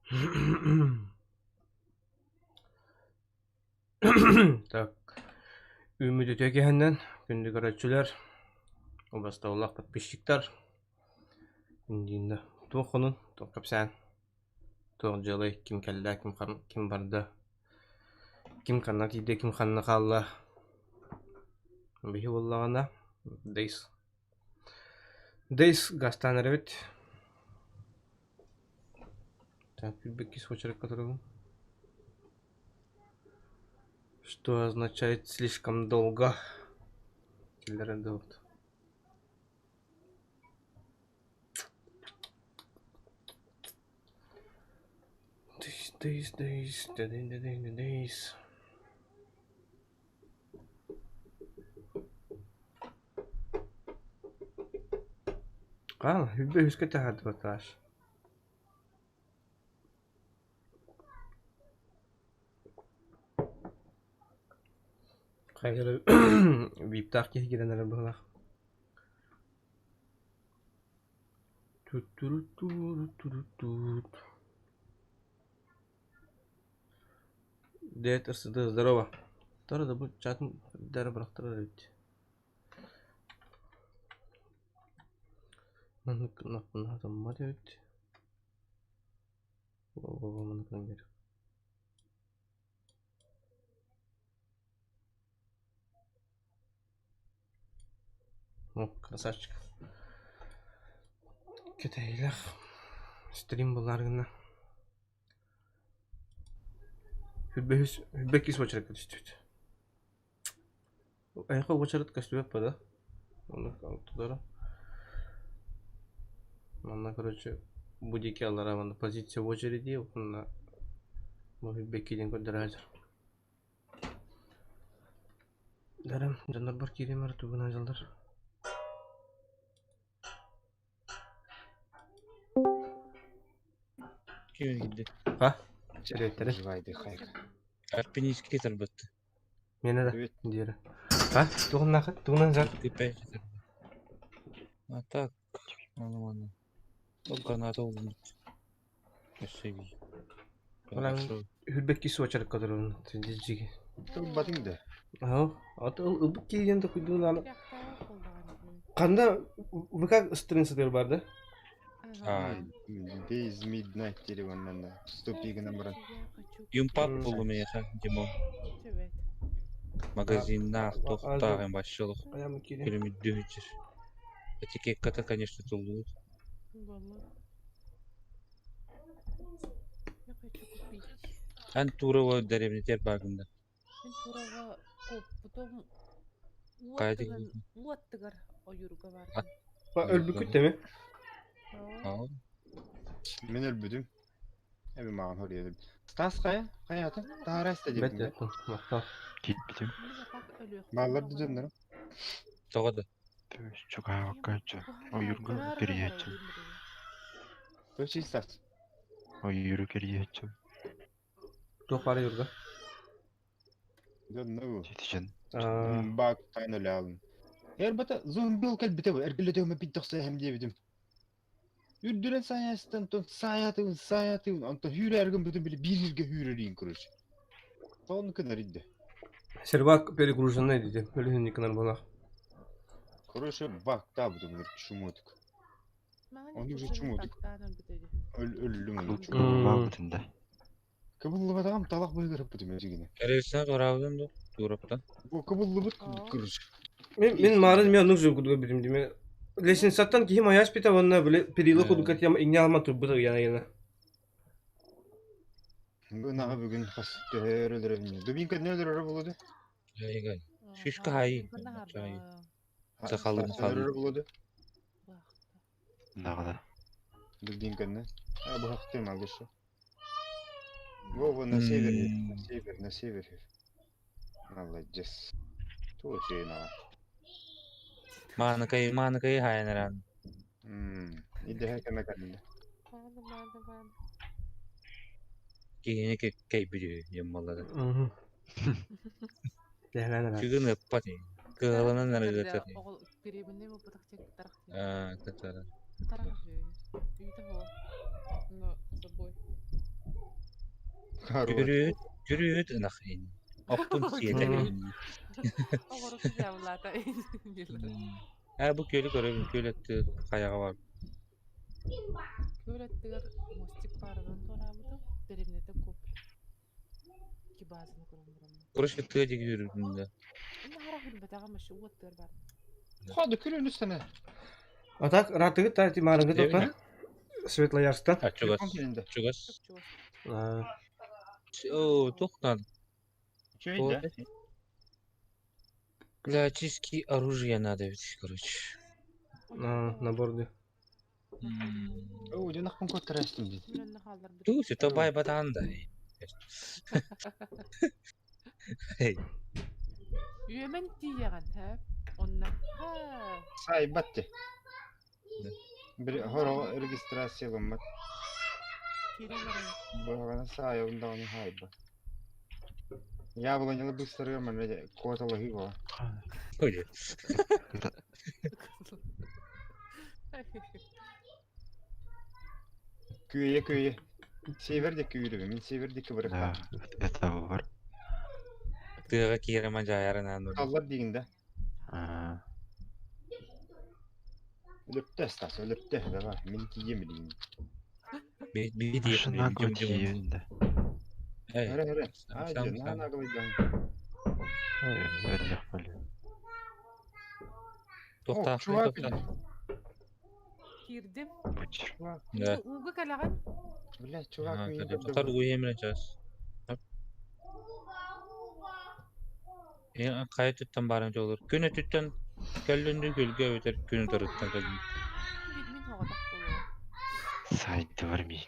Так, үүммүт үтүө киһинэн күндү көрөөччүлэр, убастабыллаах подписчиктар, Индииннэ туох хонун, туох кэпсээн, туох дьыалай, ким кэллэ, ким, ким барда, ким ханна тиийдэ, ким ханна хаалла. Биһи буоллаҕына, Days Days газтаан эрэбит. Так, иккис уочаракка турабын. Что означает слишком долго? Киллэрэн дылыбыт. Days, days, days, days, days. Аа, Хүббэ үһүскэ таһаардыбат Паш. Хайа эрэ виптаах киһи киирэн эрэр быһыылаах. Ту-туру-туру-туру-туут. Дед РСД, здорово. Тора да бу чатын дары бырахтарар эбит. Маннык гыннахпына сатаммат эбит. Во-во-во маннык гынан биэр. О, красавчик. Кэтэһиилээх стрим буллар гына. Хүрбэһис хүрбэккис уочаракка түстүбүт. Эһиэхэ уочарат көстүбэт да? Оннук тутара. Манна короче бу диэки аллараа манна позиция в очереди уонна бу хүрбэкки диэн көрдөрө сылдьар. Дарым дьоннорбор киириэм эрэ тугунан дьаллар. Ким киирдэ? Ха? Сирэйдэрэ. Живайдыхайк. Альпинистский тарбатты. Миэнэ да Привет. диэри. А? Тугуннаахы? Тугунан жар? Типа А так, нормально. Ол граната улунут. Өссө бии. Олан хүрбэкки суочарыкка турабын. Дьиги. Тылбатыҥ да. Аһа. Аты ылбыт киһи да куйдуун аны. Ханда ВК ыстырын сытыр бар да? А, Days Midnight телефоннан да. Ступи гынан баран. Юмпап буллум миэхэ, Димон. Магазиннаах, туохтаах им вообще Аям киирин. күлүмүрдүү Этикетката, конечно, туллубут. Я хочу купить. Эн Турова дэриэбинэтигэр бааргын да? Мин Турова куоппутум Хайа уоттыгар диэки? уоттыгар ойуурга бардым. Өлбүккүт дemi? Аа. Мин өлбүтүм. Эби маған хоруйа Стас хайа? Хайата? Таһара эстэ Бэт диэбитим. махтал. Киирбитим. Мин так өлүөхпүн Бааллар да баҕарабын. дьоннорум. Тоҕо да? Чугаһаабакка ойуурга кэрийээччим. Точи Стас. Ойууру кэрийээччим. Туох баар ойуурга? Дьонно Ситичэн. Аа, Бак тайна өлөалын. Эрбата зомбил кэлбитэ бу. Эргилетөмө пиддохсэ хэм диэбитим. Үрдүнэн саайастан тон саайатыбын саайатыбын онтон хүүрээргин бүтүн били биир сиргэ хүүрэрийн короче. Тоон кынаридде. Сервак перегруженный диди. Өлүһүн иккинэн буолар. Короче, бак та бүтүн чумутук. Оны уже чумутук. Өллүм аны чумутук. Кыбыллаабытын да. Кыбыллыбатаҕым талах быһыгар ыппытым эдьигини. Эревсен туораабытым дуу? Туораптан. Бу кыбыллыбыт курдук короче. Мин мин маарын мен оннук курдук билим диме. Лестницаттан киһи маяш пита уонна били перила курдук этиям иҥнэ алман турбут ыйана ыйана. Бу наҕа бүгүн хас төһөр өлөрөбүн. Дубинка не өлөрөрө болуду? Айгай. Шишка хай. Сахалын Өлөрөрө болуду? Наҕана. Дубинканы. А бу малышы. Во, на север, на север, на север. Молодец. Тоже на. Мааныкай, мааныкай хайанаран. Идэһэ кэмэ кэллэ. Мааны, мааны, мааны. Киһини кэйбүдү дьоммаллары. Дэһэлээн Сүгүн ыппат. Кыһаланан арыгыта. Оҕол переменный буолбатах диэн тарах диэн. Аа, кытара. Тарах үһү. Үүтэ буол. Но с собой. Короче. Күрүөт, күрүөт ынах ин. Оппун сиэтэ ин. Оҕоруку дьаабылаата. Ээ бу күөлү көрөбүн, күөл өттү хайаҕа бар. Күөл аттыгар мостик баарынан туораабытым, дэриэбинэтэ куоппут. Икки баазаны көрөн бараммын. Короче, тыа диэки үүрүбүтүм да. Онно харах үрбэтэҕим вообще уот тыар баар. Ходу күрүнү сана. А так ыраатыгыт та ити маарыҥҥы Дэриэбинэ? тохтор Светлоярстан. А, чугас. Телефон кэлинде. Чугас. Чуп-чугас. Аа, Оо, туох надо? Үчүгэй да. Для очистки оружия надо ведь, короче. аа, набор дии. М. Оо, дьон ахпын коттарастым дии. Мин онно хаалларбытым. Туус, это бай батаанда. Эй, Үөмэн тиийэҕин, һэ? Онно. Һэ. Сайбат ти. Bir хоро регистрация гыммат. Киирэн баран. Быһаҕана саайабын даҕаны хаайба. Яблонялы быстарыга манна куоталаһыы буола. ой, Күөйэ күөйэ. Север диэки үүрүбүн, мин север диэки Да, барыктаахпын. это бар. тыаҕа киирэ мадьайарынан Таллар диигин да. Аа, Өлөптө Стас, өлөптө. Давай, мин тиийиэм билигин. би машина диэхпин дьум дьум. тиийэн да. Эй, Эрэ эрэ. Аа, сам дьэ, наһаа сам. нагалайдаҥ. Өллөх бөлө. О, Туохтаах чувак. туохтаах. Киирдим. Бучер. Чувак. Да. Ууга кэлэҕин? Бля, чувак миигин Тоқтар көрдө. уйемре час. Э, хайа түттэн баран жолур. Күн өтүттэн көллүндү күлгө өтөр күн утарыттан көллүн. Мин мин хоҕотох буолуо. Сайды бар мин.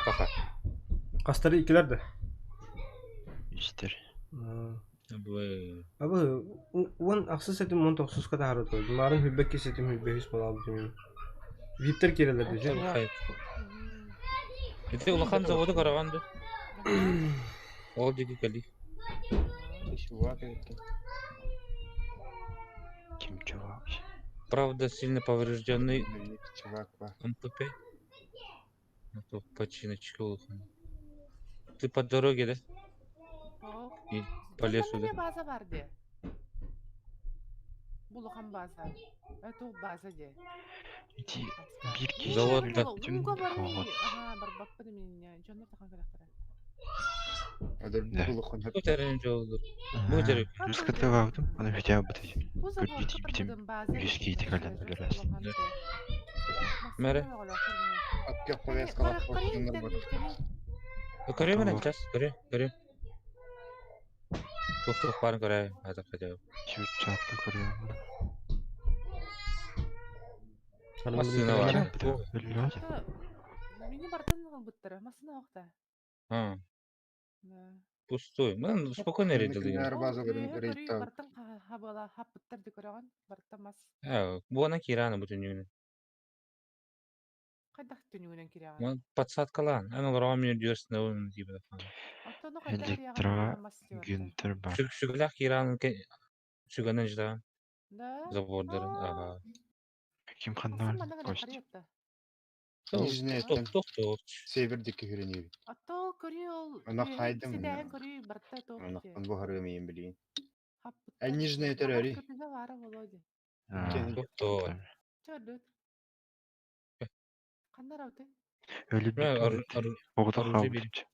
Паха. Хастары иккилэр да? Үстер. Аа. Бу Абы уон ахсыс этим уон тохсуска таһаарбыт буолбут. Маарын хүлбэкки сетим хүлбэһис буолаабыт Виптер киирэлэр дии. хайа. Ити улахан заводу караганды. Ол диги кали. Чувак эбиккин. Ким чувак? Правда, сильно поврежденный Чувак ба. МПП. Ну, то починочка улахан. Ты по дороге, да? И по лесу, да? База бар дии. Бу улахан база. Это база дии. Ити биир киһи Завод да. өлбүтүм Ууга барый. хоҕот. Аха, барбаппын минне. Дьоннор тахан кэлэхтэрэ. Адыр Да. булухон Бу терен жолур. Бу терен. Руската баабытым, аны бүтэ быты. Бу Көрдүү заводка тиийбитим, барбытым база. үһүс киһи кэлэн өлөрөөс. Мэре. Акка повязка лаппын бар. Көрөмүн час, көрө, көрө. Туох туох барын көрө, ата хотя. Чүт-чатка көрүөм. Массыына бар. Өллөө. Мини бартын ылбыттара. Массына охта. А, пустой. Мен спокойно рейдил. Күннэр базаларын рейдтау. Бартын хабала хаппыттар ди көрөгөн. Барта мас. А, буона кирана бу түнүгүнэ. Кайдах түнүгүнөн киряган. Ман подсадкалаан. Аны олороо мен дүйөрсүн уун дип. Оттону кайдах Электро мас дип. Гюнтер бар. Сүг сүгүлэх киранын сүгөнөн жыдаан Да. забордарын. Ага. Ким Массына ханна манна кость. карыятта. Нижний Ток ток ток. Север диэки хүрэнии. Ато көрүү ол. Ана хайдым Сидээн мына. көрүү барта тоох. Анахпын бу харыам иен билигин. Хаппыттар. А нижний төрөри. Көтүгэ баара Володя. Аа, Ток ток. Чөрдөт. Кандар ауты? Өлүбүт. Оҕото Оружие бери. хаалбыт.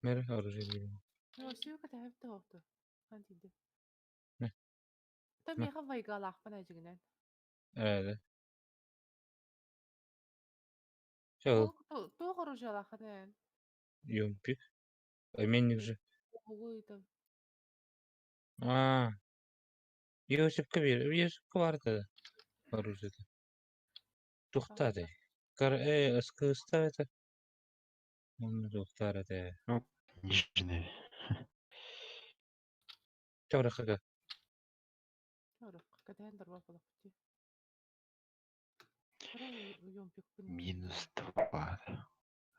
Мере оружие бери. Сүүкэ тэхэпте оохту. Хан тиийдэ. Мэ. Та Мэ. миэхэ вайгалаахпын эдьигинэн. Э. Чё, Туох оружиялаахын эн. юмпик. Обменник же. Угу там. А. Йосипка бер. Йосипка бар да. Оружие. Тухтады. Кар э СКС это. Он тухтар это. Нижний. Чорахага. Чорох. Кэтээн дарба болохти. Минус два.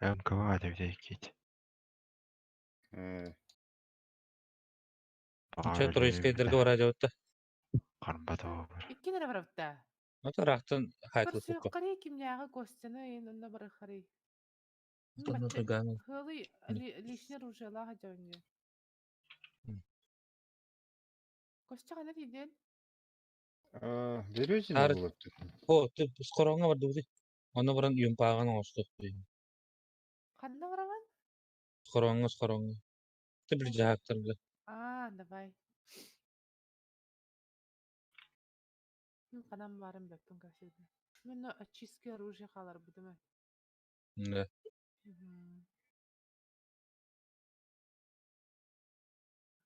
МКВ деп кит. Э, Чё тройскайдерге бара жабытта. Карбата бар. Икки нэрэ барабытта. Ото рахтан хайтыл Көрсүөххэрий кимнээҕи Костяны ин онно барыххарый. Нахуйгаан. Хылый лишний оружиелаах дьоҥҥо. Костя ханна тиийдин? Березина Ар- буолуоттун. О, ты скороҥҥо бардыбытый. Онно баран юмпааҕын оҥостуохпут. Ханна бараҕын? Скороҥҥо, скороҥҥо. Ты били дьаһаактарга. Аа, давай. Мин ханан баарын бэппин кэпсиэбин. Мин очистки оружие хааларбытым ээ. Да.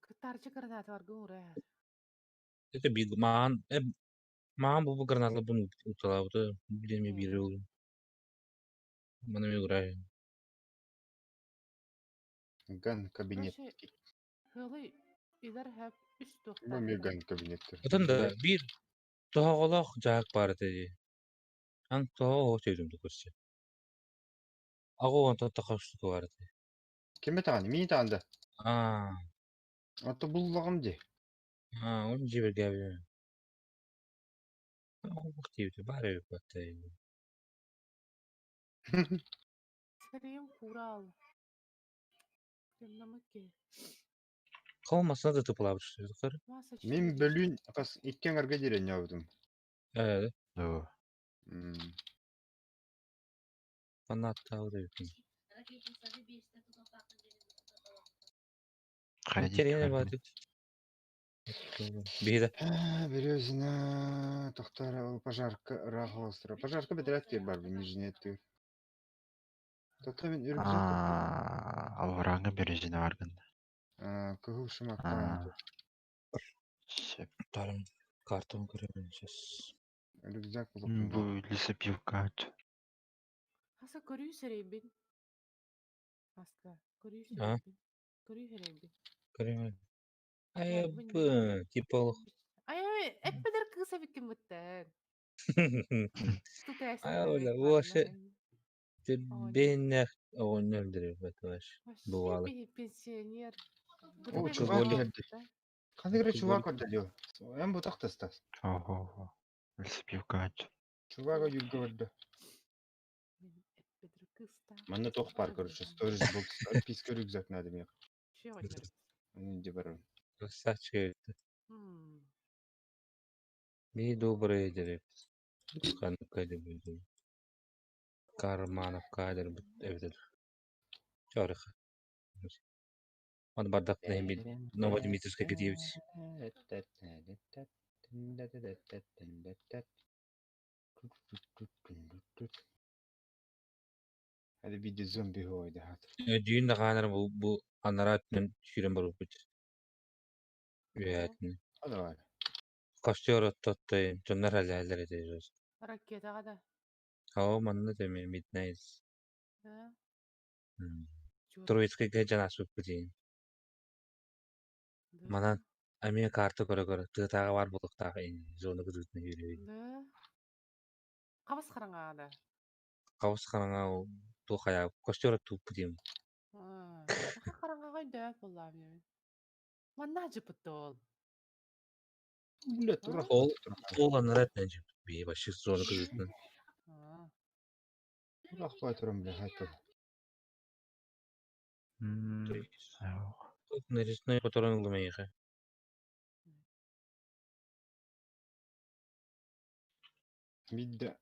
Кытарчы гранаталарга уураа. Это биг маан маан бу гранаталарбын уталаабыта билиэми биири ол. Маны мен урай. Ган кабинет. Короче, Хылый илэр хэп үс Бу эмиэ ган кабинеттер. Отон да биир тоһоҕолоох дьаһак баар этэ дии. Ан тоһоҕо сөйдүм көрсө. Аҕа онтон тахар штука баар этэ. Ким этаҕын? Мин этаҕын да. Аа, Ото буллаҕым дии. аа, он дьиибэргээбитим. Диэбитэ баар эбит батта. Сэрийим кураал. Темномыки. Хол масына да тыпылаабыт что Масса Мин бөлүүн хас икки аҥарга диэри ньообутум. Ээ, Доо. фанаттаабыт эбиппин. Хайа Интересно диэки баатык. Биһиде. Березина тохтор пожарка ыраах оҕустара. Пожарка бэтэрээт тиэр бар Нижний тыыр. Тото мин үрүксүк Аа, албарааҥҥа Березина бар гынна. кыһыл шымактаан Аа. Сөп. Тарым картон көрөбүн сейчас. Рюкзак Бу лесопилка. Хаса көрүү сэрийбин. Аска көрүү А? сэрийбин. Көрүү сэрийбин. Көрөмүн. Айыбы, типа олох. Ай, ай, эппедер кыыс эбиккин быттан. Ай, оля, вообще бэйнэх оҕонньор дэрибэт ваш. Вообще Бывало. пенсионер. О, Бу чувак Более. кэлди. Ханнык эрэ чувак көрдө дии. Эн бутах тастас. Ого. Лесопилка. Чувак ойуурга барда. Манна туох баар короче, storage box, альпийский рюкзак надо мне. Оны де барабын. Красавчик эбит. Би добрый дереп. Ханнык дебит. Карманов кадр эбит. Чарых. Он бардак нэһин Новодмитровская кэтиэбит. Hadi bir de zombi hoydu hat. Дүйүн да хаанар бу бу анараа өттүнэн сүүрэн барбыппыт. Үөһээтин. Hadi var. Костер оттоттой дьоннор халлааллар этэ. Ракетаға да. Оо манна тэми Midnight. Да. Троицкайга дьон ааспыппыт иин. Манан эмиэ карта көрө-көрө тыатааҕы баар буолуохтаах иин зона кытыытынан үөрүүбүт. Да. Қабыс қараңаға да. Хабыс хараҥа ол туох хайаа костер оттууппут диэн. Аха қараңаға өйдөп боллаам мен. Манна жыпытты ол. Бля, тура. Ол ол анараа өттүнэн дьиэбит. Бии вообще зона кытыытынан. Тура турам бля хат. Нарезной которон ыллым эйиэхэ. Бидде.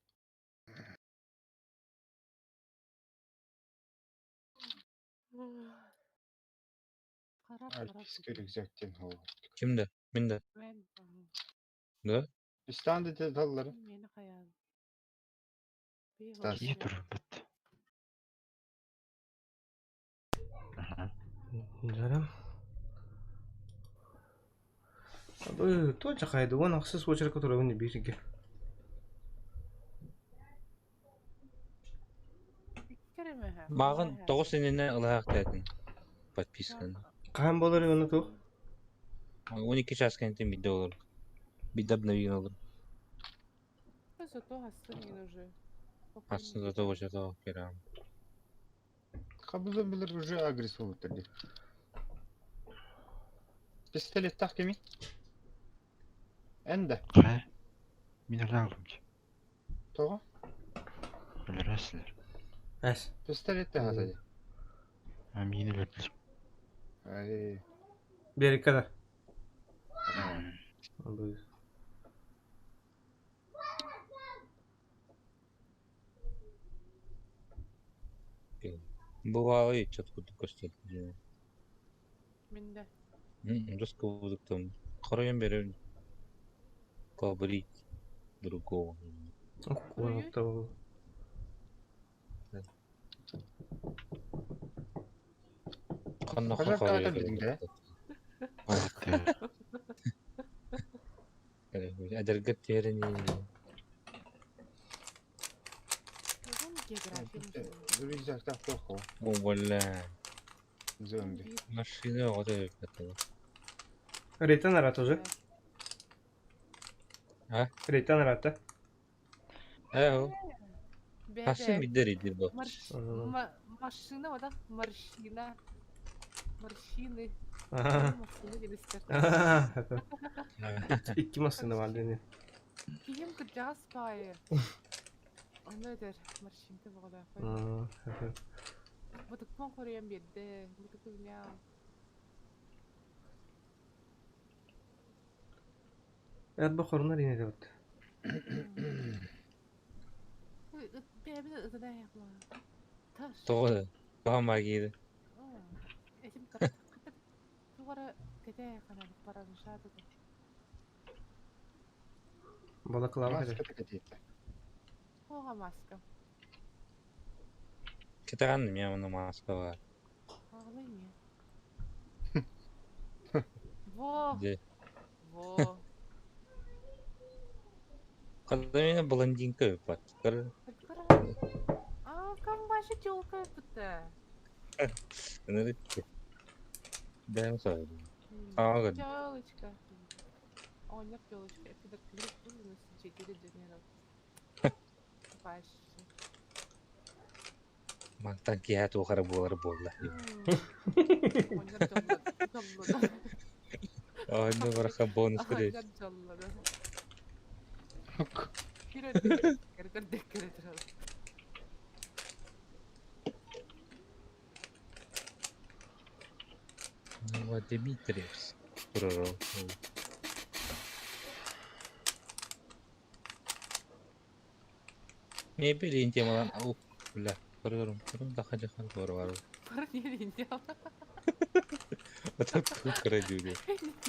Қарап қарап. Альпийский рюкзак тен хол. Ким да? Мин да. Мен. Да? Истанды те таллары. Мені қаян. Стас. Кие турбут. Аха. Жарам. Бу то чакайды, он ахсыз очерка турабын бирге. Мааҕын тоҕус иннинэ ылаһаах тээтин подписканы. Кахан болар оны тух? 12 час кэнниттэн биирдэ олор. Биирдэ обновить олор. Зато астын мен уже. Астын зато очото керам. Хабы зомбилер уже агресс болуптар ди. Пистолет так кеми? Энде. Хайа. Мин өлө алым ди. Тоҕо? Өлөрөсүлэр. Эс. Пистолет хата. Миин өлөрдүм. Ай. Берикка да. Бывало и чат курдук көстөр. Мин да. Дос курдук там. Хоройон берем. Побрить другого. Ханна Пожалуйста, хоройон. кэлбитиҥ да? Эдэргэр тиэрини. Бүгүн география Рюкзак тоқо. Бля. Зомби. Машина вот это. Рейтан арат уже. А? Рейтан арата. Э, Хасым бидер иди бо. Машина вода, морщина. Морщины. Ага. Машина делистер. Ага. Икки машина бар дени. Кием кырдьаҕас баайы. Ону этэр морщинка боҕолоох. Бутукпун хоруйан биэрдэ. Бутуку мяу. Эрбэ хорунар ине дебит. Бэйэбин ытына яхла. Таш. Тоҕо тоҕо магиды. Этим тугара кэтэ ханан параншата. Балаклава Маска кede. кэтиэтэ. Хога маска. Кытаҕан миа уна маска бар. Аҕалай миэ. Во, Де. во. Когда блондинка бат. Кыр. А, камбаша тёлка пыта. Бэм сой. Ага. Тёлочка. О, нет, тёлочка. Это так клик на 4 дня. Вообще. Мантан киһэ туохара буолар буолла. Оннор дьоллоно. Онно бараха бонус кэлэ. Оннор дьоллоно. Кирэ кирэ кирэ. Ну, Дмитриевс. Турар. Мебель темалан ауп. Бля, көрөрүм. Көрүм да хажахан көрөр бар. Парни не делал. А так крадюли.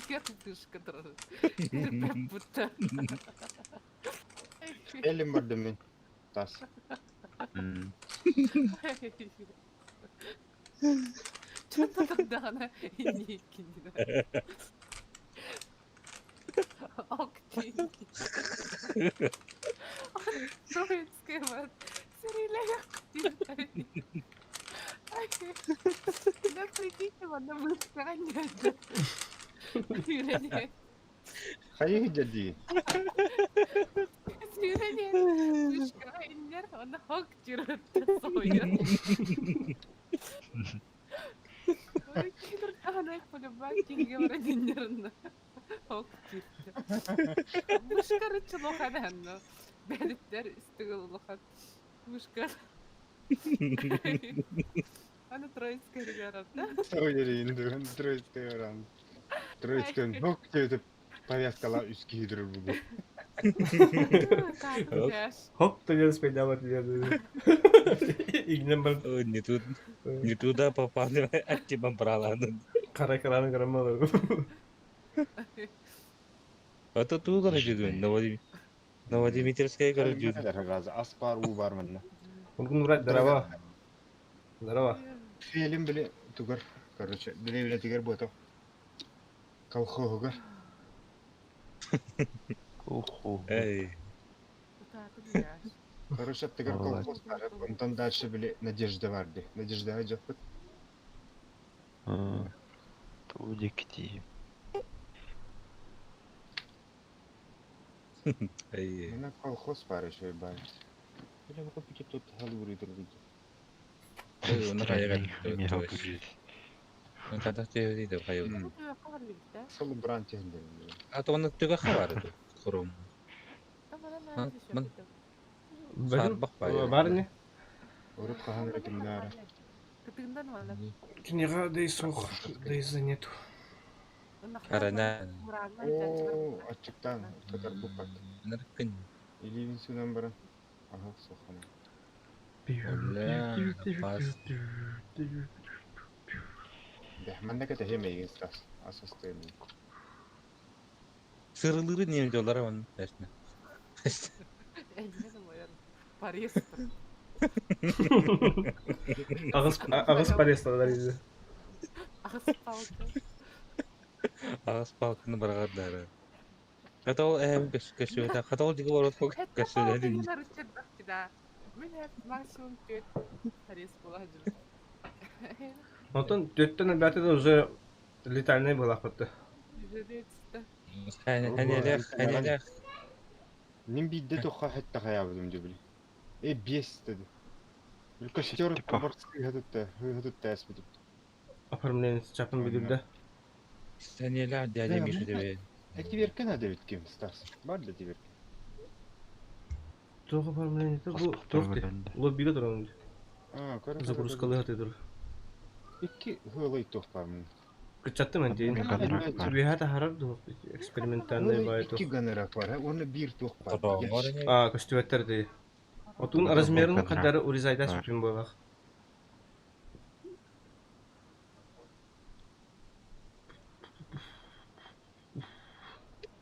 Я дышка дрожит. Будто. Элим бардым мин. Тас. Что-то тогда она и не кинет. Ок, деньги. Троицкая вот. Да прикиньте, она быстро Хайы дяди. Мышка. Она троицкая ребята. Соуерин, Троицкая оран. Троицкая, ну, где повязкала үс киһи бугу. Хоп, ты не спайдамат Игнем бар. Не тут, не туда попал, от тебя брала. Кара караны карамалы. А то ту короче, Новодимитровская, короче. Раза ас бар, уу бар манна. Бүгүн брат, здорово. Здорово. Фелим били тугар, короче, деревня тигер бото. Колхозугар. Охо. Эй, Короче, тигер колхоз бар, онтон дальше били Надежда барды. Надежда ажаппыт. Туу дикти. эй. Мына колхоз бар еще бар. Бля, вы купите тут халуры другие. Эй, он Меха хайга. будет. Он тогда ты иди хайга. Сол бран технде. А то он түгә хабар Хром. Бар не? Урут хаһан эрэ кимнээҕэ Кытыгынан манна Киниэхэ да суох, да из-за нету. Арана. Оо, аччыктаан кытарбыппат. Наркын. Илиибин суунан баран аһа охсуоххана. Бля, пас. Бэх, манна кэтэһиэм эйигин Стас. Ас астыам мин. Сырылыыры не дьоллара он эсне. Эйигин умайан Париж. Аҕыс аҕыс порезталар изи. Аҕыс палка. Аҕыс палканы быраҕардары. Хата ол эһэм көссүөтэ. Хата ол диги борот Это көссүөтэ. палка наруччардах да. Мин максимум түөрт порез буола сылдьыбыт. Онтон түөрттэн элбээтэ да уже летальнай буолаахпытты. Ханелех, ханелех. Мин биирдэ туохха хэтте хайаабытым дии били. Э биэс деді. Били костер Типа. бар сыыһа тутта, сыыһа тутта ээспитим. Оформление чапын бүдүрдэ. Санелех дядя Миша тебе. Этиверка надо ведь кем, Стас? Бар да этиверка. Туох оформлениета бу Паспорт туох ти? көрүллэ. Лоббига туран А, көрө загрузкалыы хатыдыр. Икки хылай туох бармын. Кыччаттым антиин. Гонорар бар. Үөһэ таһаарар дуо экспериментальный баай Икки туох. гонорар бар, уонна биир туох бар. А, көстүбэттэр дии. Отун размерын Гонорар кадары урезайда бар. сүпүн буолах.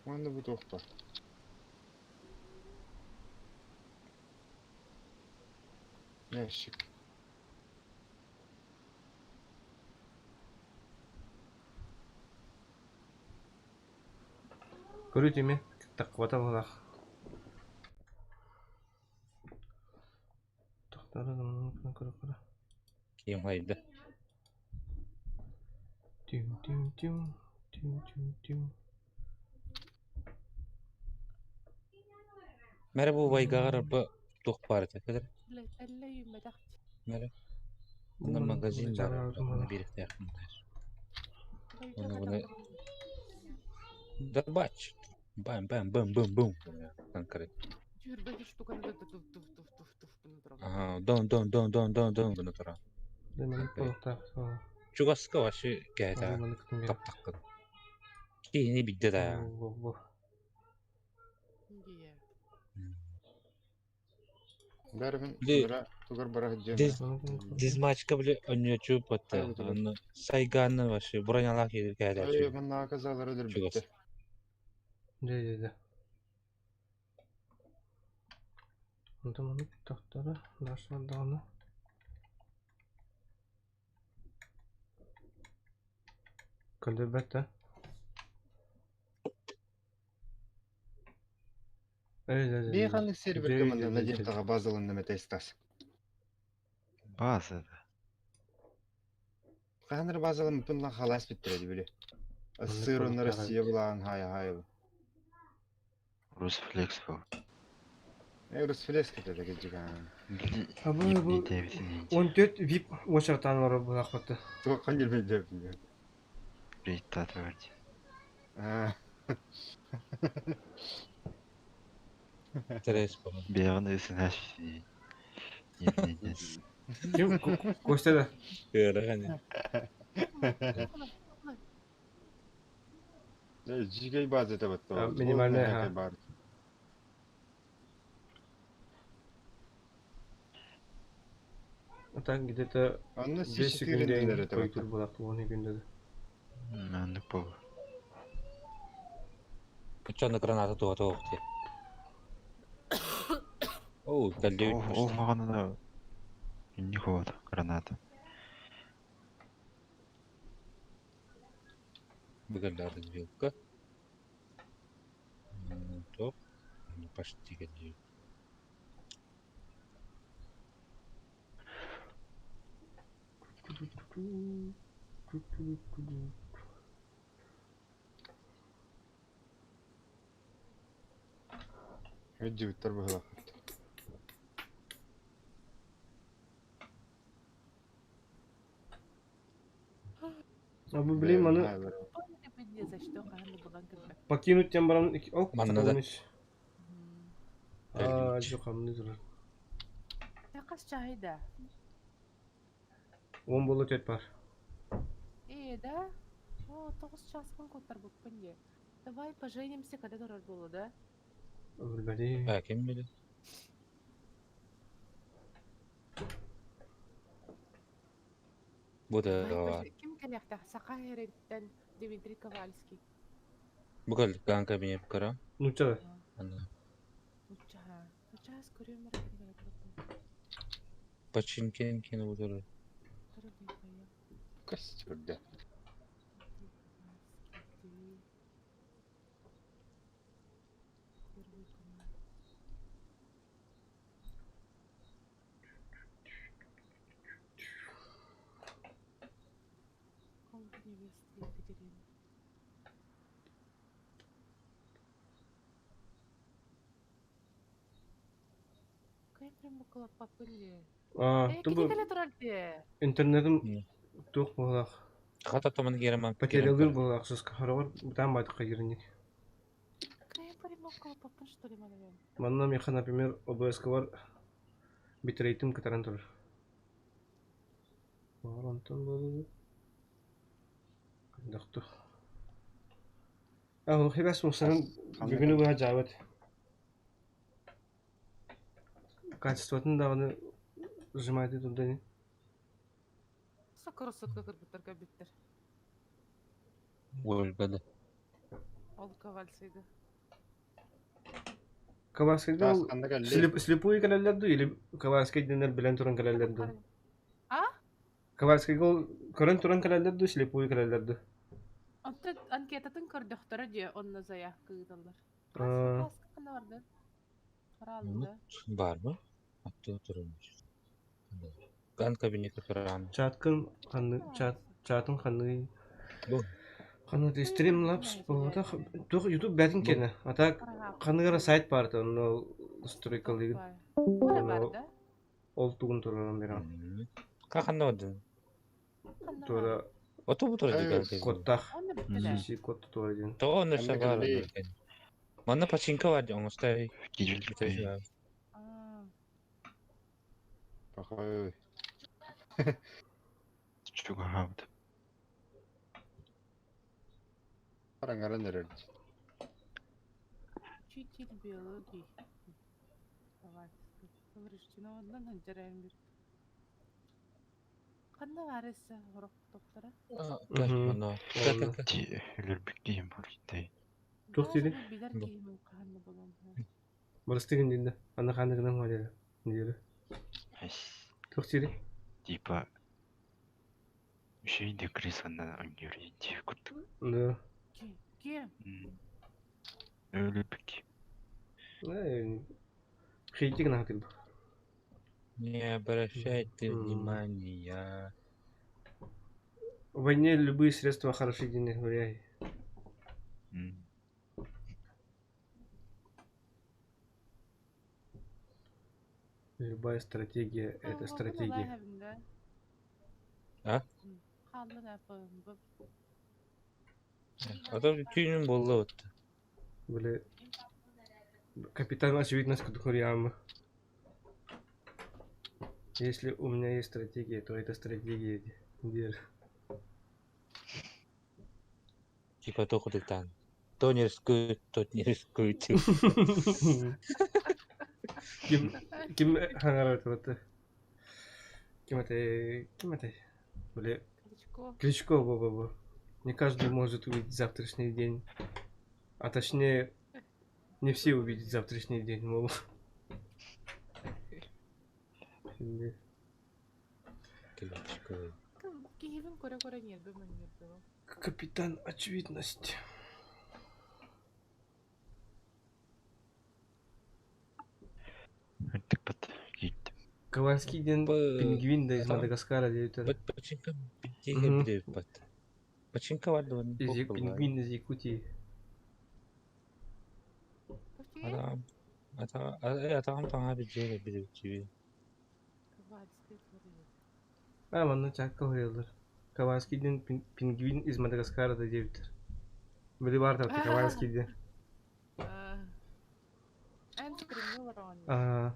Уонна бу туох бар. Ящик. Көрүү тими таққыбата буолах. Тохтара көрө. Ким хайда. Тим тим тим тим тим тим. Мәрі бу байгағар бу тух бар ete. Кедер. Элле үүммэтэх. Мәрі. Онда магазин бар. Оны беректе якындар. Оны бұны Дробач. Бам бам бам бам бум. Конкрет. Жүрбөтү штуканы да туф туф туф туф туф гына турар. Ага, дон дон дон дон дон дон гына тура. Чугаска вообще кәйта. Таптак. Кийини бидде да. Дие. Бәрін Били- тугар бара Дез дезмачка биле өнөчү патта. Ай, Аны сайганы вообще бронялак кәйта. Ай, манна казалар өдір Чугас. бітті. Дэ дэ дэ. Онтон маны тохтора дашварданы. Көлдөбөт Эй, дэ дэ. Бей ханнык сервер Дэ, команда дэ, дэ, дэ. Надеждаға базаланна мәтә Стас. База да. Ханыр базалан бүтін халас биттіреді біле. Сыр Маннык оны Россия булаан хая хая. Русфлекс был. Э, Русфлекс кетеді кежіган. А бу бу 14 VIP очартан бар булахпаты. Туаққан келмейді деп. Рейтат verdi. А, Стресс был. Беғын ысына Нет, нет, нет. Ким Костя да. Кырган. Жигей база деп атты. А, минимальная, ха. А так где-то Анна 5 C4 секунден деп койдур атты. булак 10 күндө. Аннык бол. Чонда граната туа туа ти. Оу, кәлде Ол маған да не ход граната. Бүгілдерді вилка. Топ. Почти кәлде. Өджүттер бұғылақ. А бу блин маны Не за что хаһан булан көрбөт. покинуть тем баран ок. Манна да. А, жок, амны турар. Хас чааһый да? Уон буолла түөрт бар. Ээ, да? О, тоҕус чааспын куттарбыппын дии. Давай поженимся, когда турар буолуо да? Өлбөтүй. А, ким билэр? Бу да Давай бар. Ким кэлиэхтээх? Саха эриттэн Дмитрий Ковальский. Бу кэл гаан кабинет кыра. Нуучча да? Аны Нучча. Нуччаас көрүөм эрэ Починкен кини утары. Көстүрдэ. Невесты Екатерины. Аа, Э, тубу кини кэлэ турар дии. интернетим туох буолаах Хата томан гераман потерялыр буолаах сыска хороҕор бытаан баайтыкка кииринник. что ли, манан? Манна миэхэ, например, ОБС-кабар битрейтим кытаран турар. Баҕар онтон буолуо Хайдах Аа, хибэс мусарын бүгүнү быһа дьаабыт. Качествотын даҕаны сжимайды турда ини. Сокоросотка кыргыттар кэлбиттэр. Өлбөдө. Ол Ковальскийга. Ковальскийга ол слепую кэлэллэр дуу или Ковальский диэннэр билэн туран кэлэллэр дуу? А? Ковальскийга ол көрөн туран кэлэллэр дуу, слепую кэлэллэр дуу? Онтон анкетатын көрдөхтөрө дии, онно заявка ыыталлар. Аа. Ханна барда? Хараалда. Бар ма? Атты турумуш. Ган кабинетка туран. Чаткын ханны чат чатын ханны Бу. ханны Streamlabs буолбатах туох YouTube бэтин кэнэ. А так ханныгара сайт баар онно стройкалыгын. Оля барда. Ол тугун тураран берем. Ханна бардын? Туора Ото бу тура диган. кодтаах. Онно бүттэ. CC код туора диэн. Тоҕо онно бар. Манна пачинка бар оҥостой. Киирбит. Пахай. Чугаһаабыт. Хараҥаран эрэр. Учитель биологии. Ковальский. Разрешено оннан сылдьар бир. Ханна баар эссе сорох тохтора? Манна. Ти өлөрбүт киһим бар. Туох дири? Билэр киһим хаһан да болон. Барыстыгын диэн Аны ханныгынан хуалера. Диэри. Туох дири? Типа Үшүй де крысаннан ойнуур дии курдук. Да. Ким? Өлөрбүт киһи. Хейтик нахатыр. Не обращайте внимания. В войне любые средства хороши, не говоря. Любая стратегия – это стратегия. А? А то түүнүн болла вот. Бля. Капитан очевидность Кадхуриама. Если у меня есть стратегия, то это стратегия. Дер. Типа то худыктан. То не рискует, тот не рискует. Ким ким хангарат вот. Ким это? Ким это? Бля. Кличко. Кличко, во во во. Не каждый может увидеть завтрашний день. А точнее, не все увидят завтрашний день, мол. Кличко. Киһибин көрө-көрө ньиэрбэ мөҥнүрдүм. Капитан Очевидность. Үрдүк бат киирдим. Ковальский день пингвин да из Мадагаскара диэбитэр. Починка биир бат. Починка бар дуон. Из пингвин из Якутии. Адам ата атаҕым таҥаһа билдьиэр билбит Ковальский А, манна чаакка уһуйаллар. Ковальский диэн пингвин из Мадагаскара да диэбиттэр. Били баар таҕыта Ковальский диэн. Эн стримҥэ олороҕун. Аа.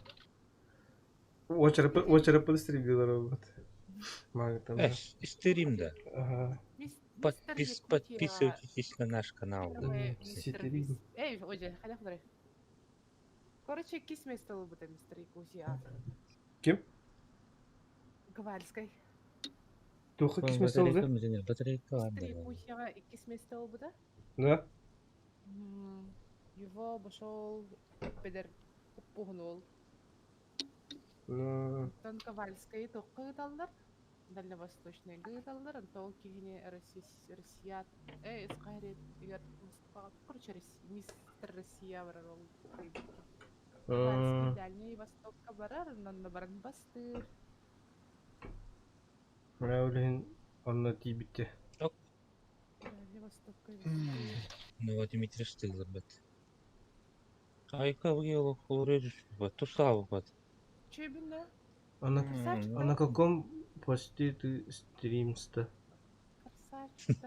Очераппыт стримдилер вот. Э, стрим, да. Подписывайтесь на наш канал. Да. Эй, ой, хайдах Короче, кис место бута мистер Якутия. Ким? Ковальской. Туха кис место бута? Батарейка. Мистер Якутияга иккис место бута? Да. Его обошел педер пугнул. Онтон Ковальскайы туохха ыыталлар? Дальневосточнайга ыыталлар, онтон ол киһини Россия э Исхайригар Москваҕа короче мистер Россия барар ол Ковальский Дальний Востокка барар, онно баран бастыыр. Бля, ол иһин онно тиийбиттэ. Дальний Востокка Ну, Дмитрий Штылбет. Айка тусалбат. Чебина. А на каком посте ты стримста? Красавчик.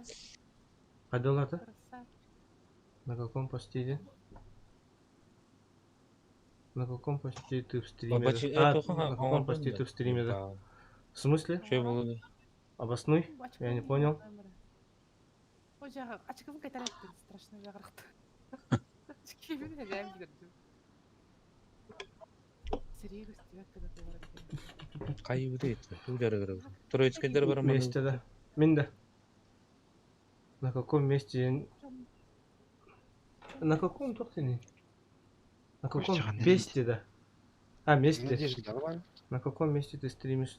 Қайдалады? Красавчик. На каком посте? На каком посте ты в стриме? А, на каком посте ты в стриме, да? В смысле? Обоснуй? Я не понял. Ачкым кайтараттын страшно жагырыкты. Троицкайдар бар Месте, да. Мин да. На каком месте? На каком тоқтыны? На каком месте, да? А, месте. На каком месте ты стримишь?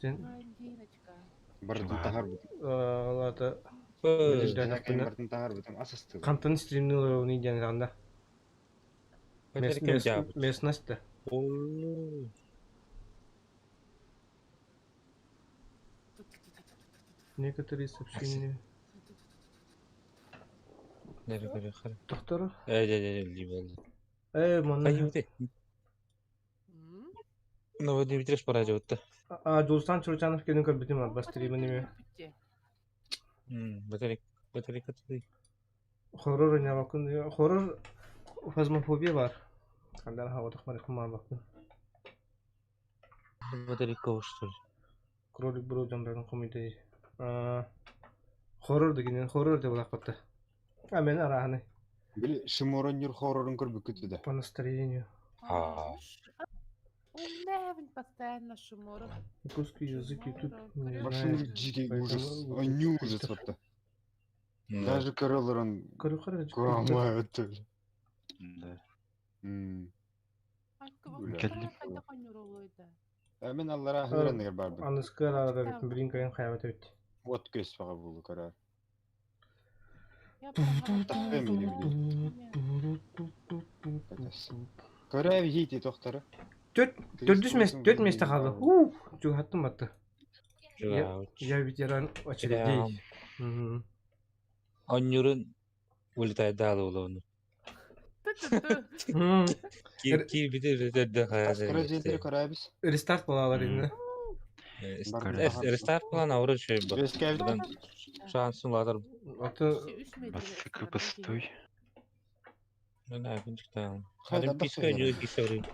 Ладно. Хантан стримнул не диэн Местность. Некоторые сообщения. Доктор? Э, манна. Ну, Дмитрий Шпарадиотта. А, Дулсан Чурчанов кенен көрбүтүм бас стримин Батарейка Хоррор ойнабаккын. Хоррор фазмофобия бар. Хандан хаватах марихумаабаккын. Батарейка что ли? Кролик бро дьоннорун хомуйда Хоррор дегенен хоррор деп улааппатта. А мен арааны. Били шимороннюр хоррорун көрбүккүт да. По настроению. А. Умневин постоянно шуморов. Русский язык и тут не Машина знаю. дикий Поэтому ужас. лучше Они ужас Твиттер. вот. Даже королорон Көрү курамают. Да. Бля. Мен аллара хөрәннәр барбын. Аныскы арада блин кайын хаябат өт. Вот көс бага булу карар. Көрәв хити тохтары. Төрт төрдүс мест төрт месте калды. Ух, жугаттым батты. Я ветеран очередей. Оннюрун улетай далы улуну. Ки бите Көрәҗәләр көрәбез. Рестарт балалар инде. Рестарт план ауыр şey бу. Шансын ладыр. Аты Басты постой. Мен күнчүктан. Олимпийская нью кисерин.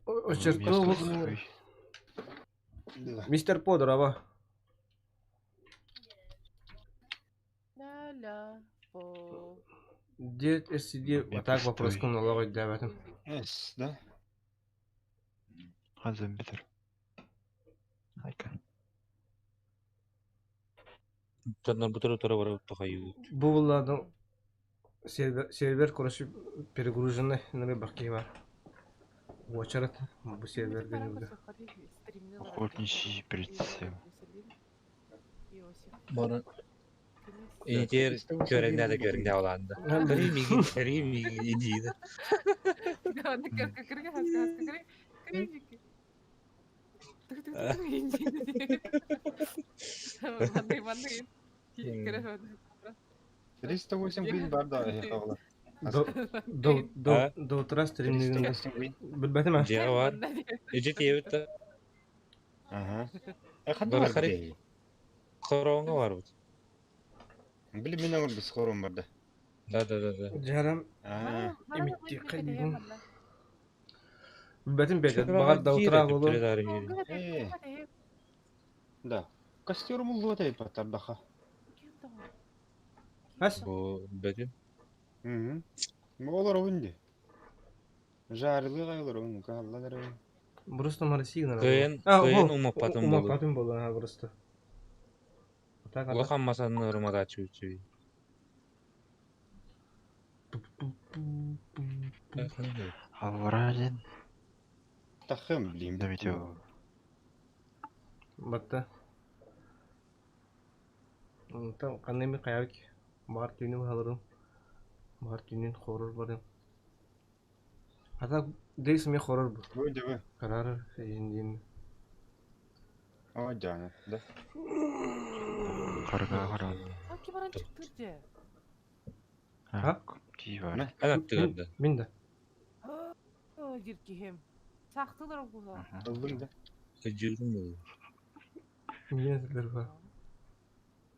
очеркнул. Мистер Подор, аба. Ля-ля, по. Дед SCD вот так вопрос кымналар да в этом. Эс, да? Хазым битер. Айка. Тоннор бутыры тура барып тохаю. Бу булладың сервер, сервер короче перегруженный на баки бар. Очерет бу сервер генүгә. Охотничий прицел. Мора Интер көрәндә дә көрәндә аланда. Кримиги, кримиги иди. Триста восемь гын бар да эхагла. До до до до утра стримнигин. Билбәтем Жега бар. Эже тиебит да. Ага. Бара харит. Хоронга бар бит. Били мен аңыр бис хорон бар да. Да, да, да, да. Жарам А. Имитти кайдым. Билбэтим бэйэтэ, баҕар да утра буолуо. Э. Да. Костер умуллубат эбит тардаха. Хас? Бу бэтим. Мм. Олоробун ди. Жарылыга олоробун, кааллан эрэ. Просто Россия надо. Кыайан кыайан умаппатын буолу. Умаппатын буолу, ага, просто. Так, Улахан масанны ырыматааччы үчүгэй. Алварадин. Тахым, блин. Да ведь его. Батта. Онтон ханна эмэ хайаабыт баҕар түүнү баһаларым, баҕар түүнүн хорор барым. А так Дейс эмиэ хорор бу. Бу дьэ Караар эйин диэн. О, дьаана, да. Харга хара. Хаки баран чыктыр дьэ. А? Кии бар. Мэ. Эн аттыгар да. Мин да. Диир киһим. Саахтылар оҕула. Ыллыҥ да. Кыдьыырым буолуо. Миин этилэр ба.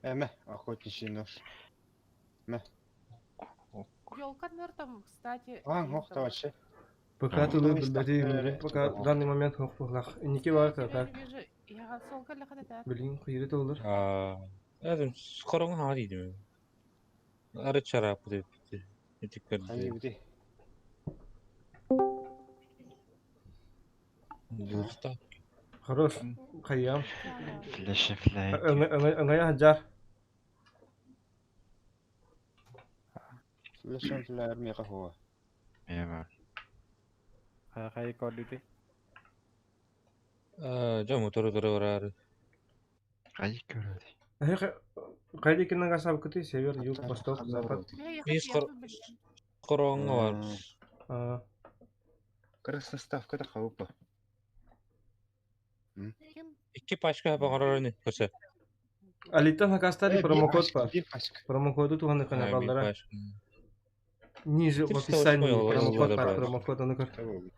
Эмэ, охотничий нож. Мэ. Елка там, кстати. Аан, хох вообще. Пока А. тылы билбэтим, пока в данный момент хох буоллах. Инники бар так. Билин кыйры тыллар. Аа, эдим скороҥ хаҥа диидим. Ары чарааппыт эбиппит. Ити көрдө. Хайыбыты. Булта. Хорош. Хайям. Флеш флай. Ыңая хаджар. Флешен флэр меха хуа. Мия бар. Хайа көрдүтэ. Аа, жа мотору туру бараары. Хай көрөдү. Хайда киннага сабкыты север, юг, восток, запад. Мис короҥҥо бар. А, Красноставка да хаупа. Икки пачка баҕарар көрсө. Алиттан хакастари промокод бар. Bir пачка. Промокоду туһаны Аа, кана биир баллара. пачка. Ниже в 308 описании ол- промокод бар, ол- промокод аны көр.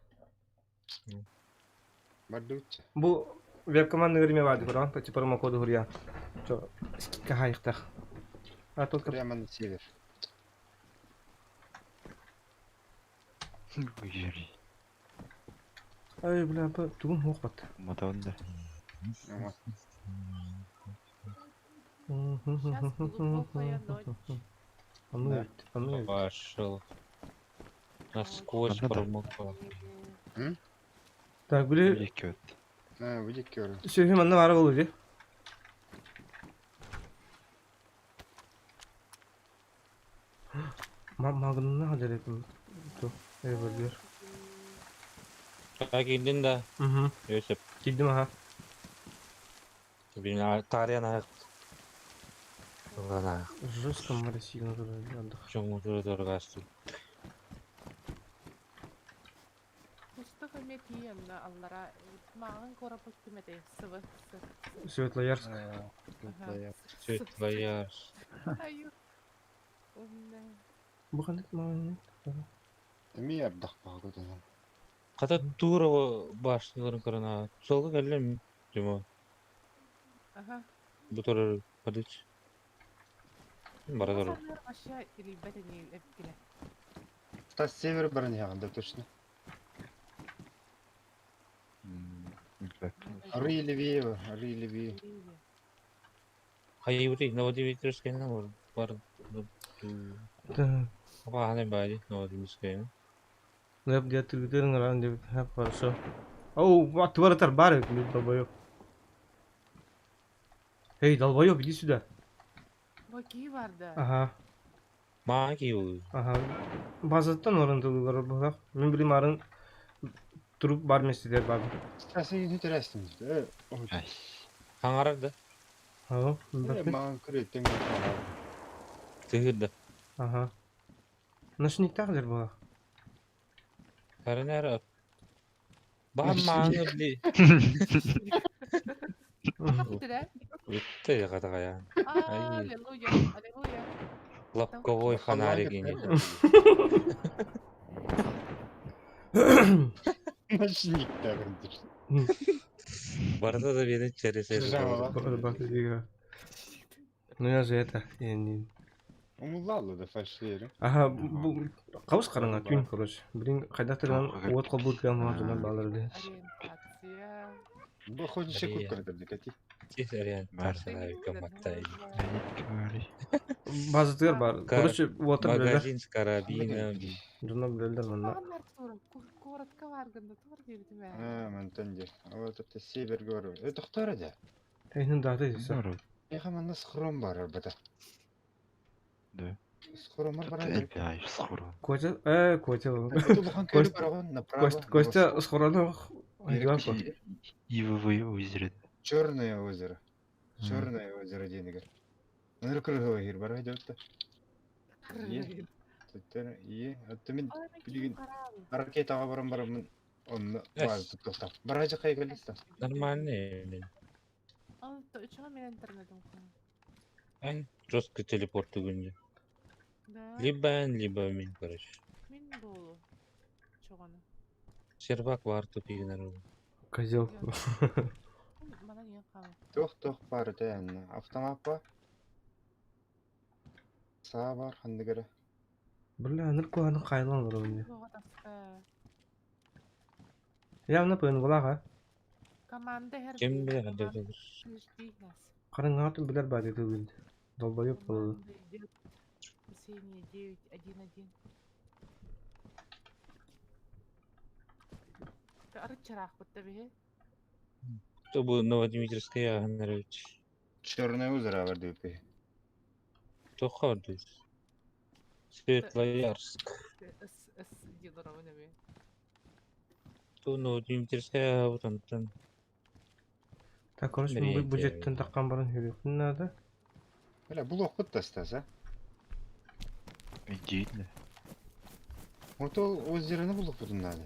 Бардучча. Бу веб-команда время вади, бро, по промокоду гурья. Чо, скидка хайхтах. А только Прямо на север. Гүжери. Ай, бля, тугун хохпат. Мотонда. Ага. Сейчас глубокая ночь. А ну, Да. а ну. Пошел. Насквозь Надо, да. промокла. Так, били, Бүлекөт. А, выйди кёры. сөйхүм анна бары болу ди. Магнына хаджар этим. То, эй, бер. Так индин да. Угу. Өсөп. Киддим аха. Бин тарыян аяк. Ылана. Жестко Россия отдых. Чоң туру тургасты. Пустых эметиен аллара мағын корапы кимете сывы Светлоярск. Светлоярск. Аю. Умна. Бу ханнык магнын? Эми ардах багытынан. Ката Турова башныларын карана. Солга келлем. Димо. Ага. Бу туру падыч. Бара туру. Вообще или бетени эпкиле. Та север баран ягында точно. Ары левее, ары левее. Хайыбыты Новодевитерская бар. Бар. Так. Апа бади Новодевитерская. Лэп где ты где ран где хорошо. Оу, а ты вратарь бар, долбоёб. Эй, долбоёб, иди сюда. Баки бар да. Ага, Маги ол. ага. Базаттан орындылар булак. Мен билим арын туруп бар меселер бар. Сейчас я не терясың. Э, ой. Ай. Хаңарар да. Ага, Э, маған күреттен Тыгыр да. Ага. Ношник так дер була. Каранара. Ба маңы бли. Тахтыра. Өтте катагая. Аллилуйя, аллилуйя. Лапковой фонарик ини. Ночник тагындыр. Барда да бени чересе. Жамала. Ну я же это, я не... Умуллаалла да фальшиери. Аха, бу хабыс хараҥа түүн, короче. Блин, хайдах тырынан уот холбуур кыам дьоннор баалар үһү. Ориентация. Бу охотничий куртка кэти. Здесь ориентация комматтай. Базатыгар бар. Короче, уоттар билэллэр. Магазин с карабином. Дьоннор билэллэр манна. Коротко баргында тур диэбитим ээ. Аа, мантан дьэ. Ол это северге бар. Э, тохтоор дьэ. Эйнин даата десе. Эха манна схрон бар арбата. Да. Схромар Тут баран. элбэх схрон. Костя, Костя. Улахан көлү бараҕын направо. Костя, Костя схрону Ивовое озеро. Черное озеро. Черное озеро диэнигэр. Ныр кыргыла бар дьэ. Туттар ие. Отто мин билигин ракетаҕа баран бараммын онно баар туттахтаах. Баража хайгалиста. Нормальный блин. Ал чого мен интернетим Эн жесткий телепорт түгүннү. Да. Либо эн, либо мин, короче. Мин болу. Чогону. Сервак бар тупигинер. Козел. Мана не кал. Туох-туох баар этэ анна. Автомат Саа бар ханныгара. Бля, ныр куһаны хайлан олорор мне. Туга таста. Явно пын булаха. Команда хер. Ким билэр ханныгар. Жди нас. Караңаатын билэр баар этэ Долбоёб болду. Команда идет. Спасение 9 1 1. Арыт чараах бутта биһи. Кто бу Новодмитровская Аганарович? Черное озеро бар диэппи. Тоха дүйс. Светлоярск. С С диэн эми. Ту Новодмитровская вот онтон. Так, короче, бу бюджеттен таккан баран хүрүөхпүн надо. Бля, булуохпут тастаса. Идеально. Ото озероны булуохпутун надо.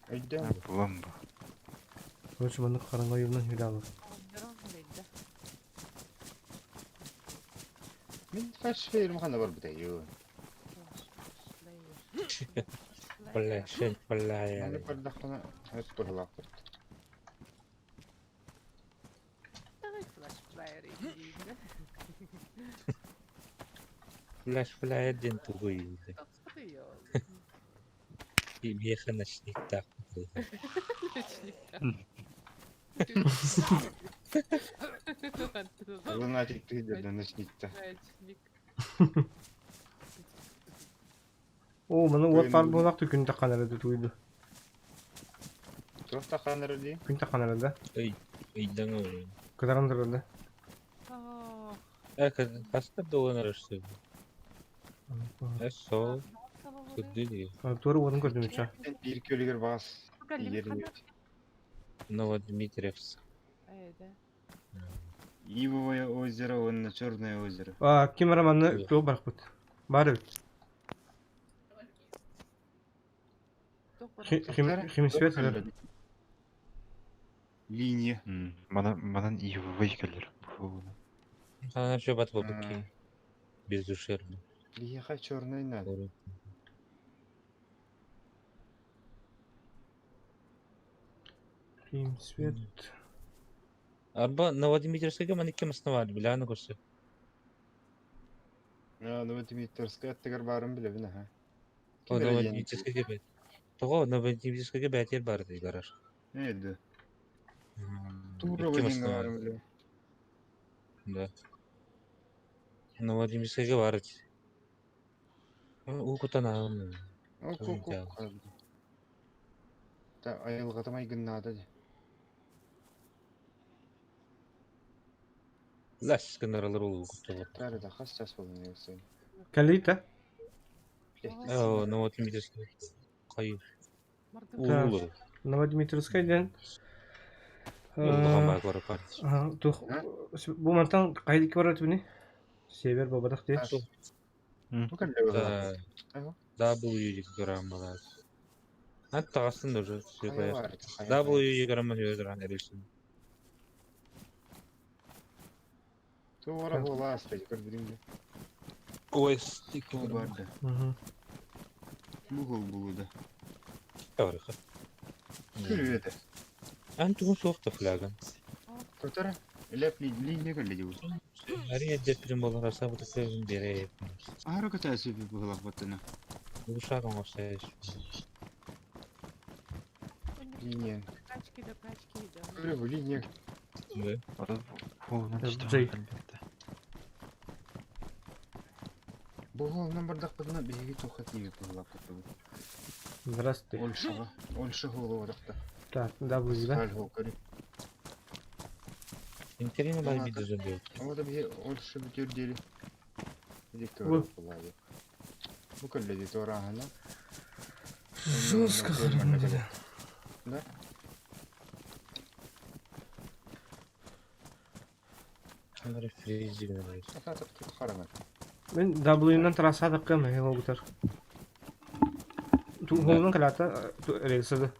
Өйдөөн. Бомба. Короче, маннык караңа юлунан хүрэ алар. Оҕонньорун билэйдэ. Мин фальшфейрим ханна бар бутэ юу. Бля, шен, бля. Маны көрдөхпүнэ өс быһылаахпыт. Давай флеш-плеер иһиинэ. Флеш флеер ден тугуй. Беха ночник так. Лунатик тыйдерден ночникта. Ночник. О, маны уот бар буолах күн таккан эрэ туйду. Туох таханар дии? Күн таккан эрэ да. Ыйдан ой. Кытаран турар да. Ох, Э, хаста доллар что ли? Э, сол. Куды Туора уотун көрдүм үча. Биир көлүгэр баас. Кэллибит Новодмитриевск. Эйде. Ивовое озеро, уонна Черное озеро. А, ким романы туох барахпыт. Бар эбит. Туох барар? Химсвет эрэ. Линия. Манан манан ивовой кэлэр. Хорошо, бат бабки. Без ущерба. Лиха черный надо. Химсвет. Арба Новодмитриевская маны кем основали, бля, на курсе. А, Новодмитровская аттыгар баарын билэбин аха. О, Новодмитриевская бэт. Того Новодмитриевская бэтер бар ди гараж. Эйди. Тура Кем деген основали? баарын билэбин. Да. Новодмитриевская бар. Уу кутана. О, ку ку. Та айылгатамай гыннаада ди. Лас гынаралар ол куталар. Тары да хас час болун эгсен. Кэллита. О, Новодмитриевская. Кайы. Так. Уулу. Новодмитровская ден. Улуга көрө партия. Ага, туох бу мантан кайдык барат бини? Север бабадах дии. Бу кэллэ Да. Ага. W граммалар. Hatta aslında уже W грамма өдөрөн эрилсин. Туора буолаас көрбүдүң Ой, Бу барды. Мгм. Бу булуда. Таврыха. Күрүөтэ. Ан тугун суохта фляган. Тотара. Леп линия кэллэ дии. Ария деприм болар асабыта сөзүн бере. Аһара көтөөсү быһылах баттана. Улушак оңорсайш. Линия. Качки да качки да. Көрө линия. Да. Отут хуолунан Джей. түстэ кэлбитте. Бу хуолунан бардахпытына биһиги туохха тиийбит быһылаах курдук. Здравствуй. Ольшаҕа. Ольша хуолу барахта. Так, W, да? Халь хуол көрү. Интерина бар видео зомби. Ама да биһи Ольша бүтүөр диэри. Дикки Бу. барар Бу кэллэ дии туорааһына. Жестко хоронили. Да? Анары фризик набайс. Ататык тут хараҥа. Мен W-нан трассадакка мэһэ олгутар. Туһунан калата рельсада.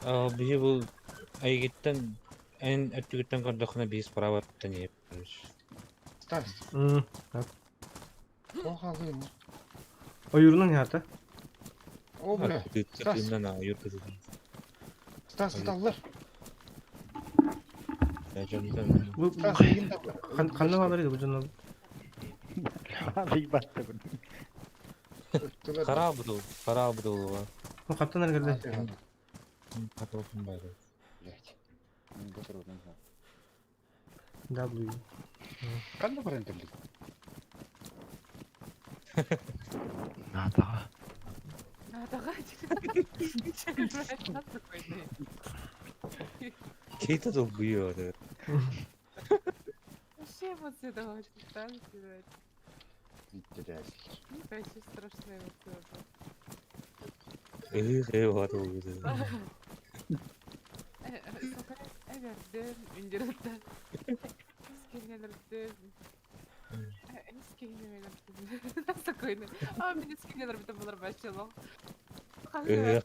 А биһи бу айгиттен эн өттүгүттэн көрдөхүнэ биһи справа тан иһэппит. Стас, М. тоҕо хаалыым? Ойурунан яата. О, бля. Стас. Тыыннан аюр кызы. Стас, сыталлар. Бу Стас, эйигин таллар. ханна баалар бу дьонно. Баттабын. Ыттылар. Харабыдыл, харабыдыл. Бу хаттан эргелде. Хатылсын бары. Блять. Мен батырдым. W. Ханна баран терлик? Наатаҕа. Надо Кейта долгуйо. Вообще эмоции давать, так сказать. Бүттүлэр. Вообще страшные эмоции. Эх, эх, хатылгы. Эверден, үндерден. Скинелерден. Скинелерден. Спокойно. А, меня скинелер бит булар бачылы. Эх,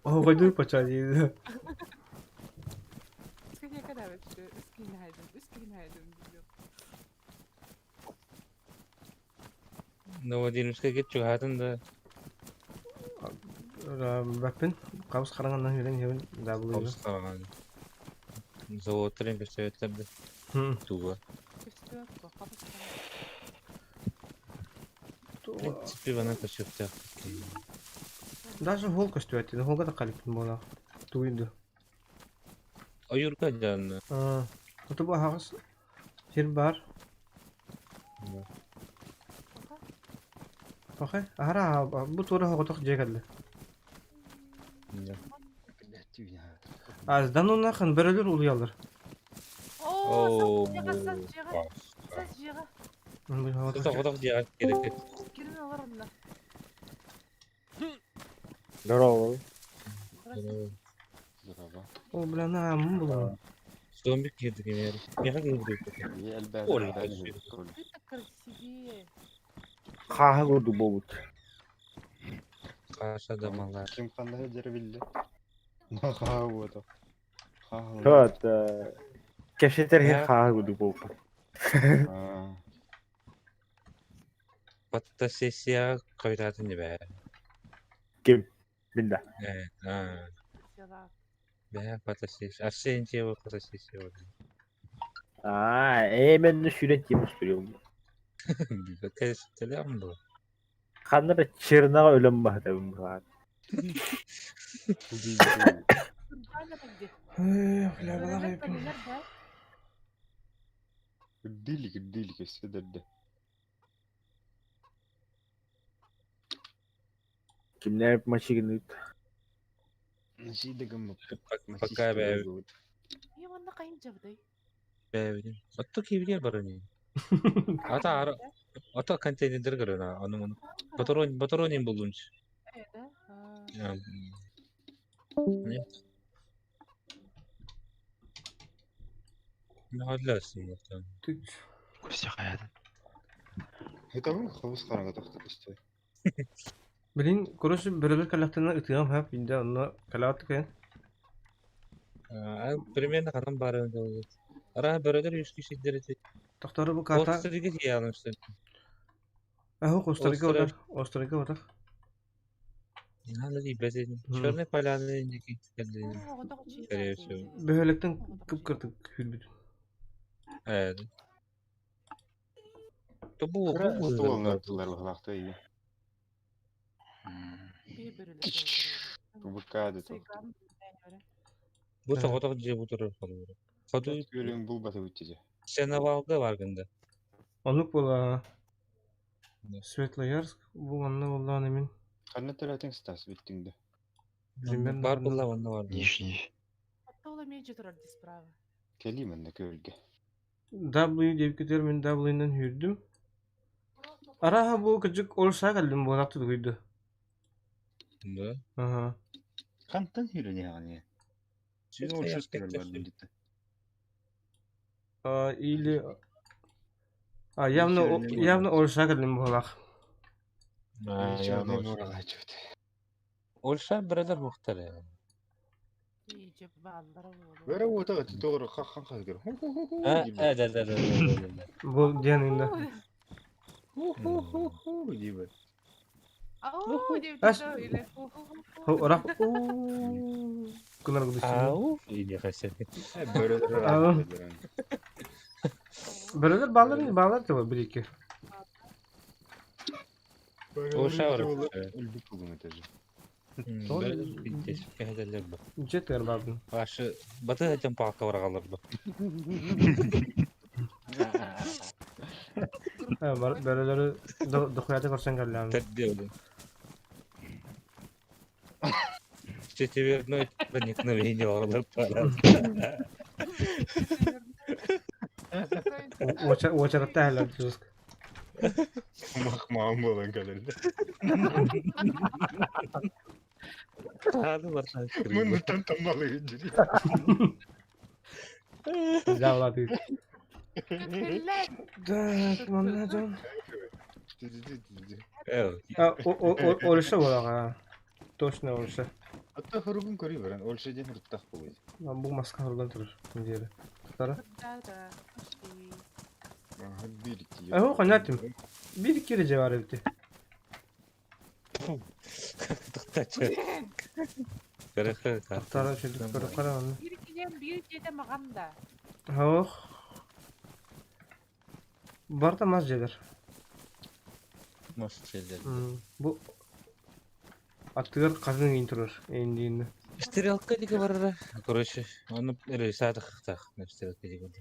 О, пойду почали. Скине когда вообще? Скинайдем, скинайдем. Новодинская кетчү хатын да. Баппин кабыс караганнан хүрен хебин W. Кабыс караган. Заводтарын көстөбөттөрдү. Туга. В принципе, вона көстөптө. Даже хол көстүбөт. Холга да калиппин бола. Туйду. Аюрка жанна. А, Оту бу хагыс сир бар. Пахай, ара бу тура хоготох жегелде. Блять, түйне. Аздан оннан бөрөлөр улуялар. О, сас жига, сас жига. Бу хоготох. Хотох жига керек. Кирин алар онна. Здорово. Здорово. О, бля, на, мун булар. Зомби кирди кемер. Меха кирди. И элбэ. Оля. Ты так красивее. Хааһа курдук буолбут. Каша да мала. Ким ханна дер билде. Хаа вот. Хаа. Тот кэпсэтэр иһин хааһа курдук буолбут. Фотосессия койтатын дебе. Ким? Мин да. Э, а. Села. Бэ фотосессия. Арсентьева фотосессия. Аа, ээ мен сүүрэн тиийэн устуруйум. Кэс телем бу. Ханна да чернаҕа өлөн баһытабын быһаат. Эх, бля, бля, Бөлелер да? Дилик, дилик, өссө дерде. Кимнээр машигыныт. Насида гыммыт. Пока бэ И онна кайын жабдай. бэ. Отто кибилер барыны. Ата ара ата контейнер көрөнө. Аны муну. Батарон батаронин булдумч. Э, да? А. Нет. Нагаласың там. Костя хайатын. Это бу хабыс караңга тохтоп өстө. Блин, короче, бөрөлөр калактына ытыгам хап, инде онно калаат кен. А примерно канан барын болот. Ара бөрөлөр үскү сиддер. Тохтору бу карта. Острыгы ялымсын. Аху, Острыгы Острыг. отар, Острыгы отар. Надо тиийбэт ини. Черный поляны инники кэллин. Скорее всего. Бөһүөлэктэн кып-кырдык күүрбүтүм. Ээ. Тобу Кыра остуолга тыллар быһалаахта ийэ. Кубукка да Бу соҕотох дьиэ бу турар холобура. Хоту Күөлүҥ булбата бүттү. Сеновалга бар гында. Оннук буолла. Светлоярск бу манна буоллаҕына мин Ханна төрөөтүҥ Стас бүттүҥ да? Примерно Бар буолла манна бар. Нижний. Оттола меньше турар дии справа. Кэлии манна күөлгэ. W диэбиккитигэр мин W-нан сүүрдүм. Арааһа бу кырдьык ол саа кэллим буолаах тутугуйду. Да. Аха. Хантан сүүрэн иһэҕин ийэ? Син ол шест кэлэр бардым дитэ. А, или... А, явно, явно ол саа кэллим буолаах. А, Черный явно. мураҕааччыбыт. Ольша бирэлэр мухтар. Иичэ бааллара буолуо. Бөрө уота өтө тоҕура хаххан хахгыр. Ху-ху-ху-ху А, диибэ. да, да, да, да, да. Бу диэн инде. Ху-ху-ху-ху диибэ. Ау, диэбит Ас- да, или ху-ху-ху. Хо, орах. Уу. Гынар гыдысты. Ау, иди хасен. Э, бөрөлөр Аа. ааттыылар. Бөрөлөр баалар баалар да bir iki. Ольша бар. Өлбүт булуҥ этэ. Бу. Жетер бабын. Башы баты этен палка барагалар бу. Бөрөлөрү дохуяты көрсөн кэллэм. Тәрбие өлө. Четверной проникновение орлар пара. Очаратта әлі жестко. Мах-маам буолан кэлэллэр. Тады барсан. Муннуттан таммалыы дии. Zavladı. Кэллэ. Так, манна дьон. Э, А, Ольша буолаҕа. Точно Ольша. Атта хоругун көрүй баран, ол шеден ырыттах буолуй. Бу маска хорган турар. Диэри. Тара. Да, да. Пошли. Аха, бир икки. Э, хонятым. Bir iki gece var evde. Тохтачы. Көрөхө. Tara şöyle көрө кара аны. Биир килиэн биир дьиэтэ маҕан да. Ох. Барта мас жедер. Мас челдер. Бу аттыгар казын кийин турар эндиинде. Стрелка диге барара. Короче, аны рейсадых так, стрелка диге.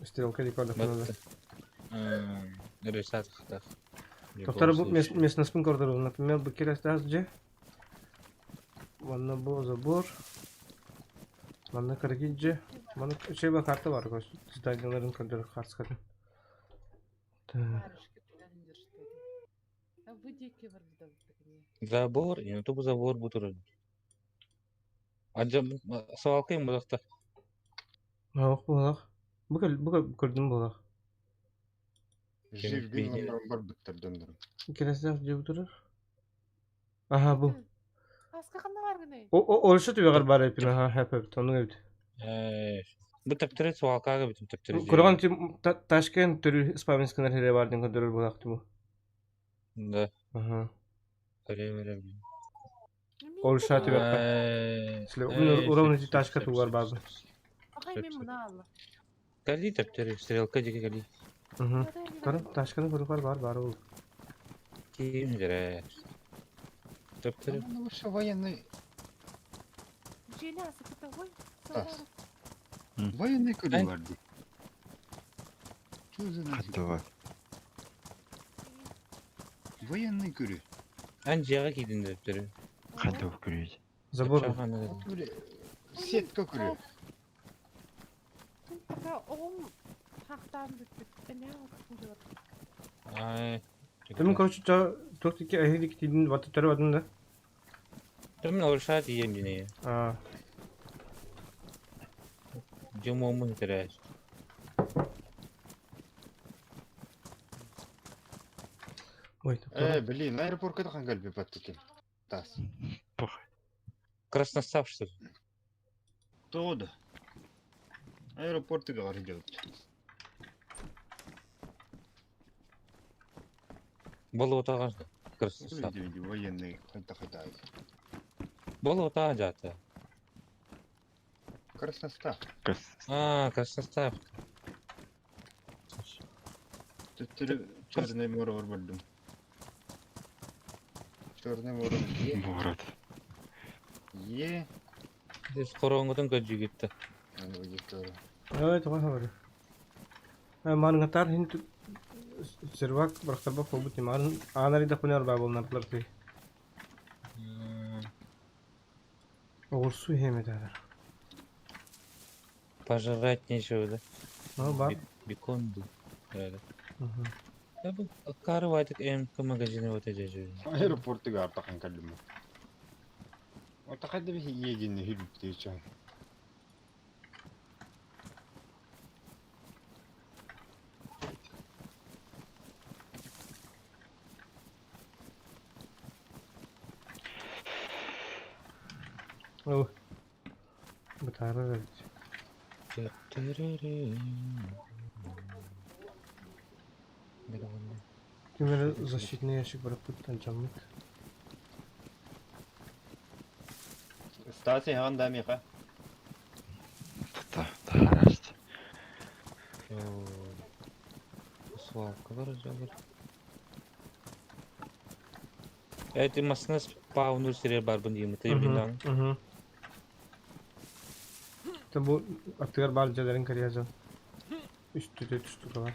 Стрелка дип алып. Рейсадых так. Доктор бу местностьпын көрдөрөр. Например, бу келестаз же. Манна бу забор. Манна кыргыз же. Манна чөйбө карта бар. Зданияларын көрдөрөр картасын. Так. Барышка тулан что ли. А вы диэки барбыта бутакини. Забор, не то забор бу турар. Анжа савалкайым бу Ох, булах. Бу кел бу көрдүм булах. Жиргин оннорон барбыттар дьоннорун. Келестаз же турар. Аха бу. Аска ханна баргыный? О о Ольша түбэгэр бар эпин. Аха, хэп хэп. Тону эбит. Э, бу төптөрө суалкага бүтүн төптөрө. Көргөн тим Ташкент төрү Спавинсканар хере бар ден көрдөрөр булах тибу. Да, Аха. көрө Ольша түбэкка. Силе уровень ташка тугар бабы. Ахай мен мына алла. Кали төптөрө стрелка диге кали. Мхм. Тара ташканы көрүп бар бар ол. Ким жере. Төптөрө Ну, что военный, Дьиэни асыпыта ой. Тас. военный көрүү Ай. бар дии. Что за нафиг? Хаттова. Военный көрүү. ан жага кийдин төптөрө. Хаттова көрүйт. Забор. Сетка көрүү. Пока оҕом хахтаан бүппүт. Эмээ отун Ай. Тэмин короче жа туох тики эһидик тидин баты төрө батын да. Төмөн Ольша дием дине. А, Жомомун тереш. ой, Э, блин, аэропортка тахан кэлби баттыки. Тас. Красностав что ли? Тода. Аэропортыга бар делать. Болу отаган. Красноставка. Военный хайда Болота жата. Красностав. А, Красноставка. Төттөрү Черное море барбардым. Черное море е. Город. Е. Здесь хоронготун көдьүгүттэ. Ой, тоҕо хабары. Маарыҥҥатаар иһин сервак бырахтарбах буолбут маарын аан арыйдахпына арбаа буолнардылар тыы. Оҕурсу иһиэм этээлэр. Пожрать нечего, да? Ну, бар. Бекон был. Я бы карывайтык МК магазины вот эти же. Аэропортыгар артахан кэллим. Отахайда биһи иэгинни хүрбүттүү О, бытаарар эбит. Ким эрэ защитный ящик бырахпыттан дьаммыт. Стас иһэҕин да миэхэ? Да, да, Свалка бар Эти масына спавну сире барбын деймін, ты билан. Та бу аттыгар баар дьиэлэрин кэрийэ дьон. Үстүтэ түстүк бар.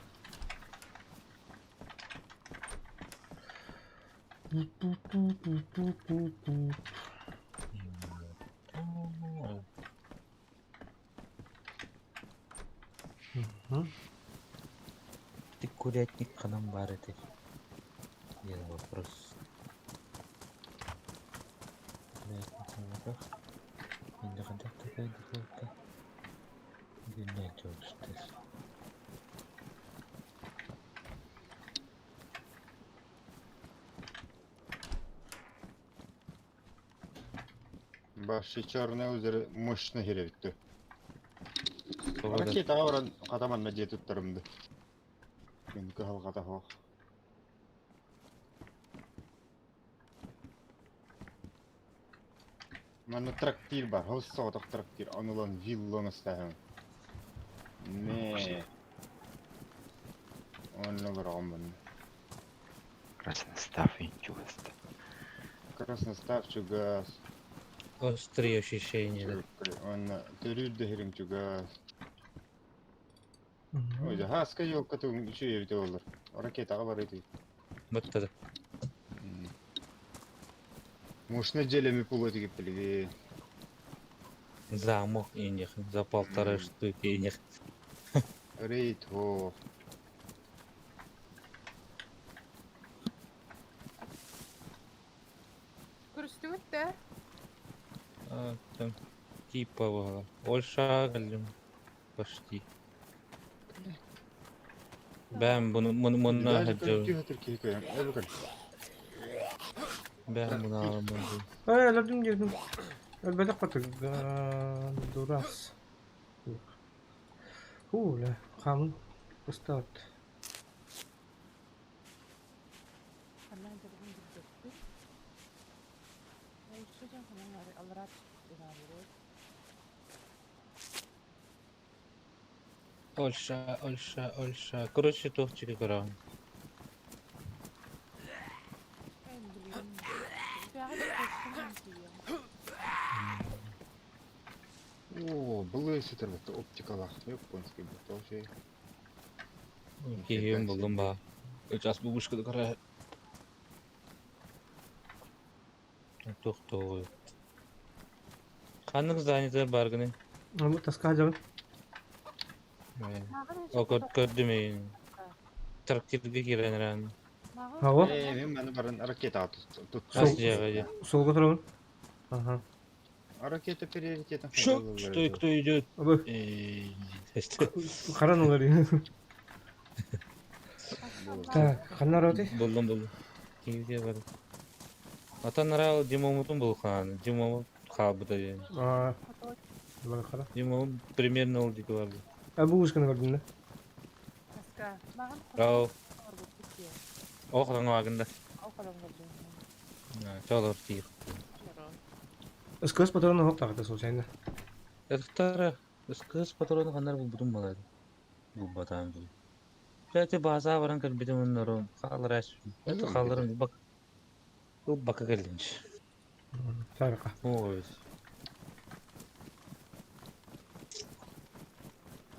Ты курятник ханан баар этэй? Диэн вопрос. Курятник буолбатах. Инде хайдах такай духовка? Билбэт устар. Баши черное озеро мощно херевиттü. Ракета баран хатаманна дьиэ туттарымды. Мин кыһалҕата суох. Манна трактир бар, хос соҕотох трактир, ону ылан вилла оҥостооһун. Не. Онно олороҕун манна. Красностав инчугаста. Красностав чугас. Острые ощущения, да. Онно төрүүр да сириҥ чугас. Ой, хаска елка тугун үчүгэй эбитэ буоллар. Ракетаҕа барыы Баттады. Мощно дьиэлэми пулуо тигиппилиги. Замок иних, за полторы штуки иних. Рейд хо. Көрүстүгүт да? А, там типа было. Ольша кэллим. Почти. Бэм буну муну муну хаджы. Бэм буну аламын. Эй, өлөрдүм диэтим. Өлбөтөх хотуг дурас. Хуу, ля, хаамын ыстаат. Ханна дьарыгын билбэппин. Уулусса дьон ханан аллараа түспүттэр ааллар. Ольша, Ольша, Ольша. Короче, туох чеки көрөҕүн. Эн билигин бэҕэ почтанан тиийэҕин. О, былы сытар бата оптикалаах японский бата вообще. Киһиим буллум баа. Сейчас бабушка көрө. Туох туоҕуй. Ханнык зданиетыгар бааргыный? Бу таска дьабын. О, көрдүм эйин. Трактирга киирэн эрэн. Аҕа. Ээ, мин маны баран ракета тут. Хас дьиэҕэ дьэ. Суолга турабын. Ага. Ракета приоритетом. Что? Что и кто идет? Абы. Эй, Харан олар. Так, ханна роти? Булдум булдум. Киһи бар. Атан арал Димомутун булхан. Димомут хаалбыта диэн. Аа, хара. Димомут примерно ол диэки барбыт. А бу ушканы көрдүм да. Таска. Маған Рау. барбыт Ох, оҥоагында. Ол Чолор тиих. Ыскыс патроны хоп тахта случайно. Ыктара ыскыс патрону ханнар булбутум балар. Булбатаан бул. Кстати, база баран кэлбитим оннору хаалар Это хааларым бак. Бака кэллинч. Сарка. Ой.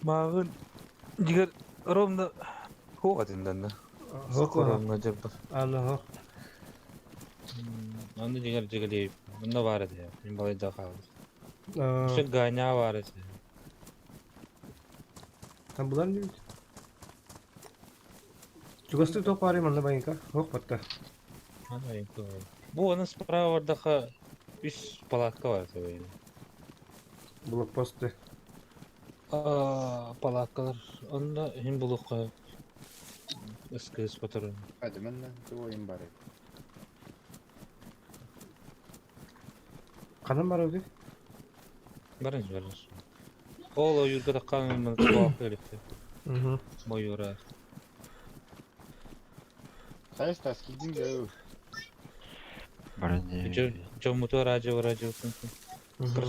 Мағын дигер ровно хуатындан да. Хок Ровно жабба. Аны хок. Аны дигер дигели мында бар edi. Мен балай да хаалар. Şu ганя бар edi. Там булар не бит. Чугасты тоқ бар манна байынка. Хок батта. Ана Бу оның справа бардаха үс палатка бар edi. Блокпосты. Палаткалар. Онда хим булукка СКС патрон. Hadi ben de oyun bari. Канан бар өді? Барыңыз, барыңыз. Ол юрга таккан мен туак элепти. Бойура. Сайыс тас килдиң да. Баран Жо жомуту радио радио.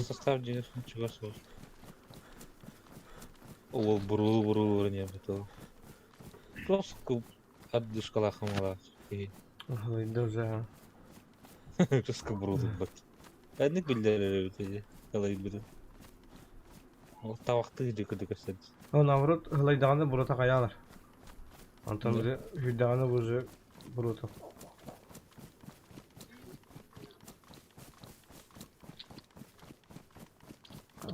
Состав деген чыгар сол. Ол бурулу бурулу не бит. Просто отдышкала хамала. Ой, да. Просто бурулу бат. Әнник билдер бит. Алай бит. Ол тавакты жекөдө көрсөт. О, наоборот, ылайдағанда бурата каялар. Антон уже хүддағанда уже бурута.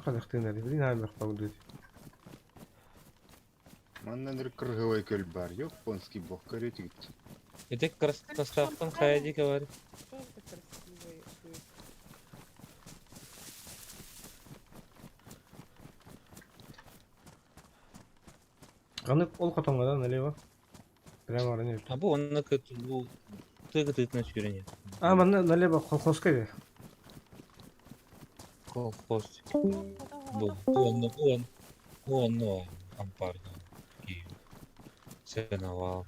Кадактын блин, ай бак багды. Маннан bir кыргыбай көл бар. Yok, понский бог көрөтү гит. Этек составтан хаядика бар. Что это красивый будет? Канык ол котоңга налево. Прямо ранее. А бу онна кыт бу тыгы тытна сүйрәнә. А, манна налево колхозка де. Колхоз. Бу онна он онно ампар. Сеновал.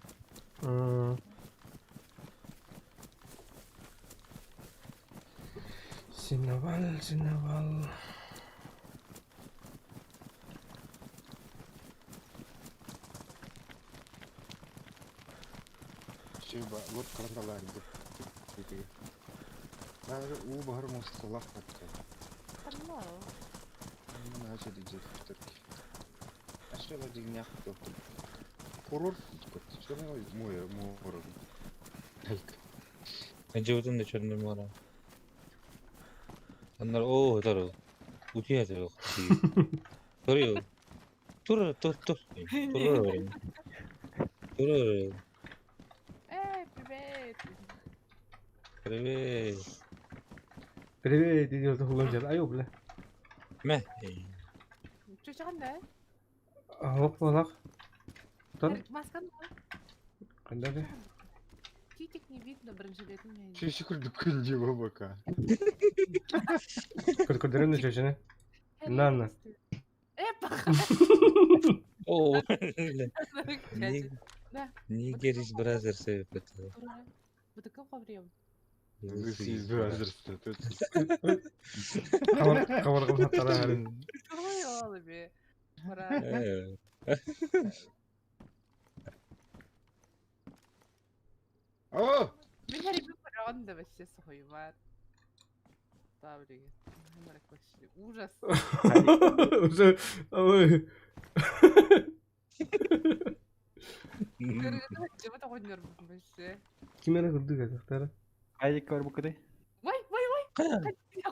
Сеновал, сеновал. Şey ba, lot karantalar indi. Бары у бар мостолак батты. Hello. Начали директор. А что я дигняк доктор? Курорт кот. Что мы мой мой. Айк. Жыбытын да Черное море. Аннар о, тару. Утия тару. Туру. Тур тур тур. Тур. Тур. Эй, привет! Привет. Привет, идиот хуланжар. Ай, бля. Мә. Чё, чаганда? Хоп, болак. Тон, Маскан кандай де? Титик не видно, бронежилетін мен. Чеши күрдүк диба бака. Көрдөрөн чөчөнө. Нана. Э, паха. О. Да. Нигерис Бразерс это. Бутыка қабырем. This is brothers. Кабар кабар кылып караган. Ой, олы Мара. О! Мен әрі қараған да вообще сухоймар. Да, блин. Вообще ужас. Уже ой. Жыбыта қойныр вообще. Кимере көрдүк атактары. Айдик бар бу кыды. Ой, ой, ой. Кая?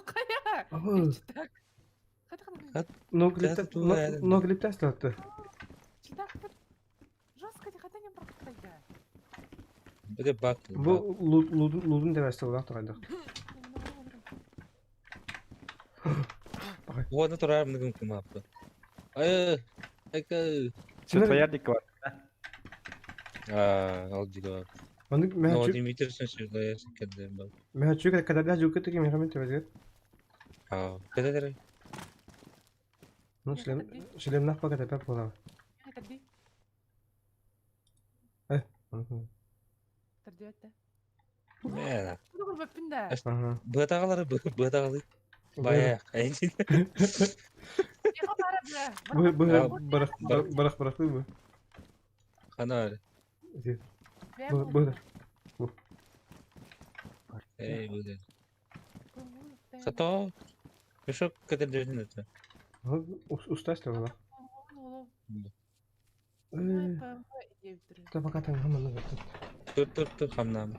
Кая? Ой. Так. Қайда Но клипте но клипте астатты. Читак. Жестко, қайда не брат Бу бак. Бу лудун лудун деп асты булак тургандык. Оны турар мыгым кымапты. Ай, айка. Светлояр дик бар. А, ал дига. Оны Но мен Димитр сен кенде ба. мен чүк кадарда жүк теки мен тебезгет. А, кадар. Ну шлем шлем нах пока тепе бола. Тарди. Э. Тарди атта. Мэ. Буну көрбөппүн да. Аха. Быатаҕалары быатаҕалыы. Бая. Яха бара бля. Бу бу бырах бырах бырахтыы бу. Хана. Бу бу. Бу. Эй, бу. Сато. Мешок кэтэрдэрин это. Устас тагала. Та пока там хамана гаттат. Тур тур тур хамнам.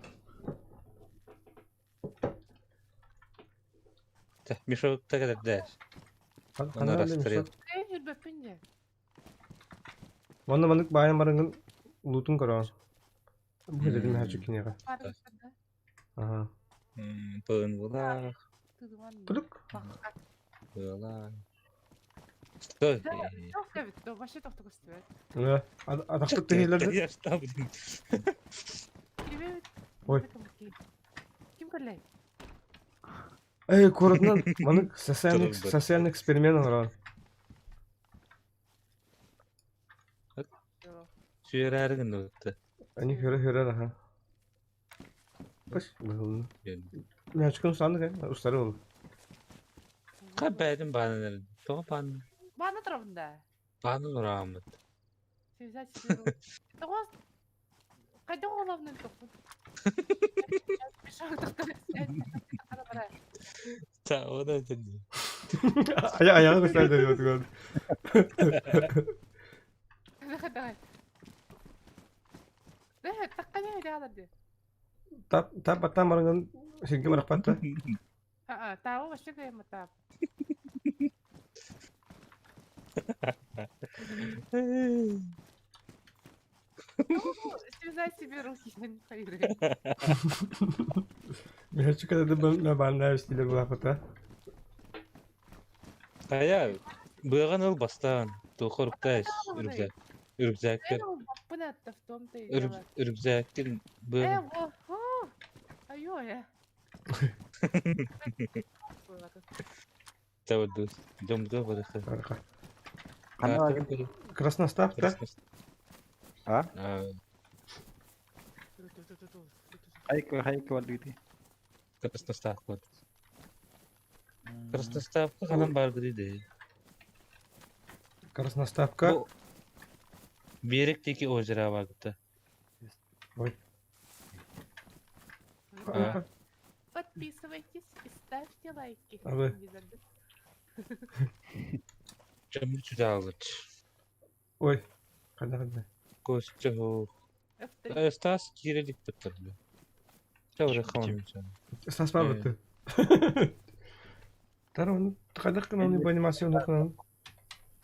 Мешок кэтэрдэр. Аны расстрел. Манна маннык баайан бараҥҥын луутун көрөҕүн. Бу дедим мөһөөччүк киниэхэ. Аха. Пын булах. Тулук. Была. Стой. Атахпыт тэһиилэрдэ. Я что, блин. Ой. Ким кэллэй? Эй, куоратынан маннык социальный социальный эксперимент оҥорон. Сүөрээри гынныбытта. Они хөрө-хөрө аха. Паш, быһылны. Мячкын устаны устары ол. Ка бэдин баанын Тоҕо баан? Баана турабын да. Баанын урааммыт. Связать себе. Тоҕо хайдах оҕолообунан тохпут. Та оны этин. Ая аяғы көстәр деп отыр. Давай. Тап тап баттан барынган сирге барахпатта. Тау вообще кайма тап. Связать себе руки, я не поиграю. Мячик это на банда стиле была пота. Хайа, быаҕын ыл бастаан, туохха уруктаайс, рюкзак. Рюкзаккер, в том-то и дело. рюкзаккер Э, быаҕын. во, айой, Тавдус, дом барыха. Барыха. Ханна Красностав, да? А? Хайка хайка бардыгыты. Красностав вот. Красноставка ханан бардыры де. Красноставка. Берек теки озеро багыта. Ой. А. Подписывайтесь и ставьте лайки. А вы? Чөмүр чудалыч. Ой. Қайда қайда. Костя. Стас кирелик бітірді. Тәуре ханым. Стас бар бітті. Тара оны қайда қынан не анимация қынан.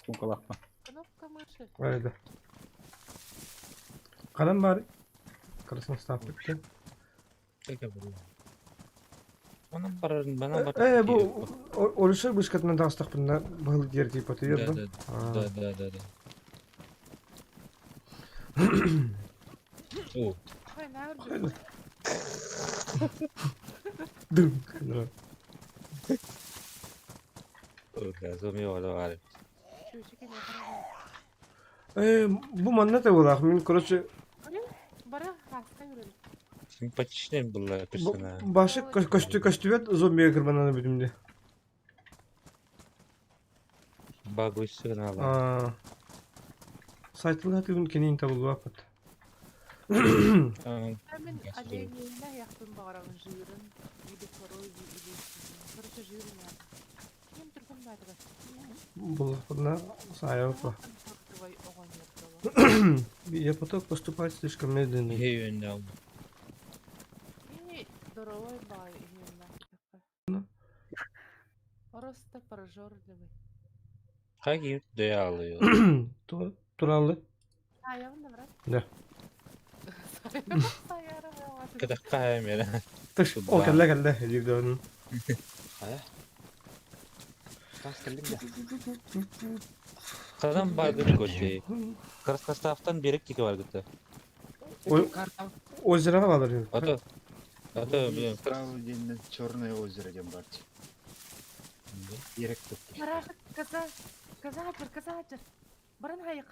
Сумкалақпа. Кнопка мыши. Қайда. Қадан бар. Красностав бітті. Onun барарын бана бар. Э, бу орысша бышкатынан тағыстақпын был дер типа ты Да, да, да, да, да, да. О. Ой, наверное. Дым. Э, бу манна та булах. Мин, короче, Бара хаска yürüdüm. Симпатичный была персонаж. Башы көстү көстүбөт зомби кырбананы бүтүмдү. Багуйсы гына. Сайтылга түгүн кенин табылбаппыт. Мен оленейна яқтын бағарағын жиырын, или коровий, или... Короче, жиырын я. Кем түркін бәрі? Бұл бұна сайып. Я поток поступать слишком медленно. Здоровой бай, Просто прожорливый. Хаги дыялы. Туралы. А, я вам брат? Да. Кадакка мера. Тыш, о, кэллэ кэллэ, диир Хайа. Тас кэллиҥ да. Хадан бардын көтө. Красноставтан берек тике бар гыта. Ой, озероға балар. Ата. Ата, блин. Сразу день Черное озеро дем бар. Ерек тут. Барашек, коза, коза, коза, Баран хай,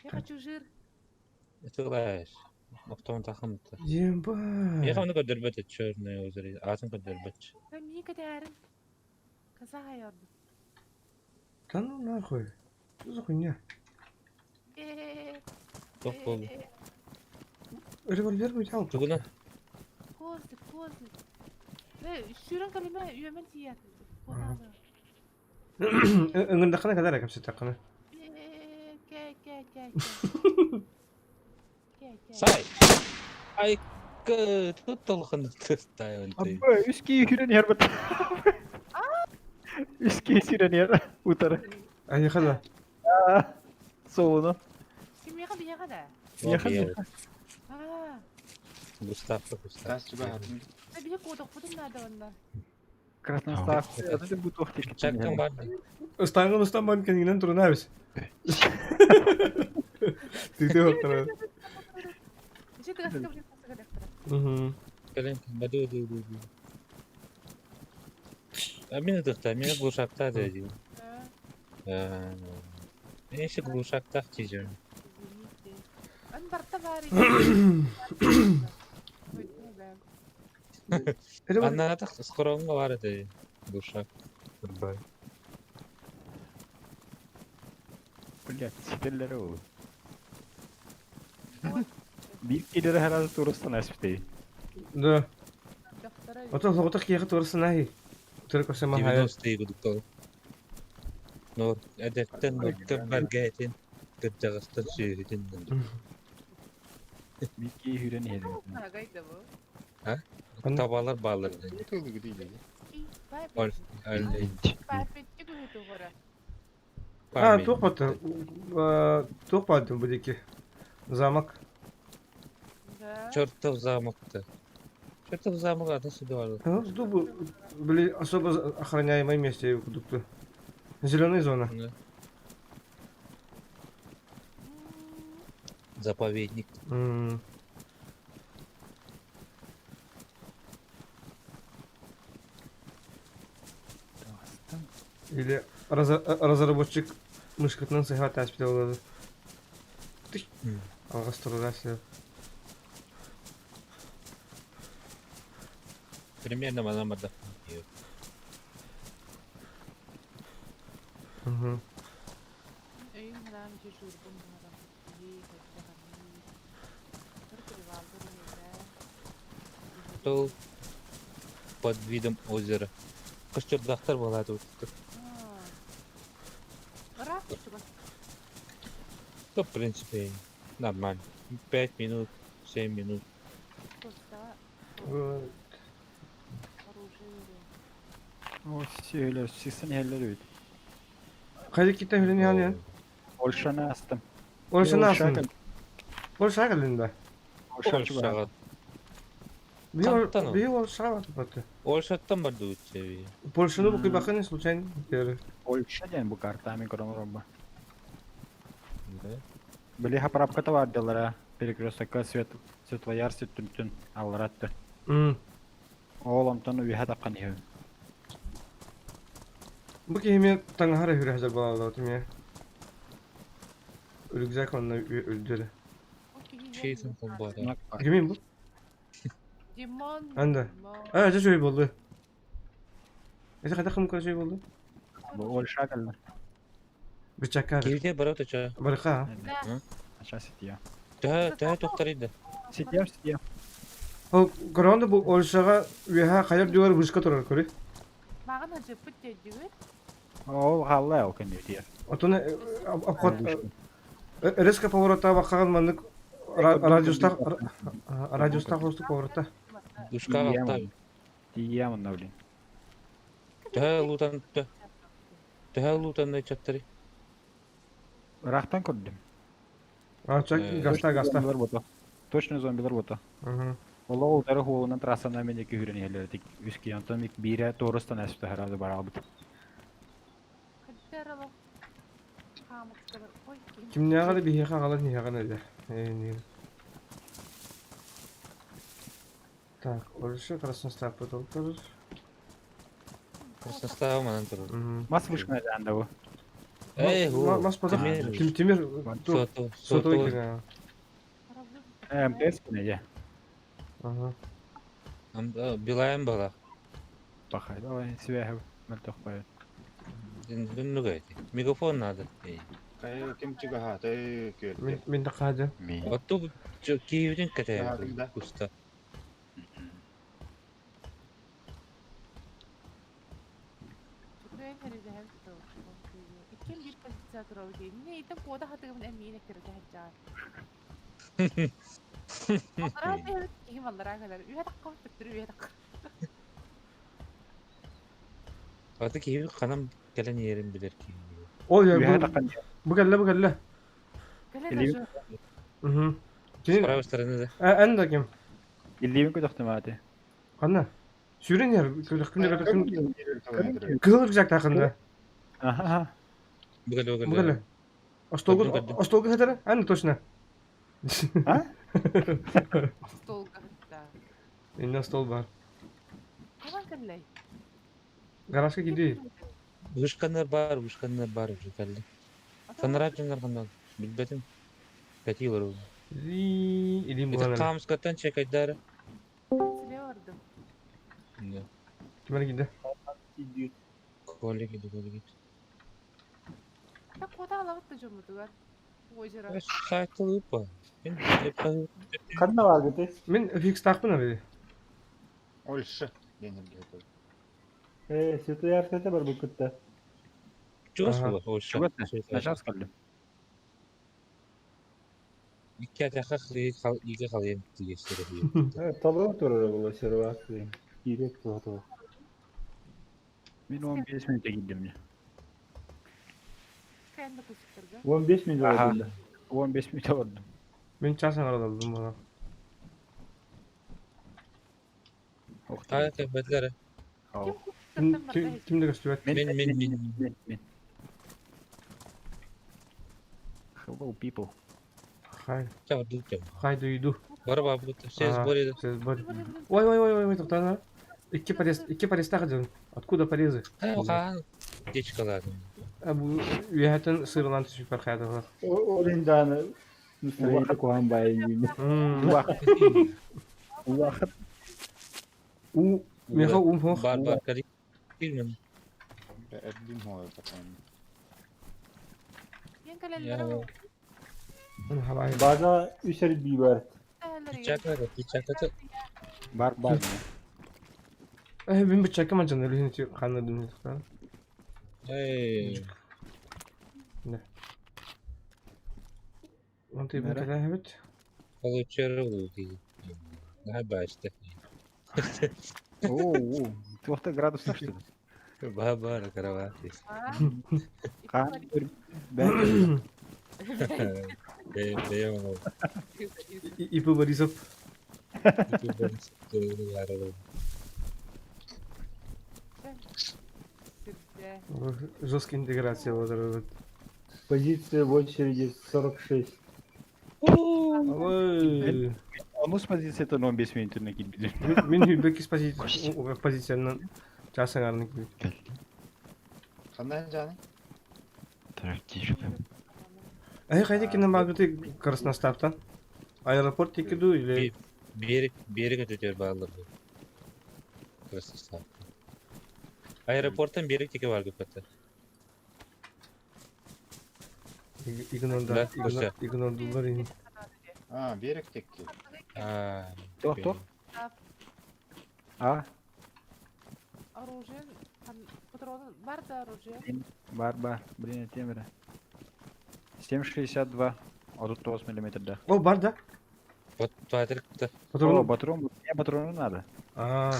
Я хочу жир. Это лаешь. Автоматахым да. Ебать. Миэхэ ону көрдөрбөт черное озеро аатын көрдөрбөт. Мии кэтээрин. Казахай орду. Да ну нахуй. Что за хуйня? Туох буолла? Револьвер взял. Тугунан? Козлик, козлик. Э, сүүрэн кэлимэ, үөмэн тиийэт. Ыҥырдаххына кэлэр кэпсэттэххинэ. Кэ, кэ, кэ, кэ. Сай! Ай, тут толхын тыстайын. Абы, үс киһи сүүрэн иһэр бат. Үс киһи сүүрэн иһэр утары. Айыха да. Соуну. Кимиэхэ биһиэхэ да? Миэхэ Аа, Густав, Густав. Тас чугаһатын. биһи куотохпутун наада онно. Красностав. Это бу туох тик. Чаккан бар. Ыстаангын ыстан бан кэннигинэн турунабыз. Ты оттара. Ичи тыгаска билин тасыга Угу. Кэлин, баду ду ду ду. А мин ытыхта, мин глушакта дедим. Эши глушактах тижем. Извините. Ан барта бар. Аннатах скоронга бар эти глушак. Турбай. Блять, сителлere ол. Bir килere herhalde турыстан әспітей. Да. Ото лоғытық киэхэ турсын ахи. Түрік көрсө махая. 90-е гудуктол. Нор, әдеттен норка баргайтын, кырдьаҕастан сүөһүтүн Bir киһи хүрен иһэр. Гайда бу. Табалар баалар. Тылы гыдыйлы. Ол А, туох баты. Туох баты бу диэки. Замок. Да. Чертов замокта. Чертов замок атын сүдү бар. Ну, дубу были особо охраняемое месте кудукту. Зеленая зона. Заповедник. М. Или разработчик мышкатынан сыха таспите болады. Алғас тұрда Примерно манан барда. Угу. Өйүн ханаам дежурдум буһарам. Тол под видом озера. Коштердахтар была тут. Ыраах чугас. То, в принципе, нормально. 5 минут, 7 минут. Коста оружие. О, сөйлөр, сиксен иһэллэр үт. Қайда кетті хүлін яны? Ольшаны астым. Ольшаны астым. Ольша келін да. Ольша чугас. Ольшаға. Биыл Қаттан ол? биыл Ольшаға батып батты. Ольшаттан барды өтсе. Польшаны бұл бақын случайно. Ольша диэн бу карта мен көрөн оромба. Да. Били хаправката бар делара. Перекрестокка свет светлояр сүттүнтүн алларатты. М. Ол онтон үйһэ тапкан иһэ. Бу киһиме таҥаһара хүрэ хазар балалар тимэ. Рюкзак онно өлдөрө. Чейсен холбода. Кимин бу? Димон. Анда. А, жа жой болду. Это қайда кым көрсөй болду? Бу Ольша кэллэ. Бычакка. Килде барат оча. Барыка. Да. Аша сития. Төһө төһө тохтарыйды. Сития сития. Ол көрөндө бу Ольшага үһә кайыр дүйөр вышка турар көрү. Маған ажыппыт дедүгүт. Ол хаалла ол кэннития. Отон обход резко поворота бакаган маннык радиустах радиустах хосту поворота. Душка алта. Тиия манна блин. Төһө лутан төһө лутан чаттары. Ыраахтан көрдүм. А, чак гаста гаста. Зомбилар бота. Точно зомбилар бота. Мгм. Ол утары хуолунан трассана мен эки хүрен иһэллэр тик үс онтон мик биирэ тоорустан эспитэ хараады бараалбыт. Хаддарало. Хаамыттар. Ой, Кимнээҕэ да биһиэхэ аҕалан иһэҕин элэ. Э, Так, Ольша красностав потолкар. Красностава манан турар. Мас вышкана даанда бу. Эй, Мас потом. Тимир. Тим Тимир Сото, сотовый сото. кирген. МТС кene я. Ага. Билайн бала. Пахай, давай, связи. Мөлтөх бай. Дүннүгэй. Мегафон надо. Кай ким чугаһаата Мин күөлгэ. мин да хаадьа. Ми. Отту киевден Чугаһаатыҥ да? кэтээн куста. Чүкүрэн хэрилэһэн тыл. Икким биир позиция турабыт дии. Мин эйтэн куода хатыгымын эмиин эккирэтэ сылдьаар. Аллараа түһэбит, киһим аллараа кэлэр. Үһэ таххабыт, төттөрү үһэ таххар. Аты киһи ханан кэлэн иһэрин билэр киһи. Ой, Үһэ бу таххан. бу кэллэ, бу кэллэ. Кэлэн Илиим уже. Угу. С Кини правой стороны да. эн да ким? Илиим көтөхтүм ааты. Ханна? Сүүрэн иһэр күлэхпин күлэхпин кыһыл рюкзак тахында. Аха. Бу кэллэ, бу Бу кэллэ. кэллэ. Остолга Көрдүм, көрдүм. остолга сытар? Ан точно. А? Столга хытта. Инне стол бар. Ханан кэллэй? Гаражка киди. Вышканнар бар, вышканнар бар уже кэллэ. Санараа дьоннор ханна билбэтим. Кэтии олорор. Илим Это булан. Камскаттан чекайдары. Силе бардым. Кимер киди? Коля киди, коля киди. Та куода алабыт да дьоммутугар. Озеро. Сайтыл ыпа. Ханна бааргыты? Мин фикс тахпын аби. Ольша диэн эргэ. Э, Святой Арсете бар бу кытта. Чугас Ага. була, ольша. Чугас. Начаас кэллим. Икки атаха иге халыйын тигэстер. Э, талон турар була сервасы. Кирек туһату. Мин 15 минутта киирдим. Кэнди кусуктарга. 15 минут Аха. oldu. 15 минут олордум. Мин час аҥарадалдым була. Ай, кэлбэтлэр. Ким Ким кустартан барда ким да көстүбэт. Мин, мин, мин. Мин, мин. Hello people. Хай. Ча, дутем. Хай дуйду. Бар бабыт, все Ага. сборе. Все сборе. Ой, ой, ой, ой, ой, тоқтана. Икки порез, икки порезтах дьон. Откуда порезы? Хаан дечкалаадым. А бу үөһэтин сырылан түсүппэр хайдалар. Ориндааны настроение куһаҕан баайы. Улахан. У меха ум хох. Бар бар кали. Фильм. Эрдим хоой пацан. Ен кэлэллэр Хабай. База үсер би бар. Пичаката, пичаката. Бар бар. Э, мин бычакка мажан өлүһүн ти ханна дүнү тоқтана. Эй. Онты бу Нэрэ. кэлэһэбит. Получер улги. Наха башта. Оо, туохта градустар что ли? Ба бар каравати. Хаан бән. Бе бе ИП Борисов. Сирде. Жесткая интеграция вот. Позиция в очереди 46. Ой. Онус позицията 15 минутына киирбитим. Мин хүбэкис позиция позициянан час аҥарны киирбит. Ханна жаны? Эй, хайда кине багыты Красноставтан? Аэропорт тикиду или Берег берег өтөр баалар. Краснослав. Аэропорттан берег теке бар көпөттө. игнорда Да, Костя. игнордулар ини. А, берег текки. А. Тох, тох. А, Оружие, патроны, бар да оружие. бар бар. Блин, темір. 7,62. 39 миллиметр да. О, бар да. Вот патрикта. О, Патрон. патрон, мне патроны надо. А.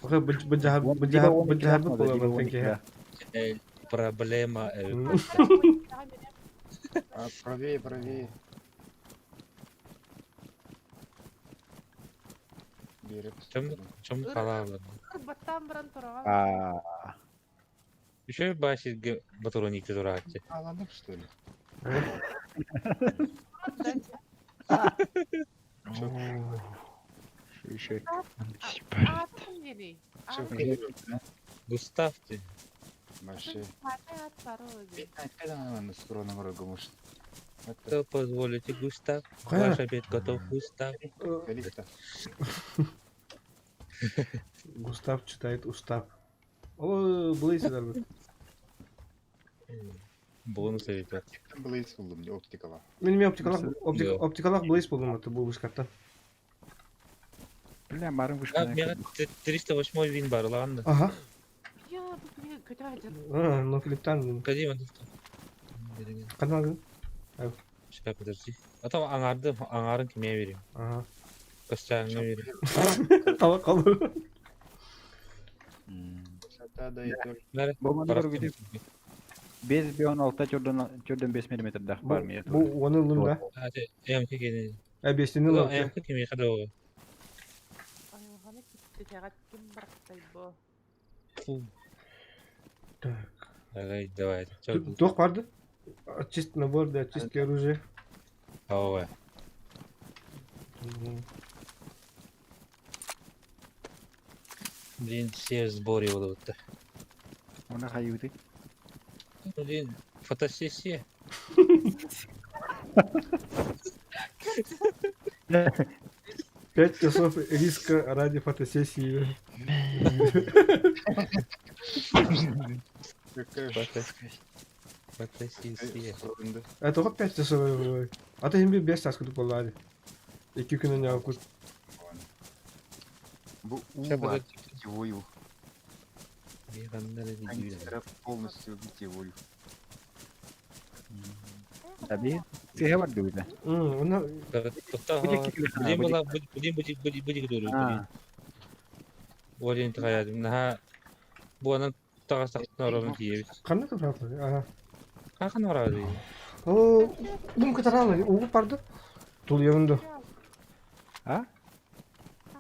Охе, быджахаб Либо быджахаб он быджахаб надо, либо була он тенке. Проблема. А, правее, правее. Берег. Чем чем халава. Баттан баран тураган. А, Еще башит патроник турати. А, ладно, что ли? еще. А, там дели. Чё, Густав ты. Маши. Ат бар оружие. Когда она на скоро на может. Что позволите, Густав? Хайа? Ваш обед готов, Густав. Калиста. Густав читает устав. О, былайсыздар бит. Бонус ребят. Блейз булдум, оптикала. Мен мен оптикалах Иә. оптикалах блейз болдум аты бу вышкаттан. Бля, марын А, вышканы. мега 308 вин бар, ладно. Ага. Я бу киһи көтө сылдьар. А, но клиптан. Погоди, он тут. Канал. Сейчас, подожди. А там аңарды, аңарын кимге берейм? Ага. Костяңа берейм. Талак калды. Высота да и только. Бәрі. Бу маны көргүтү 5 бе 16 төрдөн 5 миллиметрдах бар мия. Бу оны ылым да. МК кене. Әбестini ылым. МК кимге кадау. Айылҕаны киттитэҕэт ким барахтай бу. Так. Давай, давай. Туох барды? Очист набор для очистки оружия. Ау. Блин, все в сборе будут. Оны хайыты. Блин, фотосессия. 5 часов риска ради фотосессии. Какая Фотосессия. сорунду. Это вот 5 часов. А ты им 5 часов күтүп болду. 2 күнүн жабып күт. Бу Сейчас, ула подожди. питьевую. Мен Полностью питьевую. Таби. Сыга бар дүйдө. Оны Блин, была, блин, блин, блин, блин, блин, А, Олен тағаядым. Наха, буанан тағастақтың орын киебіз. кандай турат? Ага. Қақын орады. О, бум катаралы, угу барды. Тул янында. а?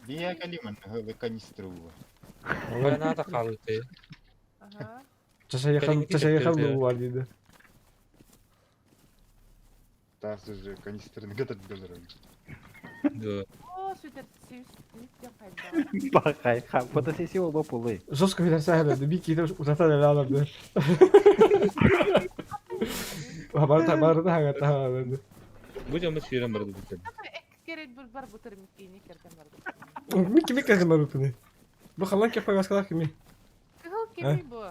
Бия калиман, хылы канистру ула. Ана да қалыты. Аха. Чашаяхан, чашаяхан бу бар дейди. Тас уже канистрны готовить долларами. Оо сүтэр сүүс диэн хайда. Бакай, фотосессия болбоп болду. Жестко видарса хәле, би китеп утата да аларды. Барда барда хагата аларды. Бу жамы сүйрен барды бу. Эккерет бу бар бутыр миккини керген бар. Микки микки кызым бар бу. Бу халан кеп баскалар кими. Кыһыл кими бу?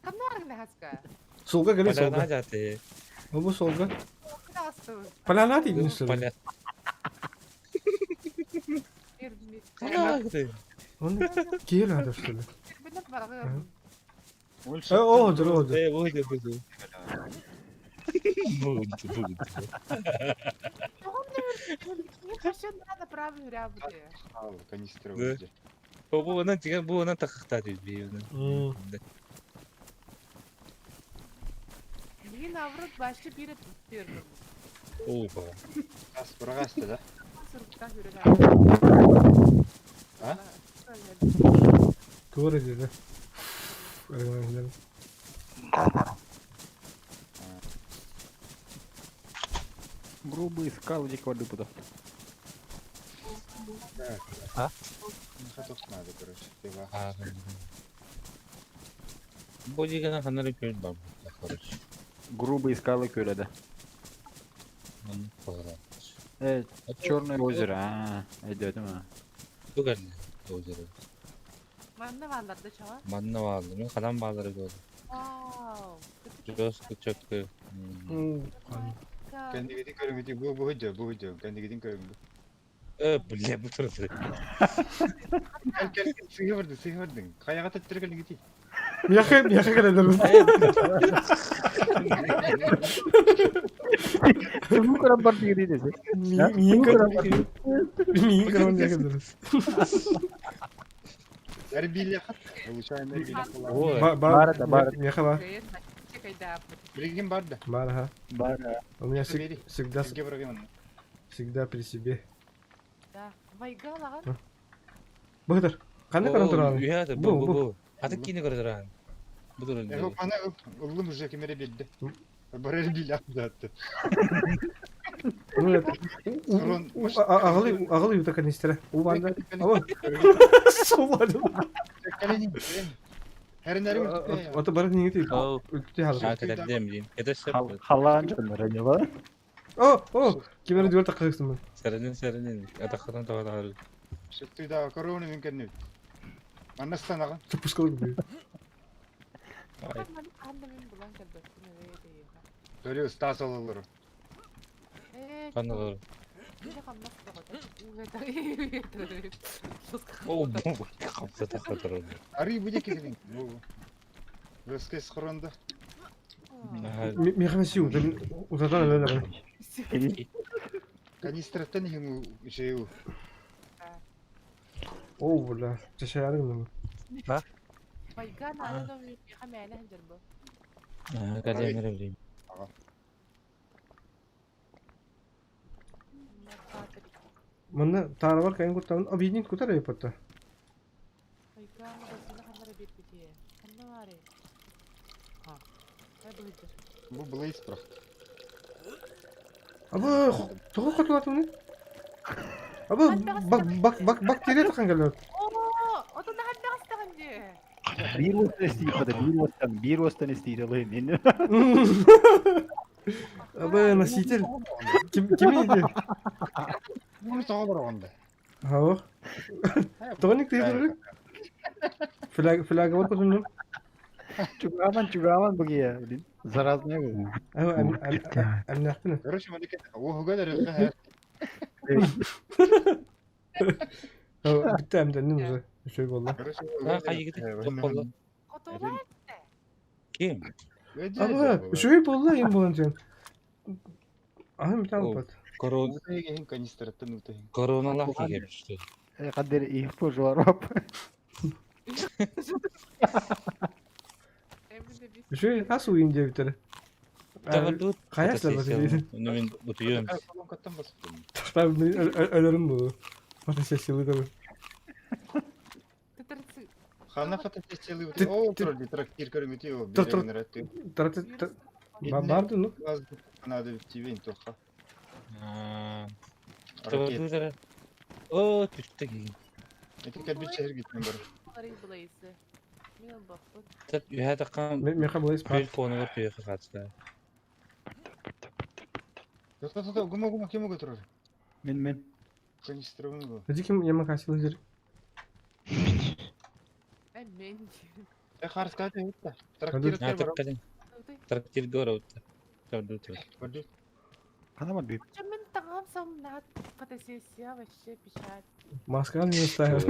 Ханна аргына хаска. Солга келе Поляна солга. жаты. Бу солга. Кыдасты. Поляна дейин что ли? Поля. Оны кел ады что ли? Билет баргы. Э, о, здорово, здорово. Э, ой, да буду. Буду, буду. Не направо рябды. Канистру Да. Бу онан деген бу онан тақықта дейді. Мин аврот башчы бире түттүр. Опа. Тас бұрағасты да? Сурукта жүрөр. А? Тура dedi. Грубые скалы дик барды буда. А? Хоток надо, короче. Тыва. Бу деген ханары көл бар. Короче. Грубые скалы көлөдө. Оны қоғырады. Э, Черное озеро. А, өйдөдүм а. Бүгін озеро. Манна валларды чаға. Манна баалар. Мен қадам баалары көрдüm. Вау. Жоску чөккү. Кәндігеден көріңгіде, бу бу хөдө, бу хөдө, кәндігеден көріңгі. Э, бля, бу турды. Кәл, кәл, кәл, сыйы бардың, сыйы бардың. Қаяға тәттір кәндігеде. Мияхы, мияхы келедер. Бу көрөм бар дигени десе. Миин Миин көрөм дегендер. Әрбилі қат. Улучшаем әрбилі қала. Ой. Бар да, бар. Мияхы бар. Білген бар да. Бар, ага. Бар. У меня Бери. всегда Сізге бұраған. всегда при себе. Да. Вайга лаган. Быгдыр. Кандай көрөм туралы? Үйәді, Бу, бу, бу, бу. бу. Аты кини көрдүран. Бу турды. Эхо, ана ұлым уже кемере белді. Бар әрбилі атты. Агылы, агылы юта канистра. У банда. Ава. Сулады. Кәлені, кәлені. Хәреннәрим үлтүтэ. Ото бары ниңити Ол үлтүтэ халыр. аа кэтэрдем диин. Кэтэ сөп. Халлаан дьоннор не бар. О, о, кимери дүр таккысың. Сэрэнин сэрэнин атаххытын тоҕо таһар. Шыттыйда корона мен кэннү. Манна станаҕын. Чупускалык бу. Ай. Ханна мин булан кэлбэппин эбээ тэйиэхэ. Төрү ыстаас ололору. Ээ, Ханна олорор? Мин хамнас бөҕөтө. О, бу хапсата хатырыр. Арый бу диэки кэлин. Бу. Өскес хоронда. Мехамеси утатан өлөлөр. Канистраттан иһин үчэйу. О, бля, чашаярың. Байган аана миэхэ мээнэ сылдьар бу. Кадемер билим. Манна таарабар кайын куттабын объединить кутар эпотта. Байган басына ханнара биэрбитиэ. Ханна баарый? Ха. Ай быһыдьар. Бу Блейз прах. Абы тоҕо хотулатымны? Абы бак бак бак бактерия тахан келет. Оо, отон ханна астаҕын дии. Биир уостан истиир биир уостан биир уостан истиир ылыын. Абы носитель. Ким кими иди? Буну тоҕо бараҕында. Хао. Тоник ты Флаг флаг бар кутуннум. Чугааман чугааман бугия. Блин. Заразная бу. Ам ам нахтына. Короче, маны кет. Оһуга да Битте амданным уже. Шөй болла. Короче, А, хайыгыты тоққолла. Хотула Ким? Абы шөй болла им болан сен. Ахым бит алпат. Корона Канистраттан утайын. короналах кигебишти. Кадер их пожарап. Эмин Шөй асу им деп битер. Табардут. Каясла басы. Ну мен утуйум. Колонкаттан басып. Тахта өлөрүм бу. Фотосессиялы да. Тетерци. Хана фотосессиялы. Ты- О, ты- тролли трактир көрүңүтү о. Тр- тр- Берегин Тар барды ну. Надо тивен тоха. Табардут. О, түштү кийин. Эти кәбит шәһәр гитмен бар. Арый Блейзы. Мин баппыт. Тат үһә таккан Меха булайс бир фонугар түйөхө катса. Тота тота гума гума кем көтөрөр? Мен мен. Канистра гума. Иди ким ямакасилы жер. Э, мен. Э харска та. Трактир Трактир А, бар. тапкадын. Трактир город. Табардут. Барды. Хана бар бит. Мен тагам сам на фотосессия вообще печаль. Маска не оставил.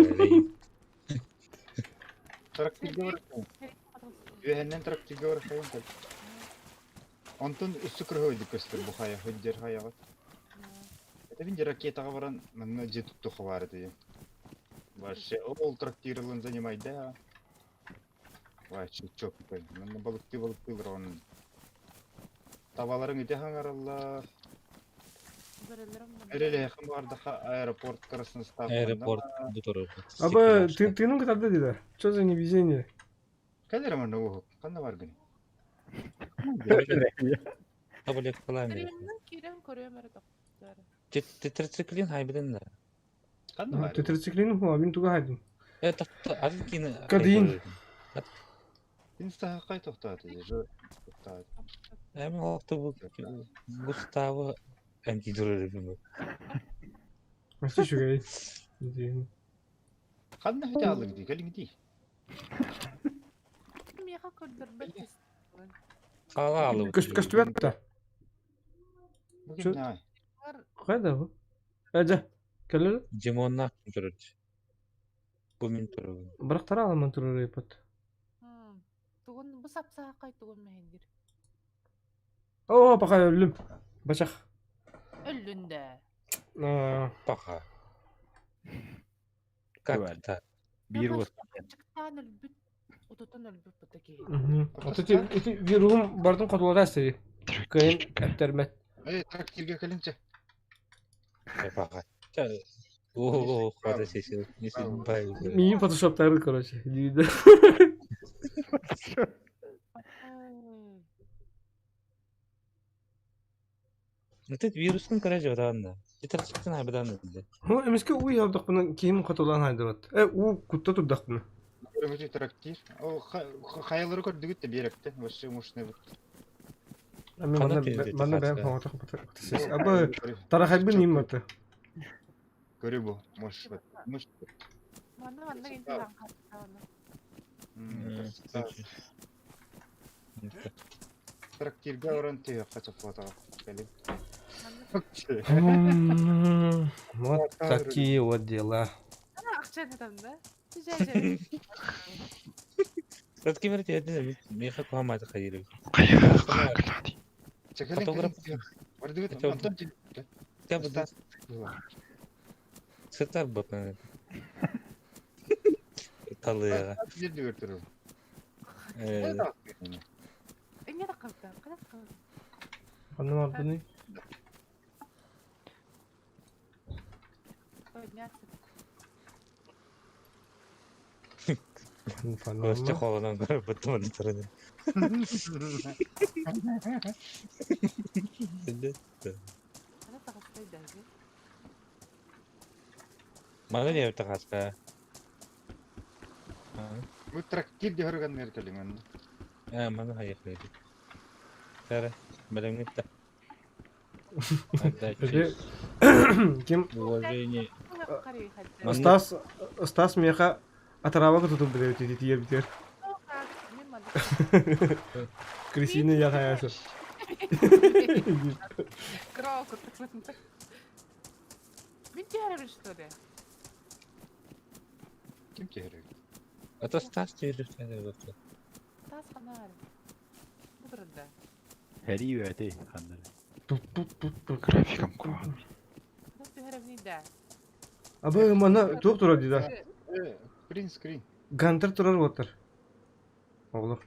Трактир бар. Үһәннән трактир бар хайын кел. Онтон үсү кырһы көстөр бу хая, хөддер хаяга. Это бин ракетага баран манна же тутту хабары ди. Вообще ол трактирлын занимай да. Вообще чётко. Манна балыкты балыкты баран. Табаларын ите хаңаралла. Эреле хам бардаха аэропорт Красностав. Аэропорт бутуру. Абы ты ты ну катарды диде. Что за невезение? Кадер манна уу. Канда бар гыны. Табалек калами. Кирен көрөм эрэ доктор. Тетрациклин хайбиден да. Канда бар. Тетрациклин ху абин туга хайдын. Э такта азкин. Кадин. Инста кай токтоот же. Токтоот. Эми олохто бу Густаво антидуру бу. Вообще шугай. Иди. Канда хөтэ алык ди, кэлиң ди. Миэхэ көрдөрбөт. Кала алып. Көст көстүбәт та. Бу Чө- ким най? Кайда бу? Ажа. Келер. Димонна турут. Бу мен туру. Бирок тара аламан турар эпот. Тугун бу сапсаакай тугун мэһиндир. О, пока өлүм. Бачах. Өллүндэ. А, Паха. Как так? Биир уостан. Чыктаан өлбүт. Утутун өлбүт бу таки. мгм. Вот эти эти вирум бардын котулада сери. Кыйын әптермет. Э, трактирге кэлиңче. Паха. О, хвата сесил. Не бай. Миин фотошоптары, короче. Диде. Этот вирустун короче вадан. Тетрациклин хайбидан. Ху эмеске уй явдак буны кийим котулан хайдыбат. Э, у кутта турдак буны. Көрүҥүтү трактир. Ол хайалары көрдүгүт да биэрэктэ. Вообще мощный бут. Мен Ханна манна тиийдэ манна бэйэм хаска? хоҥотох батысыс. Абы тарахайбын ним маты. Көрү бу. Мощь бут. Мощь бут. Манна манна интихан хаттаана. Трактирга орон тыһыахха чоппуотаҕа. Кэлин. Манна Вот такие вот дела. акча там да? Жа-жа. Сат ким эрэ миэхэ куһаамаата хайыырый. Фотограф. Антон Сытар бапан. Талыаҕа. Эмне да кылта? Кана кылта? Ханна бардыный? Подняться. Костя холонон көрбөт мониторун. Кана тахастай даже. Маны не тахаска. Бу трактир дьоһорганнар кэлиҥ Э, маны хайыхлыыр. Кара, бэлэмҥит да. Ким Уважение. Стас Стас миэхэ атараабака тутул билэбит тиийэбитигэр. Крысиный я хайасы. Мин түһэрэр что ли? Ким түһэрэр? Это Стас түһэрэр. Стас ханаар. Бу турда. Хәрий үәти ханнар. Графикам куһаҕан. Стас түһэрэр да. Абы мана туох турар дии да? Принт скрин. Гантер турар буолтар. Оҕолор.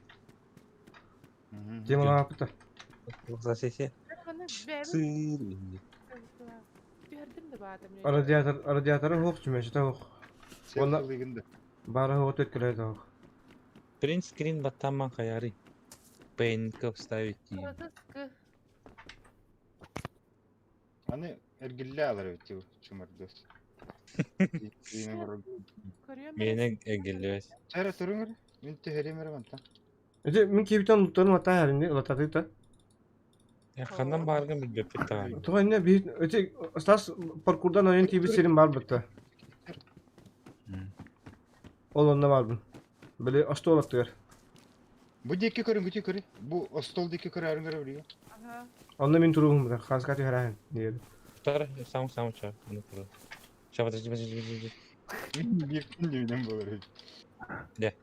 Темалааппыта. Сессия. Түһэрдим да баатым. Радиатор радиаторы суох, чүмэчитэ суох. Уонна баара суоҕа төккөлөйө суох. Принт скрин баттаамман хайаарый? Пейнка вставить дии. Аны эргиллэ алар эбит чумардос. Миэнэ эргиллибэт. Чара туруҥ мин түһэриим эрэ мантан. Ити мин киһибитэн луттарын латаа хэринни лататыыта. Ханнан бааргын билбэппит даҕаны. Тоҕо иннэ биир ити Стас паркурдан ойон тиийбит сирин баар бытта. Ол онно баарбын. Били остуол аттыгар. Бу диэки көрүҥ, көрү. Бу остуол диэки көрөөрүҥ эрэ билигин. Онно мин туругум бутар. Хааска түһэрээһин диэри. Тар, сам сам ча. Аны туру. Ща, подожди, подожди, подожди. Мин биир күн буолар эбит. Дэ.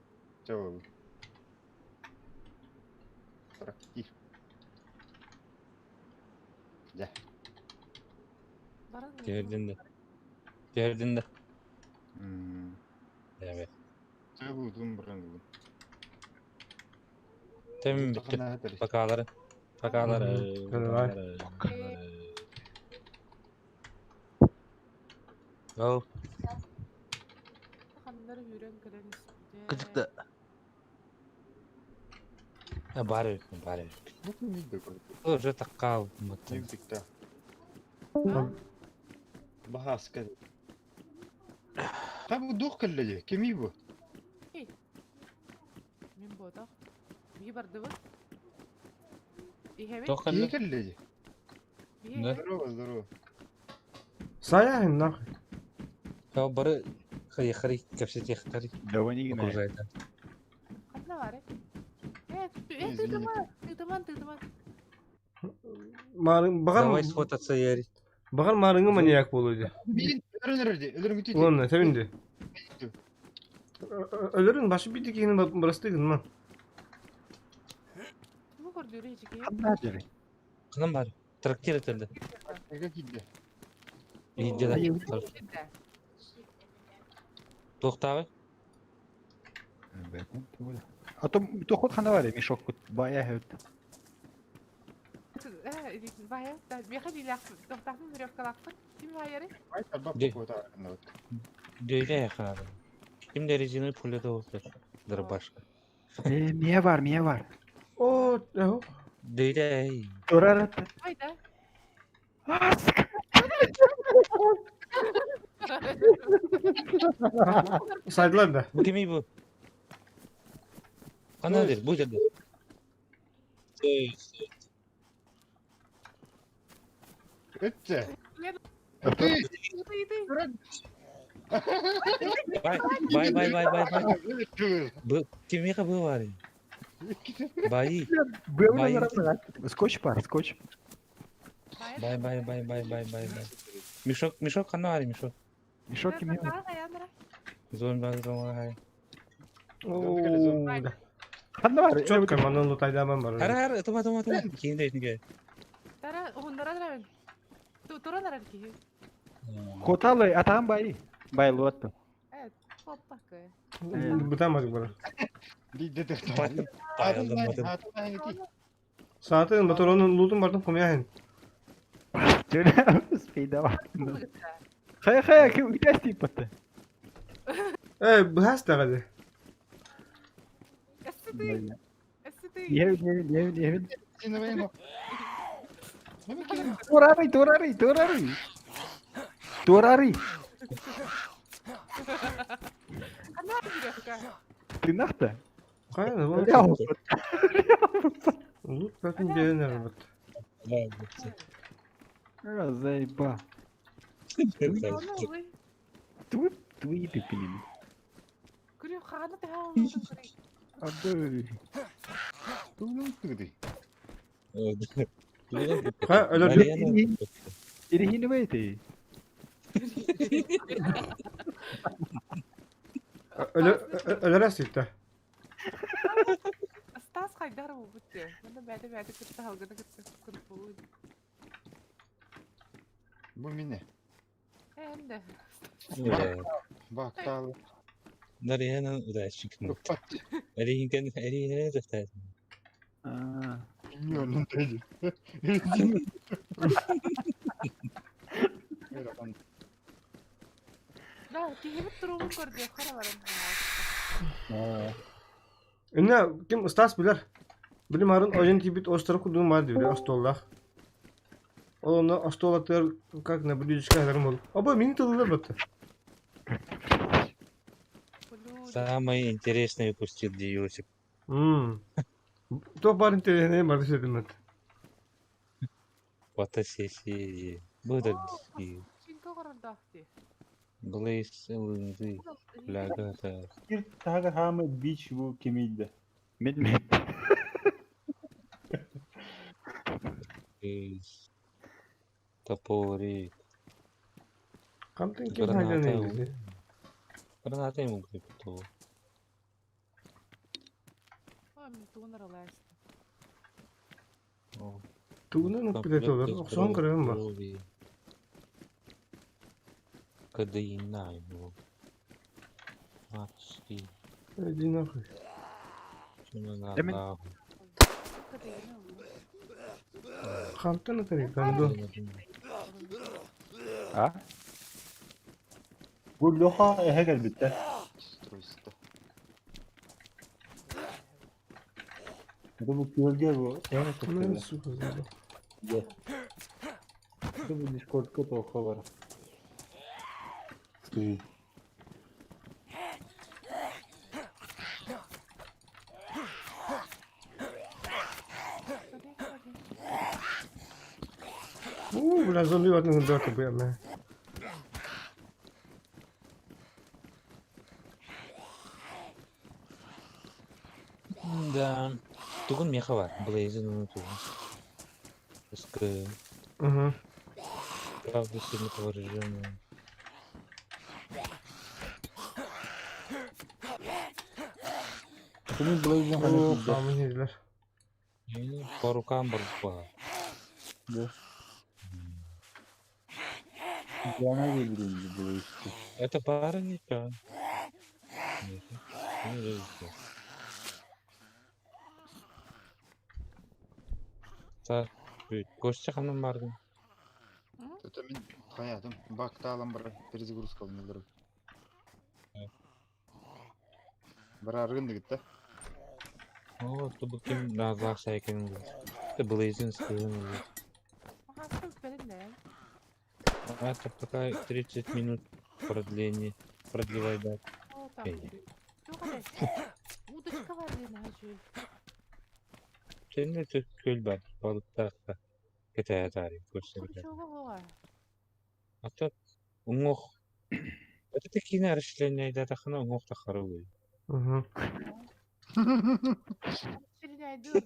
Чэ буолла. Трактир. Дэ. Түһэрдин да. Түһэрдин да. Evet. Чэ булдум баран булдум. Тэм бүттү. Бакалары. Бакалары. Давай. Ол. Ханнар үүрэн кэлэн Кыдыкты. Бар эбит, бар эбит. Бу күн Уже таккал. Ньүгдүктэ. Баһааска. Та бу дух кэллэ дии. Кимий бу? Мин буотах. Биһи бардыбыт. Иһэбит. Туох Киһи кэллэ? кэллэ дии. Биһи Да. Здорово, здорово. Саяһын нахуй. Та бары хайыхари кэпсэтиэхтэри. Давай не гинай. Окружает. Ханна бары. Э, э, Извините. тыытыман, тыытыман, тыытыман. Марын багар Давай сфотаться яри. багар марыңы маньяк болу дии. Мин өлөрөн эрэр дии. Өлөрөн бүтүү дии. Уонна тэбинди. Өлөрүн башы бити киһини бырасты гынма. Бу көрдүрү ичики. Ханна дери. Ханан бар. Трактир этилди. Эгэ киирдэ. Иһирдьэ да. Туохтааҕый? А то тохот хана бар мешок кут бая хөт. Э, бая, да, меха дилах, тохтахын веревкалахпын. Ким байары? Ай тарбах Дии. какой-то вот. Дөйдэ хаары. Ким да резиновый пуля да Дробашка. Э, мия бар, мия бар. О, эһо. Дөйдэ. Турар. Ой, да. Сайдылар да. Бу кимий бу? Ханна дир, бу жерде. Өттө. Иди, иди. Бай, бай, бай, бай, бай, бай. Бу кимиэхэ бу баарый? Баи. Баи. Скотч пар, скотч. Бай, бай, бай, бай, бай, бай, бай. Мешок, мешок ханна баарый, мешок. Мешок кимиэхэ? Зомби, зомби, Оо, да. Ханна бар? Четко манан лутайдаман Хара, бар. хара, тума, тума, тума. Киин да Тара, уһуннаран эрэн. Туран эрэр киһи. Хоталы, атаан бай. Бай луотто. Э, поппакы. Бытан бар бар. Саатын моторонун лутун бардым хомяхин. Спейдава. Хая хая, ким үтәс дип батты. Э, быһас тагады. Эсси Эсси Евин, евин, евин, евин. Турары, турары, турары. Турары. Ханна бирекка. Ты нахта? Кайда бу? Ляу. Лут батын дерен бат. Заеба. Тут твои ты пилили. Күрү ханна тэхэ Абы. Ха, өлөр. Ирихини бейти. Өлөр өлөр асыта. Стас хайдар бу бутте. Мында бәдә бәдә кытта халгына кытта күн болу. Бу мине. Энде. Бакталы. Нарияна удачи. Ыппат. Эрихинкен, эрихинен захтат. А. Миллионун тәҗи. Да, киһибит туругун көрдү, хараларын. Инна ким Стас билер. Билим арын ойын тибит остро кудун бар дип остоллах. Ол оны остолатыр как на блюдечко хәзер бол. Аба мини тылылар батты. Самое интересное упустил Диосик. Мм. То бар интересный бар десем. Фотосессия. Будет. Чинка городахти. Блейз ЛНД. Лягата. Тагы хамы бич бу кемейді. Мин мин. Топорик. Камтын ким Граната. хайдан инде. Граната ему крипту. Ой, мен тугун аралайсты. Тугунан үппүтэ Охсон көрөм ба. Кадеина его. Матски. Иди нахуй. Чуна Эми- нахуй. Хамтын өтөрү камду. А? Бу лоха эһэ кэлбиттэ. Бу күөлгэ бу эһэ Ну кэлбиттэ. сука. заебал. Бу Дискордка тоха бар. Скажи. У, бля, зомби батын гындыр бу яме. Да. Тугун меха бар. Блейзен ну тугун. Ск. Угу. Правда сильно поврежденная. Кими Блейзен О, ханы камын едлер. По рукам борьба. Да. Яна келбирин Блейзти. Это пара ничего. Нет, не видите. Так, Костя ханым барды. Это мин хаятым бакталам бар перезагрузка алынылар. Бар аргын дигит да. О, тубу ким назлах сайкен. Это Блейзен скрин. Аха, белин А это пока 30 минут продление. Продлевай да. О, так. Эй. Удочка бар ден хажы. Төннө күөл бар, балыктаахха кэтэһэ таарыйа көрсөбүтэ. Крючогу буга. Ата уҥуох Ата киинэ арышланнайдаатаххына уҥуох таххара угуй. Угу. Ширняйдыр.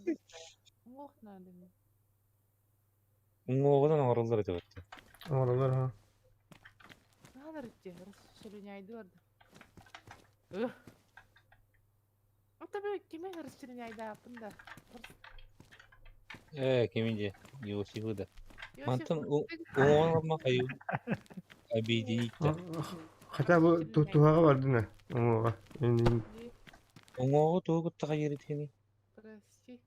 Уҥуох надо мне. Уҥуоҕунан оҥороллор этэ бытта. Оҥороллор ha. Надо рытте, расширняйдыр. Ых. Это бы кими расширняйдааппын да. Ээ, кими дии? Иосифы да. Иосиф Мантан Мартын. уҥуоҕун ылма хайыы объединить Хотя бы туһаҕа бардын ээ. Уҥуоҕа. Уҥуоҕу тугу кытта хайыыр итини? Прости.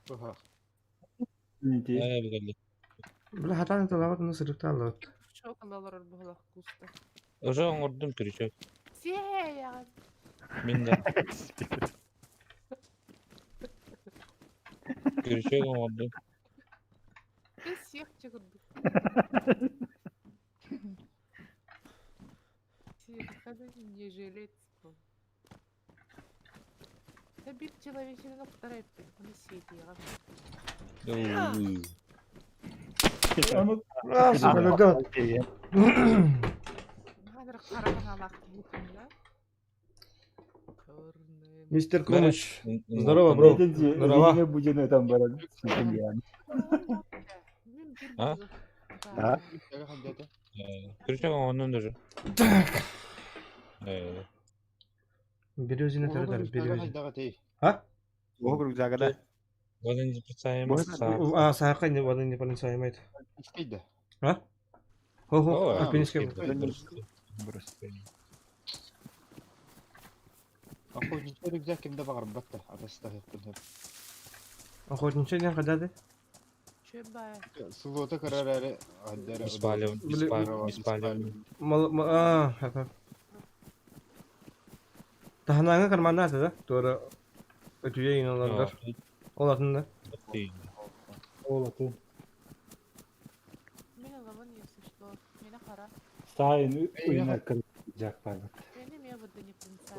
Быһах. Ити. Ээ, билэлли. Бля хатаан талаабат уна сырыктааллыбыт. Крючок олорор буолах куста. Уже оҥордум крючок. Сиэйэҕин. Мин да крючок оҥордум. Ты всех чекурдук. Не жилец был. Да бир человечины охторайппын, оны сиэтиэҕим. Аны А, сука, да. Хааныр хара ханаалаах киһитин да. Черный. Мистер Кумыч. Здорово, бро. Здорово. Здорово. Будем там баран. Ситим Мен бир А? А? Крючок оҥордум даже. Так. Ээ, Березина таратар, березина. Хайдаҕа тей. А? Оһо рюкзага да. вода не специально. А, саха не вода не полицаймайт. Истейді. А? Хо-хо, альпинистский. Брось. Охотничий рюкзак кимде баҕарбат да атастаһыахпын сөп. Охотничий диэн хайдаа Чөбай. Сылуота көрөр эрэ хайда эрэ Беспалевно, беспалевно, беспалевно. Мал а, хата. Таһынааҥы карманнаата да? Туора өтүйэ иҥ олордор. Ол атын да. Ол атын. Мен ылабын, если что. Мені қара. Сайын уйна кырдьак бар. Мені ме вода не принцесса.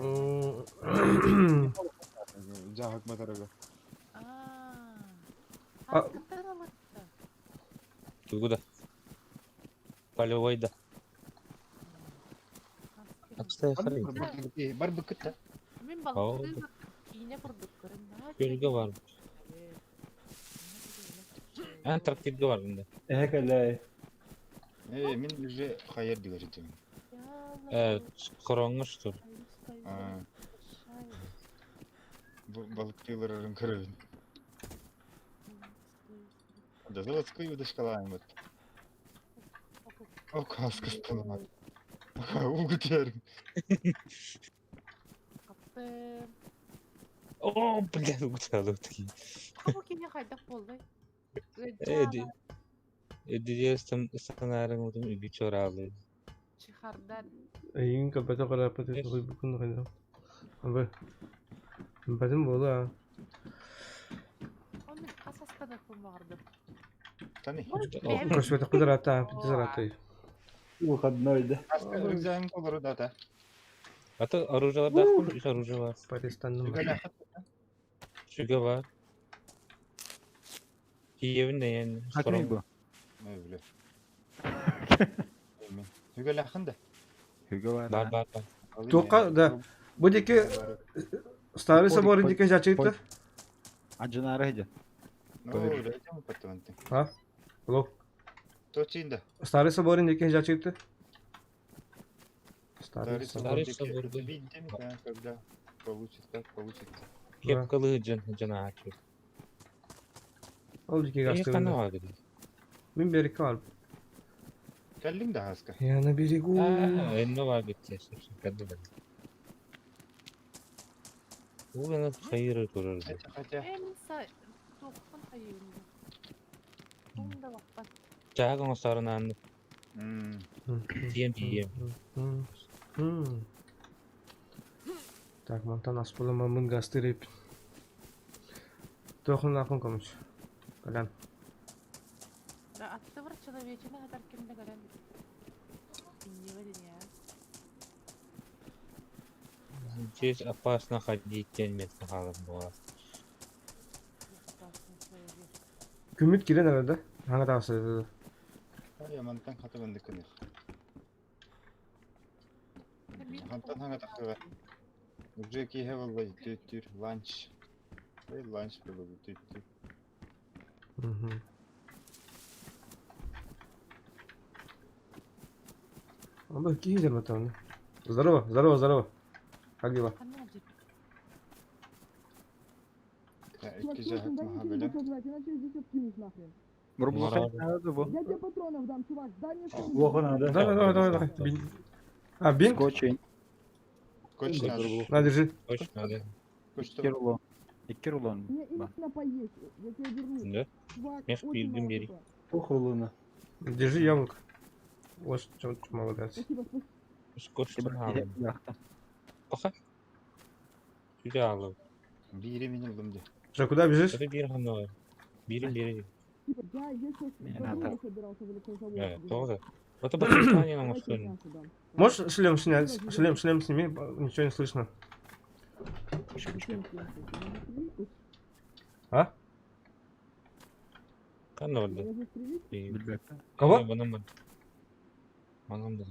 Жаһык матарага. А. А. Аскыттан алытты. Тугу да. Полевой да. Бар быкыт да. Мен балықты киіне курдук көрін. Көлгө бар. Эн трактирге бар мында. Эһэ Э, мин уже хайыр дигер этим. Э, короңго что ли? А. Балыктыйларын көрөбүн. Да заводской удашкалаем вот. О, каска станат. Угутерин. Каптым. О, блядь, угуталык такие. Бу кине хайдах болду? Эди. Эди станарың утум үгү чоралы. Чехардан. Эйин капата карапата букун хайда. Абы. Бадым бола. О, мен асастана кылмагырдым. Тани. Көрсөтө кудурата, пидзарата. Выходной да. Каска рюкзагым толору дата. Ата оружиелар да үч оружие бар. Паристанным. Сүгө бар. Киевин деген. Хакми бу. Не биле. Үгөләхин да. Хүгө бар. Бар бар бар. Тоқа да. Бу дике старый собор дике жачыйты. Аджынары хеде. Ну, үләйтем патронты. А? Алло. Точинда. Старый собор дике жачыйты. Старый собор. Старый собор, да. Видим, да, когда получится, как получится. Кепкалы жан жана ачы. Ол дике Э, гасты. кана бар деди. Мин берекке бар. Кәллиң да хаска. Я на берегу. Энне бар битте. Кәдді. Бу гана хайыр турар. Хотя, хотя. Э, мен са тоқпын хайырында. Тумда бақпан. Жаагың сарынан М, тием тием. Так, мантан аспалама мын гасты реп. Тохун акын комуч. Калям. Да, атты бір человечini хатар кимде көрен. Иннебедин я. Здесь опасно ходить, тен место халым була. Күммүт киирэн эрэр да? Хаҥа таҕыста. Ай, мантан хата бандык кыныр. Хантан хаҥа тахсыга. Уже киһи буолла түттүр ланч. Ой, ланч буолла түттүр. Мгм. А какие там? Здорово, здорово, здорово. Как дела? Ханна дьип. Икки жаһык маха бөлө. Бурбулха бу. Плохо надо. Давай, давай, давай, давай. Бинт. А, бинт? Скотч, Скотч надо. На, держи. Точно надо. Скотч икки рулон. Икки рулон. Ба. Да? Мех пилдим бери. Плохо луна. Держи яблоко. Вот что молодец. Скотч алым. Пока. Сюда алым. Бири мин ылдым де. Что, куда бежишь? Это бир ханна. Бирим бери. Не надо. Тоже. Это Пакистане нам устроено. Можешь шлем снять? Шлем, шлем сними, ничего не слышно. А? Ханна oldu. Кого? Банам Манам да.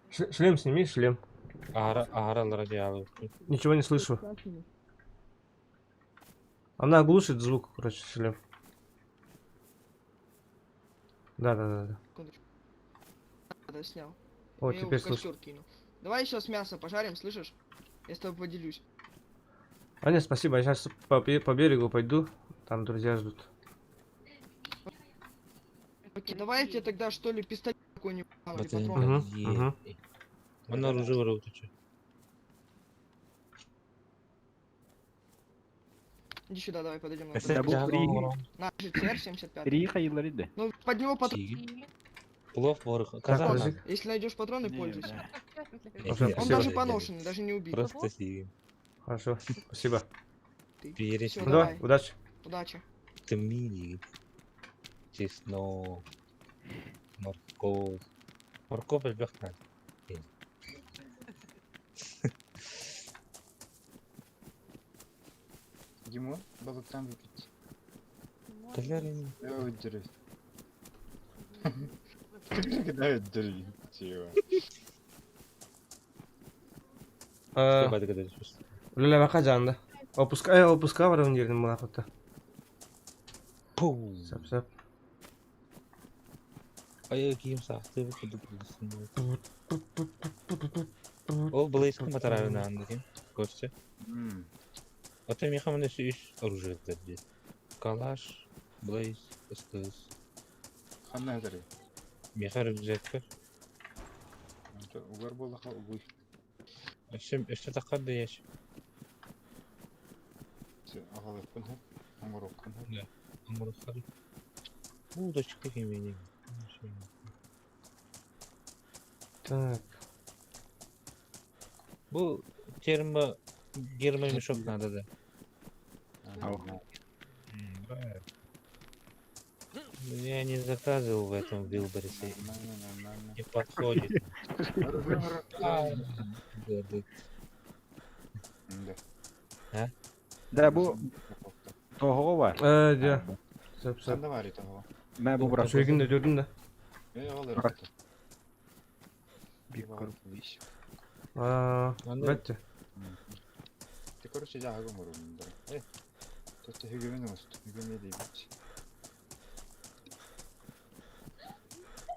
Шлем сними, шлем. Ахара ахаралара диалог. Ничего не слышу. Она глушит звук, короче, шлем. Да, да, да, да. Секундочку. Да, снял. О, Я его теперь в костер слышу. кину. Давай сейчас мясо пожарим, слышишь? Я с тобой поделюсь. А нет, спасибо, я сейчас по берегу пойду. Там друзья ждут. Окей, давай я тебе тогда что ли пистолет какой-нибудь дам или патрон. Мгм, мгм. Она оружие ворует. Иди сюда, давай подойдем. На, Да, бу при на ЦР-75. Риха yılları Ну, под него патрон. Плов ворох. Так, Казан. подожди. Если найдешь патроны, пользуйся. Хорошо, Он спасибо. даже поношенный, даже не убит. Просто сигин. Хорошо, спасибо. Перец. Всё, Ну давай, давай. удачи. Удачи. Тмини. Чеснок. Морковь. Морковь элбэх надо. Димон, балыктан выпить. Калярин. Я выдержу. Когда выдержу? Чего? Үлэлэбэхэ дьаанда. Опуска, опуска барабын диирин мулаахытта. Пу. Сап сап. Ай, киим саахты кудук Ол Блейзка матарабын аандыгын. Көрсө. Ата миха мында үш оружие деді. Калаш, Блейз, СТС. Ханна өтөрүй? Миха рюкзакка. Угар буоллаха угуй. Өссө өссө таққар да яш. Аҕалыппын хөп. Оҥоруккун хөп. Да. Оҥоруккар. Бу дочка кимени. Так. Бу термо гермомешок надо да. Я не заказывал в этом Вилберсе. Не подходит. А, да, да. Да. Да бу тоһоҕо бар. Дьэ. Сөп сөп. Ханна баар итого? Мэ бу бырах. Үчүгэйгин да көрдүм да. Э, аҕалар. Бик көр. Аа, бәтте. Ты, короче, жааҕы оҥорун да. Э, Тотто хүгүмүн оҥосту. Хүгүмү дейбит.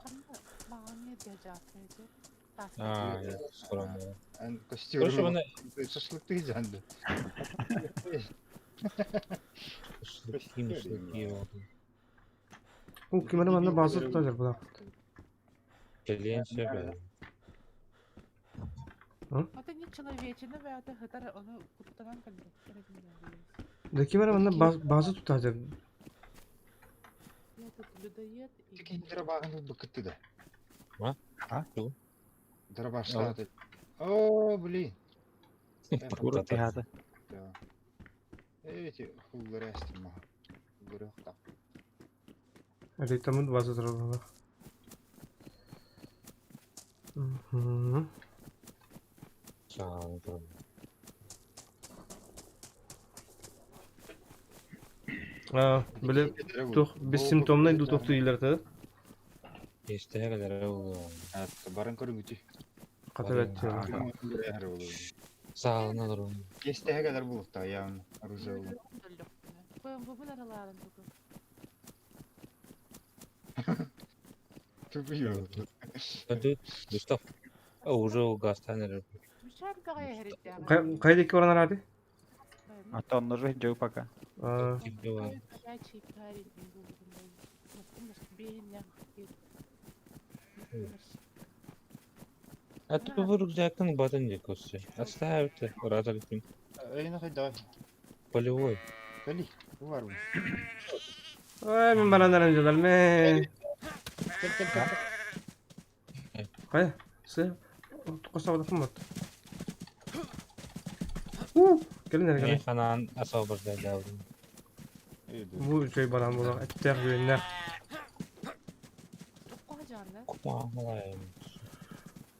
Ханна маҕаҥҥа дьаатайды. А, я скромно. Эн костюм. Короче, она Шашлыкты жанды. шашлыки, шашлыки. Уу ким эрэ манна бааза тутар булаах. Кэлиэн сөп. Это не человечина, бэйэтэ хытар ону куттанан кэлбэттэр Да ким эрэ манна бааза тутар. Я тут людоед и... Дырабааҕын быкытты да. А? А? Дырабашлааты. О, блин. Кура тыһаата. Да. Эти хуллары астым маха. Хуллары охта. Ритамын бааза турар булаах. Мгм. Сааны туран. А, били туох бессимптомнай дуу туох тыйылар Истэһэ кэлэрэ буолуо. Баран көрүҥүтүй. Хата бэт. Саалын олорун. Кестэһэ кэлэр буолуохтаа явно оружие булан. БМВ-бын аралаарын тугу. Тупую. Густав. А уже угастан эрэр. Мишар баҕайы эһэрийдээх. Хайда икки баран арааты? А то он уже жил пока. А, Горячий парень был. А то бу рюкзактан батын дии көрсө. Оставьте, рада летим. Эйна хайда. Полевой. Кали. Бу бар бу. Ой, мин баран арам дьалар мэ. Кел кел кел. Хайа, сы. Косабатым бат. У, кэлин эрэ Мен кэлин. ханаан освобождайдаабын. Бу үчүгэй баран буолар, эттээх үөннээх. Кумаалайым.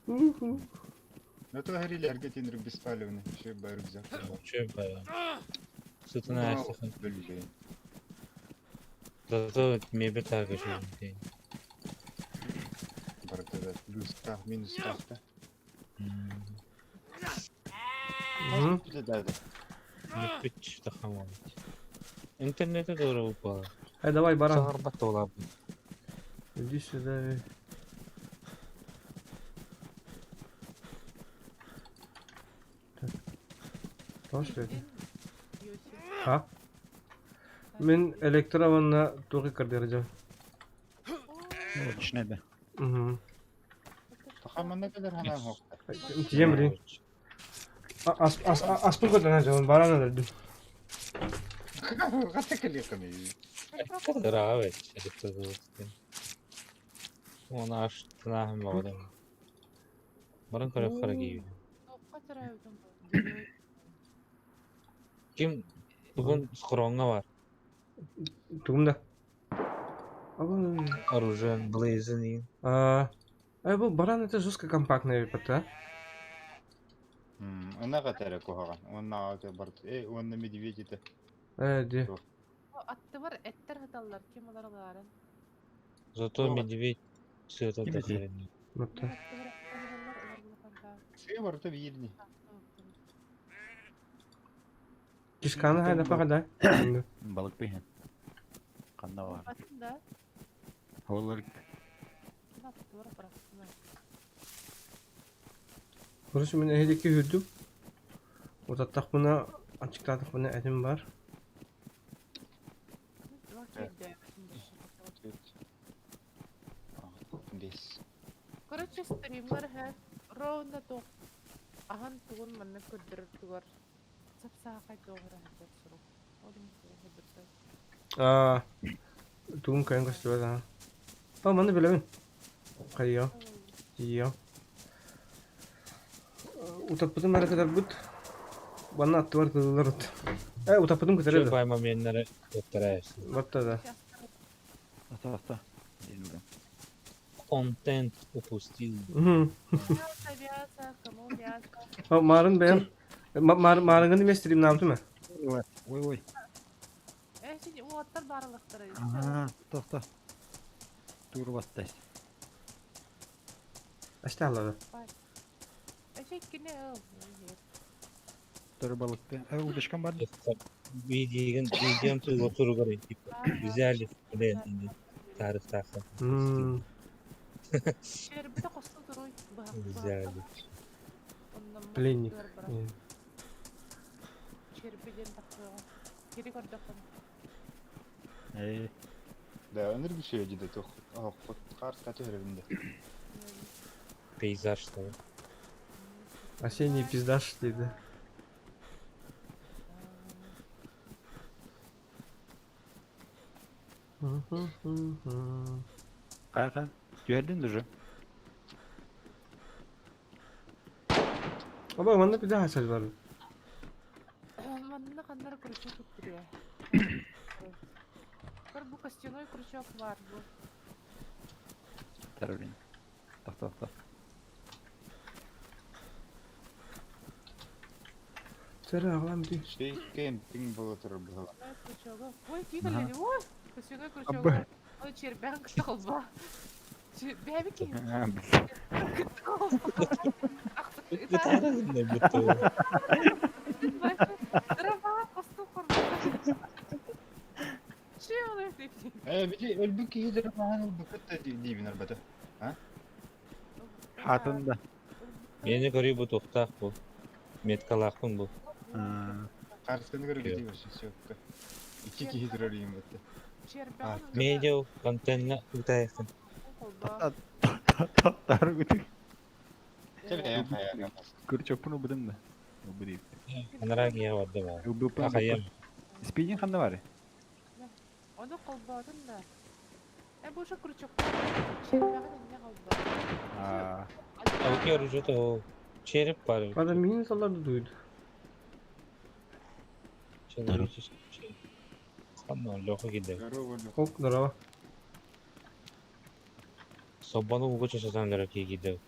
Ну то хэрилэргэ тинрик беспалевный. Все бай рюкзак. Че бая. Сытын аастахан. Бөлүлэйин. Зато мебель так еще. Барыта да плюс та, минус та. да. Мгм. Да да да. Бүппүт тахаман. Интернете doğru упала. Ай, давай, баран. Саҕарбат буолаабын. Иди сюда. Так. Тош это? А? Мин электро туохи көрдөрдүм. Логично да. Угу. Тахаманна кэлэр ханаан хоқта. Тиийэн билин. Ас ас аспын көрдөн дьон баран өлөрдүм. Хата кэлиэххин. Нравится. Он аж тынаһым баҕадым. Баран көрө харагиибин. Ким тугун скроҥҥа бар. Тугум да. Абы. Оружие, блейзен и. А, Ай, бу баран это жестко компактная ПТ. Ынага тәрі куһаҕан. Онна ага барт. Э, онна медведь это. Э, ди. Аттыбар эттер хаталлар, ким олар аларын. Зато медведь все это Ким эти? дохрен. Мытта. Аттыбар эттер хаталлар, олар улаханта. Сыы барыта биирни. Кишканы хайда пагада. Балык пиһин. Ханна бар. Батын да, Олар аттыбар бырахсына. Короче, мен эһидикки хүрдүм. Утаттахпына, ачыктаатахпына этим бар. Бес. Короче, стример һэ, ровно то ахан тугун манна көрдөрөр тугар. Сапсаахай доҕора хатар сурук. Ол хадырса. А, тугум кайын көстүбэт аа. А, маны билэбин. Хайя. Тиийэ. Утаппытым эрэ кытарбыт. Банна аттыбар тыллар от. Э, утаппытым Че кытары бай моменнары көттөрөөс. Батта да. Аста аста. Дин Контент упустил. Мгм. Мясо, мясо, кому мясо? А, Марын бэйэм. Марынгын эмес стрим наамтым Ой ой. Э, син уоттар барылыктары. Аа, тохто. Тур баста. Ашта алады. Э, син кине ыл. Тур балык. Э, удочкам бар. Видеон видеон тугу туругар типа взяли в плен или тарых-таха. Мм. Чербите косту туруй. Взяли. Пленник. Чербиден тахтыга. Кири көрдөккөн. Э, Да, энергия деді тоқ. Қар көтерімді. Пейзаж что ли. Осенний пиздаш дейді. Кайка. Түһәрдин уже. Аба, манна пида хасал бар. Манна каннар крючок туттуруя. Көр бу костяной крючок бар бу. Тарулин. Тохто тохто. Сэрэ аҕалам дии. Шейкемпинг буола турар быһыылаах. Крючогу. Ой, киирэллэри, ой! Крючогу, крючогу. Абы. Ой, чербэҕин кытта холбоо. Бэйэбит киһи А, блин. кытта холбоо. Ытаары гынна бутта. Дрова косту хорбо. Че ол эти? Ээ, бити өлбүт киһилэр маһан ылбыккыт да диибин арбата. Хатын да. Мени көрүү бу туохтаах бу. Меткалаахпын бу. А, Харыстаны көрө кити вообще сөпкө. Икки киһи турар ийин бытты. Чербэҕин Медиа контентна утайхын. холбоо. Тар гүтүк. Чэ бэйэм хайаҕа. Крючокпун ылбытым да. Ылбыт Анараа киһи барда баа. Ылбыппын. Ахайам. Спидин ханна бары? Ону холбоотун да. Э бу уже крючок. Чербэҕин инне холбоо. А, Ауки оружие о. Череп бар. Правда, мин салларды дуйду. Человеческий. Ханна Леха киде. Здорово, Леха. Хоп, здорово. Собану угу часатан лера киде.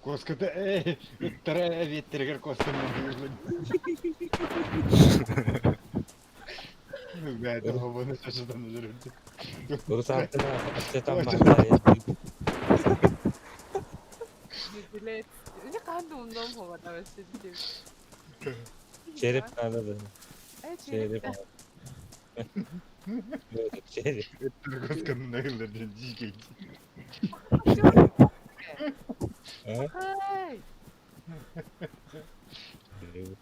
Коската, эй, ыттара веттеригер косканы быылын. Бәді хобаны шашыдан өлөрүрдү. Русалтына аттетан махта. Не қанды умном болған вообще. Череп надо да. Э, череп. Череп. Череп. Ыттара косканын айылдарын жийкейт. А? Хай!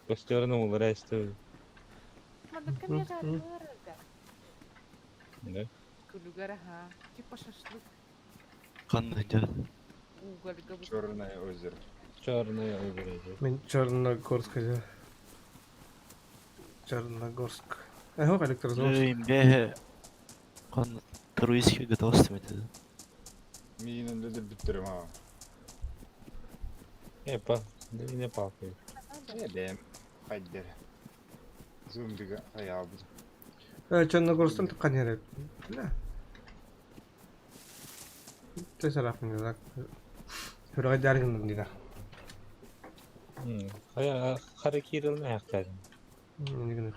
Костерны уларайсты. Мандакка не жарылар. Да. Күлүгэр аха. Типа шашлык Ханна дьэ. угольга. Черное озеро. Черное озеро. Мен Черногорск дьэ. Черногорск. Э, электрозаводск. Бэһэ ханна туристский готовством это. Миинен өлөр бүттерем аа. Эпа, не палка. Э, бэм. Хайдер. Зумбига хаябыт. Э, Черногорсктан тыккан жер. Да. Тэсэрахмын да. Хүргэ жаргын дина. Хая харакирылны аяктадым. Нигин.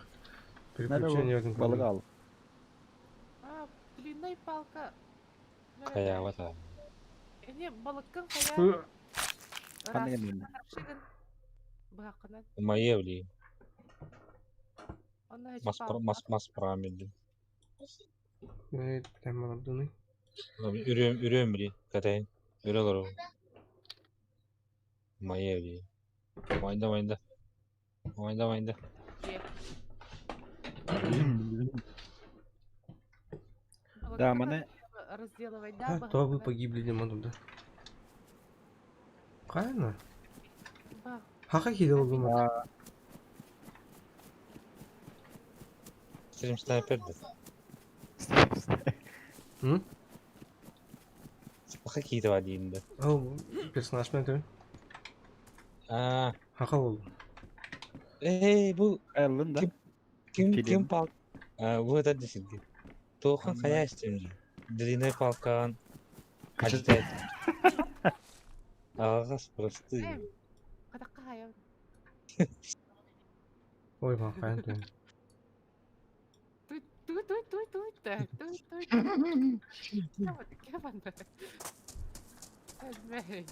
Переключение балык ал. А, длинная палка. Хая вата. Не, балыккын хая. Ханна генен. Рашигын. Бакынан. Маевли. Оны Мас мас мас прамилди. Э, прямо ладуны. Үрөм үрөм били. Катайын. Үрөлөр. Маевли. Майда майда. Майда майда. Да, маны Разделывать, да? А, то вы погибли, Димон, туда. Правильно? Бах. Хаха хидел думаю. А, Стрим снайпер да. М? Какие-то один да. Ол персонаж мен төбен. А, Хаха ол. эй, бу Айлын да. ким ким Филин. пал. А, бу это десинди. Тохан Ама. хая истемди. Длинная палкан. Ажитает. Ағас просто. Э, Катакка хая. Ой, мақайын төбен. Туй туй туй туй туй туй туй туй. Кем анда? Әзмәй.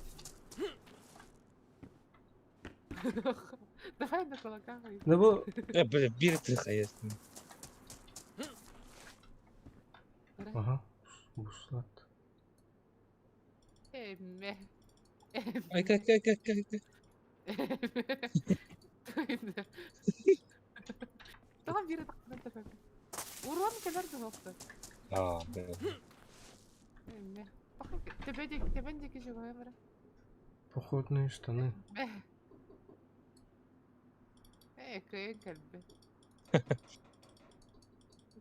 Давай на кулаках. Да бу Э, бля, бир ты хая. Ага. Буслат. Эме. Ай, как, как, как, как. Тоға бир таққынан Урон келер дұғықты. А, да. Эме. Тебедек, тебендеки живой бара. Походные штаны. Э, кыйын кэлбэ.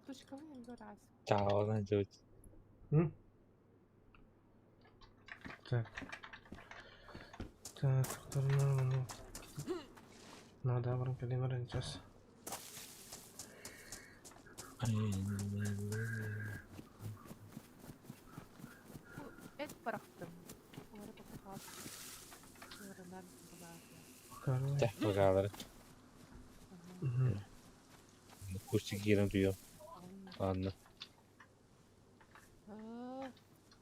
Точкалын раз. Чао, на делать. М? Так. Так, второй Надо, баран калимар сейчас. Эт пара. Короче. Тэх быгаалары. Курсик киирэн туйуом. Анна.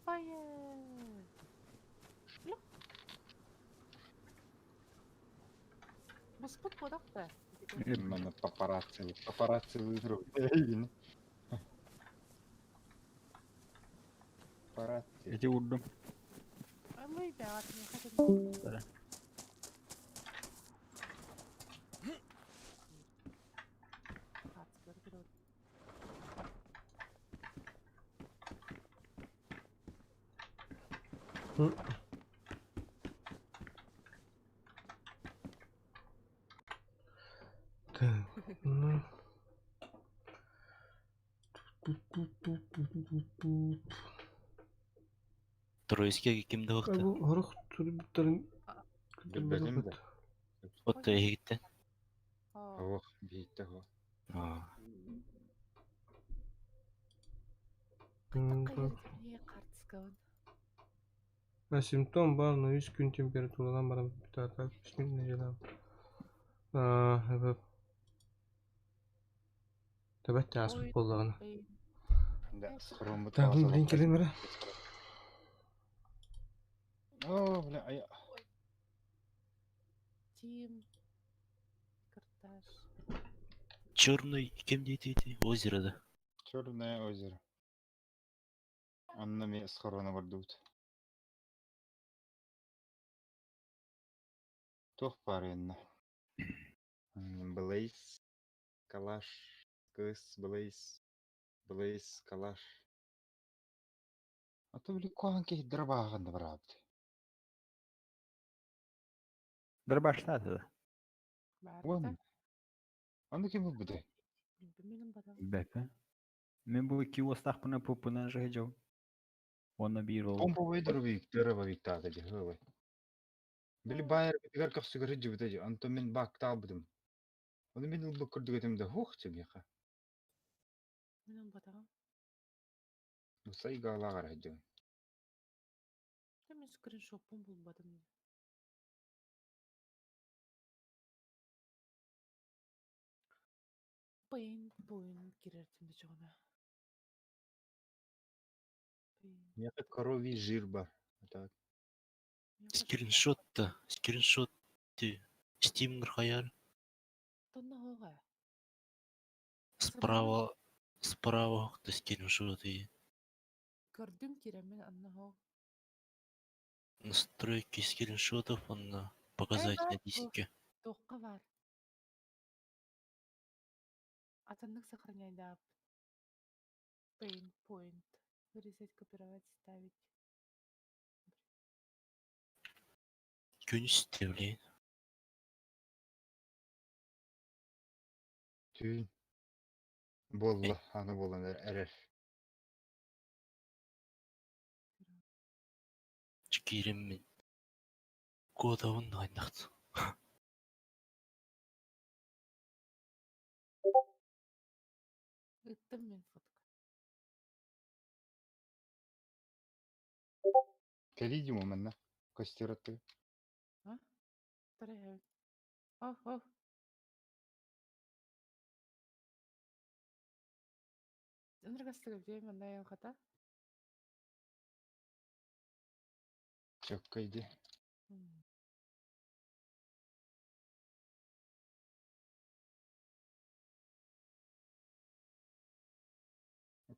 Fire! Буспут буолах да. Манна папарацци, папарацци выигрывает. Папарацци. Эти урдум. Ылый бэҕэт миэхэ төннөр. Хаацкар көрөр. Так, ну. Тут-тут-тут-тут-тут-тут. Троицкий ким да Бу хорох турбуттарын Билбэтим да. От эһигиттэн. Ох, биитте хо. Картскабын. А симптом бар, но үс күн температурадан баран бүтәтә, үс күн неделя. Аа, эбэ. Төбәт аспыт болдыгына. Да, схромбут. Так, ну, блин, келем бere. О, бля, ая. Тим. Карташ. Черный ким диэтий озеро да. Черное озеро. Анна ми схорона бардут. Туох паренна. Блейз, Калаш, Кыс, Блейз, Блейз, Калаш. А то били куахан киһи дырабаахан да бараабыт. Дырбаштады да. Уон. Аны ким булбутай? Билбимин бадам. Бәпе. Мен бу киостахпына пупына жыгыжау. Онна бир ол. Помповой дырабик, дырабик таата дии, хыбай. Били байар битигэр көхсүгэр сылдьыбыта дии, онтон мин баактаабытым. Ону мин ылбыт курдук этим да, һуох дии миэхэ. Мин бадам. Сайгаалааҕар сылдьабын. Мен скриншоппун булбатым. Пейн пойн кирертим дечоҕуна. Миэхэ коровий жир бар. Так. Скриншот-то, скриншот ты. Steam хайар. Тонна хоҕа. Справа, справа ты скриншот и Көрдүм киремин анна хоҕ. настройки скриншотов он на показать на диске. Туохха бар. Атыннык сохраняйдаап. Paint point. Вырезать, копировать, ставить. Күнүс блин. Түүн. Буолла, аны буолан эрэр. Киириммин. Кодабын айнахт. Ыттым мин фотка. Кэлии манна. Костер аттыгар. Тарай Ох, ох. Ыныргастыгы бие манна хата. Чөккөйди.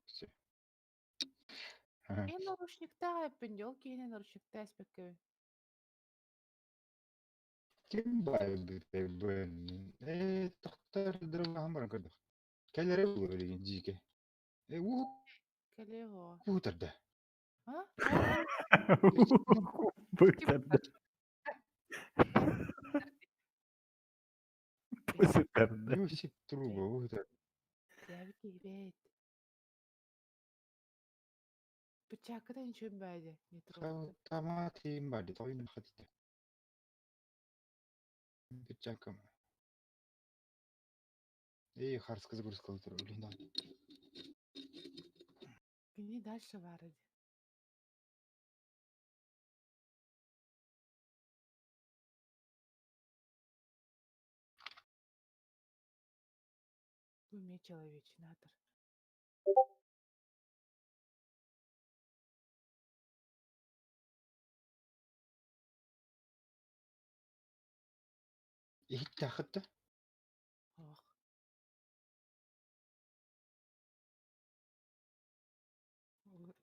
Всё. Эн наручникта эппин киһини наручникта эспеккебин. Ким бай бу? Э, тохтар дырабахан баран көрдөх. Кэлэрэ буолар дьике. Э, уу Кэлиэҕо. куутарда. А? Быктарды. Быктарды. Юсип труба уутар. Дьээбит киһибээт. Бычаакыта ничего баайда. Не трогай. Тамаат им барды, тойун хатыта. Бычакам. Эй, харска загрузка утыр, блин, да. Кини дальше баар Бу эмиэ человечинатор. Иһиттэххит да? Ох.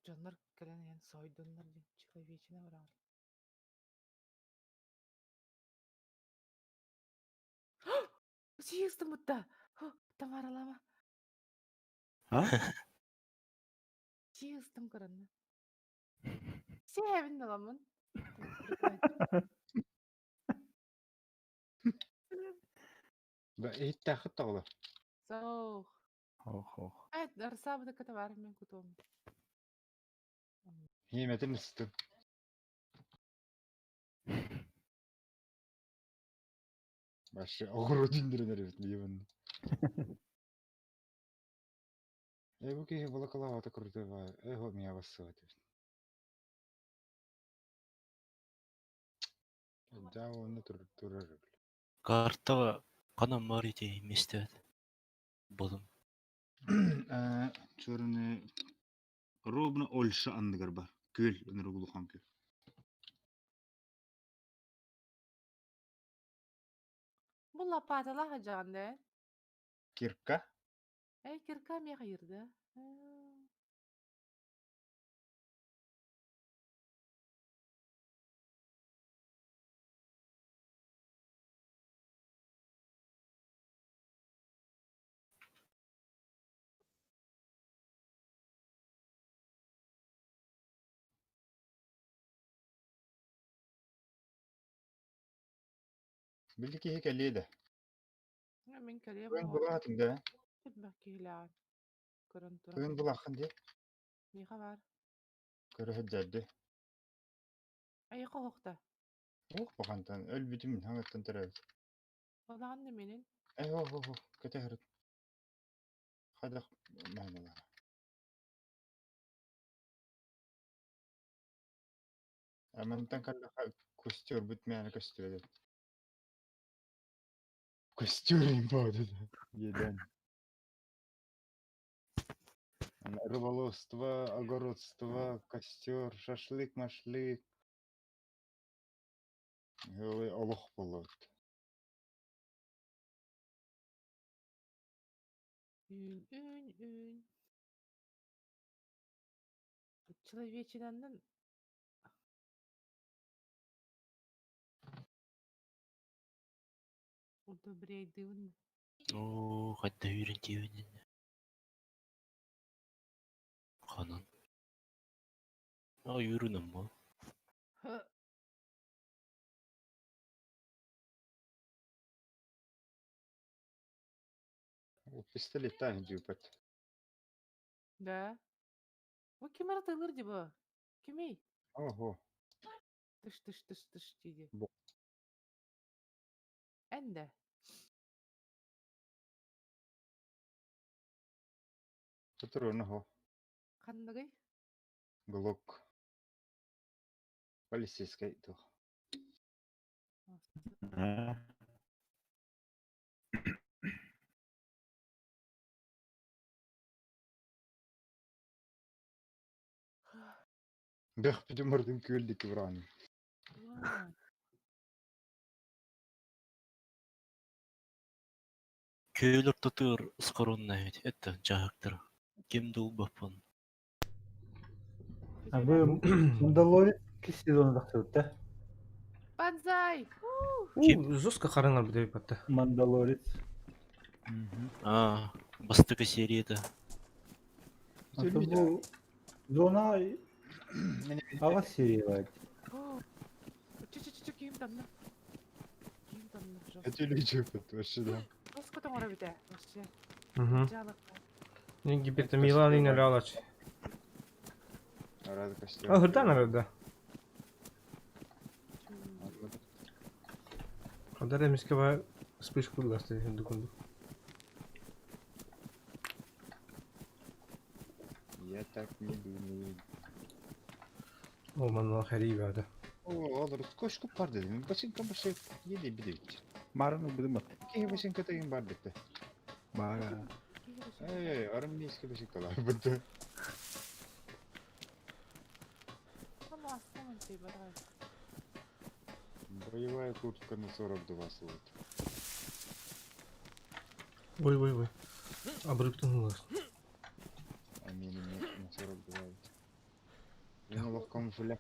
Дьоннор кэлэн иһэн сойдуннар диэн человечина быраҕар. Сиистымытта! Тамаралама. А? Сиистым кыранна. Сиэбин аламын. Да иһиттэххит тоҕолор. Соох. Ох, ох. Эт, арсаабыта кытабар мен кутуом. Хиэмэтин ыстын. Вообще оҕуруот индирэн эрэбит диэбин. Э бу киһи балакалаабата крутой баар. Э хо меня бассыбат эбит. Да онно турар Картаҕа ханан баар ити миэстэбит? Булум. Черный ровно Ольша анныгар бар. Күөл, ынырык улахан күөл. Бу лопаталаах дьаҕан да Кирка. Эй, кирка эмиэ хайырда. Били киһи кэлиэ да. Мин кэлиэм Тыын булаатыҥ да. Элбэх киһилээҕин көрөн туран. Тыын булааххын дии. Миэхэ баар. Көрө сылдьарды. Айыка оһохто. Ух бахантан өлбүтүм хаҥаттан төрөөбүт. Олаҕын да минин. Э хо хо хо кэтэһэрит. Хайдах маһыналаах. Мантан кэллэххэ костюрбут мээнэ көстүбэт эбит. Костюр имбаады Еден. Рыболовство, огородство, костер, шашлык, машлык. Олох болот. Үүн, үүн, үүн. Человечинаннан удобряйдыыбын. Оо, хайда үүрэн тиэбин Ханан. А үүрүнэн бу. Пистолеттаах дьүүпэт. Да. Бу ким эрэ тылыр дии бу? Кимий? Ого. Тыш тыш тыш тыш дии Бу. Эн да. Патроны хо. Ханныгый? Глок. Полицейскай туох. А? Бөхпүтүм бардым күөл диэки быраҕан. Күөл ортотугар скоронна эбит, это дьаһыктар. Ким да ылбаппын. А вы Мандалорец сезона тахсыбыт да? Банзай! У, жестко хараҥар бүтэ батта. Мандалорец. А, бастакы серията. А то бу зона аҕыс серия баар. Чү-чү-чү киһим танна. Киһим танна. Өтөлү вообще да. Жестко тоҥоро бүтэ. Вообще. Угу. Дьаалыкка. Гипертомила не налалач. Арада костер. А, хыртан арада. Хадар эмискэ ба вспышку даста дукунду. Я так не думаю. О, манна хари бада. О, олор кошку бар дедим. Бачинка башы еде бидет. Марын убудум Киһи бачинка тагын бар дете. Бара. Эй, армейский башикалар быты. Боевая куртка на 42 слот. Ой, ой, ой. Абрыптан улас. А мне на 42. Я на камуфляж.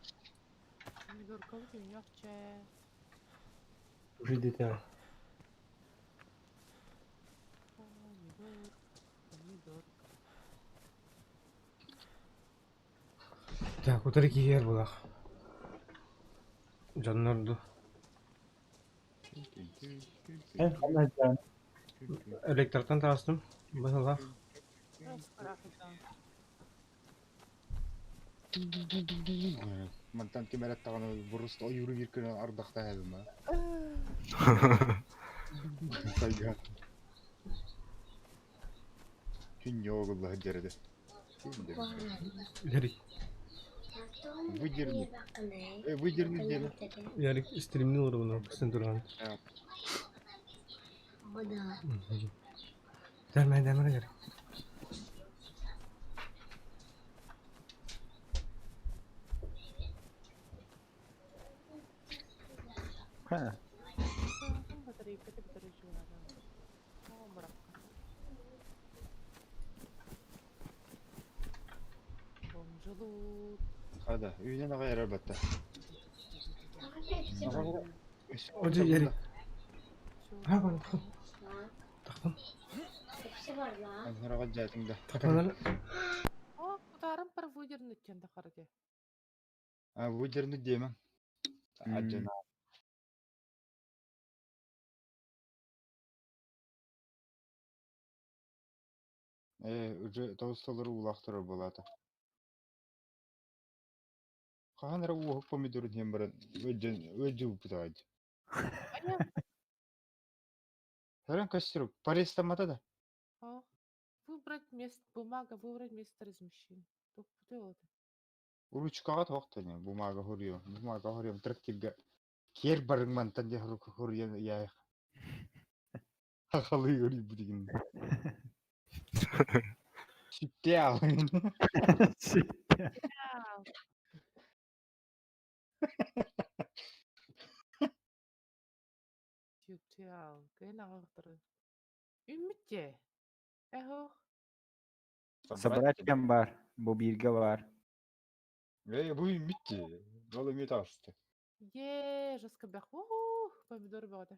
Уже дитя. Так, утары киһиэр булах. Дьоннорду. Эн ханна дьаан Электротан таҕыстым. Быһылаах. Мантан ким эрэ даҕаны бурус ойууру биир күнү ардахтаһабым аа. Сайга. Күн ньоогулла сылдьар этэ. Ярик, Выдерни. Выдерни диэни. Ярик стримни олоробун кыстын туран. Дәрмә, дәрмә, Ярик. Ха. Хада, үүнэн аҕай эрэр батта. Оди, Ярик. Ha, бан, тахтым. Тахтым. Анһыраҕа дьаатыҥ да. Тахтым. А, выдернуть диэмэҥ. Адьана. Ээ, уже тоҕус толору уулаах турар буолаата. Хаһан эрэ уоһук помидорун иһэн баран ыалдьан ыалдьыбыппыт аҕай дии. Көрөн көстөр, порезтаммата да. Выбрать место, бумага, выбрать место размещения. Ручкаҕа туох да бумага хоруйуом, бумага хоруйуом трактирга киэр барыҥ мантан диэн хоруйан ыйаайах. Хахалыы ыруйбут игин. Сүттээх. Собрать кэм бар, бу бииргэ бар. Ээ, бу үүммүт дии. Ол эмиэ таҕыста. Е, жестко бэх. Ух, помидор бөҕөтө.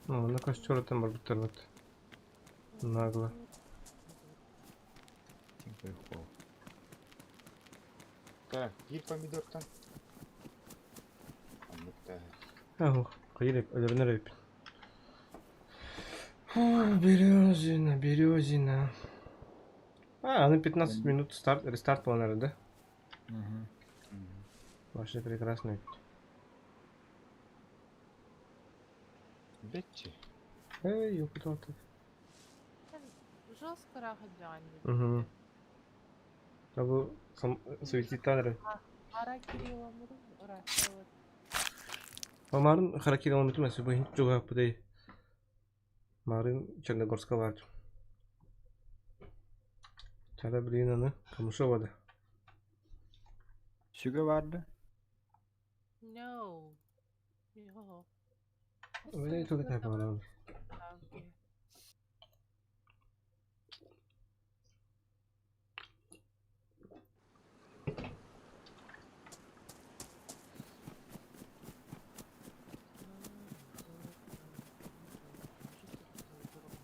Онно костер барбыттар вот. Нагло. Так, биир помидортан. Оннук да. Ах, кыйрып, өлөрүнөр эбиппин. Фу, Березина, Березина. А, ну 15 минут старт, рестарт планеры, да? Вообще прекрасно. Бэтчи. Эй, ёпта. Жестко рахадян. Угу. Табу суицид танры. Марын харакир алмытым, әсі бұйын жоға бұдай. Марын Черногорска барды. Чара білейін аны, Камышова да. Сүгэ барды. No. Йо. Öyle çok etap var abi.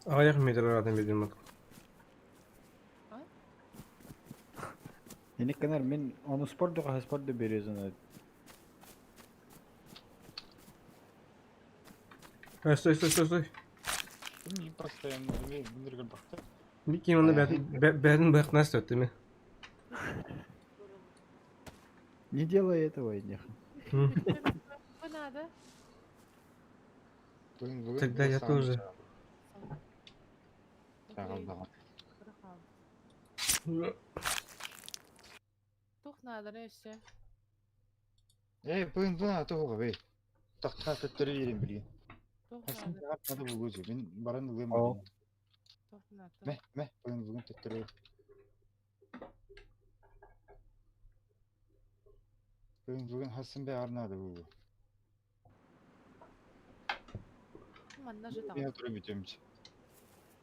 Аяқ метр аратын бердім бak. Эник гынар мин ону спорт духа спорт да березин. Стой, стой, стой, стой. Мин постоянно бинергер бакта. Bir kim onu бәрін бақ нас өтті ме? Не делай этого, Эдних. надо. Тогда я тоже. Туох нааданы өссө? Ээ, быын бына туһуга бэй. Тахта төттөрү биэрин билигин. Туох Хасым наада? таҕар наада буолуо дии. Мин баран ылыам Ол. билигин. Туох наада? Мэ, мэ, быын бүгүн төттөрү. Быын бүгүн хасым бэҕэр наада буолуо. Манна же Мен таҕыс. отыра бүтүөм.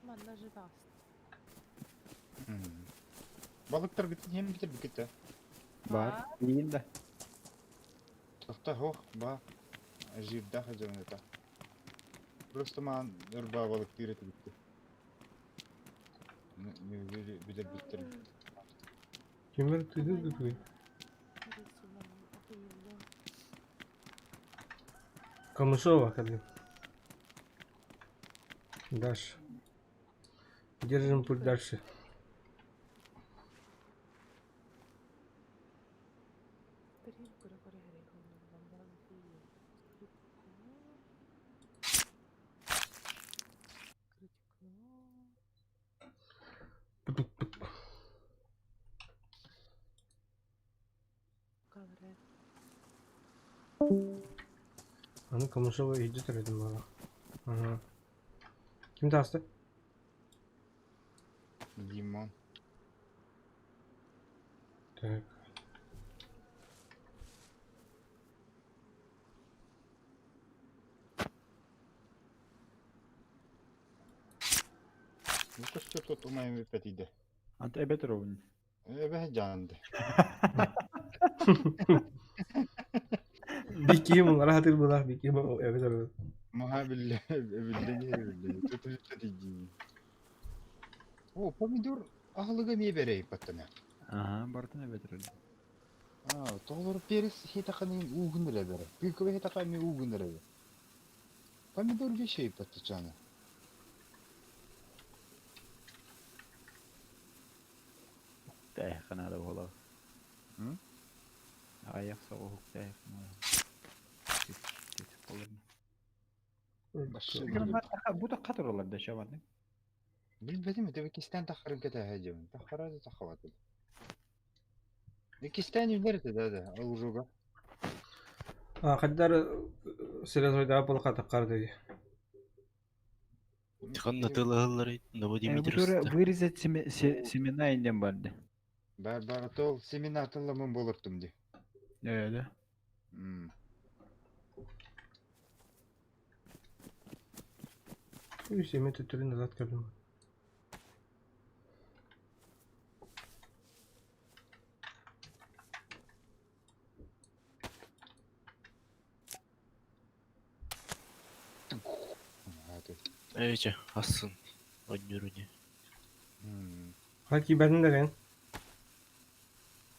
Манна же таҕыс. Балыктар бүтүн иһэн бүтэр бүкүтэ. Бар. Иин да. Тохта хоох ба жирдах дьоҥута. Просто маан ырбаа балыктыыр этэ бүттэ. Бүтэр бүттэр. Кимер тыгыр гытый. Камышова кадым. Дальше. Держим путь дальше. Аны Камышова иһдьэ төрөтүм баҕа. Ага. Ким тааста? Димон. Так. Ну көстө тут умайым эппэтийдэ. Ант эбет ровн. Эбэ дьаанды. Бикиим улара хатыр булах бикиим эбет ровн. Маха билле билле билле. Тут эппэтийдии. О, помидор аһылыга эмиэ бэрэй баттана. Ага, бартын эбет ровн. Аа, тоҕолор перец хитаханын уугун эрэ бэрэ. Тыыкыбы хитаха эмиэ уугун эрэ. Помидор вещей баттачаана. Тээхэ надо было. М? Аяқ соғук тээхэ надо. Бу да катырылар да шабаны. Билбэтим это кистен тахарын кэтэһэ дьыбын. Тахара да тахабаты. Кистен үлэр это да да, алужуга. А, хаддар сырезойда полка таккар деди. Ханна тылыһыллар Новодимитровста. Вырезать семена инден барды. Бар бар тол семена тылламын болуртум ди. Э, да. М. Үс эме төттөрүн назад кэллим. Эче, асын. Оннюруни. М. Ха кибәрин дәгән.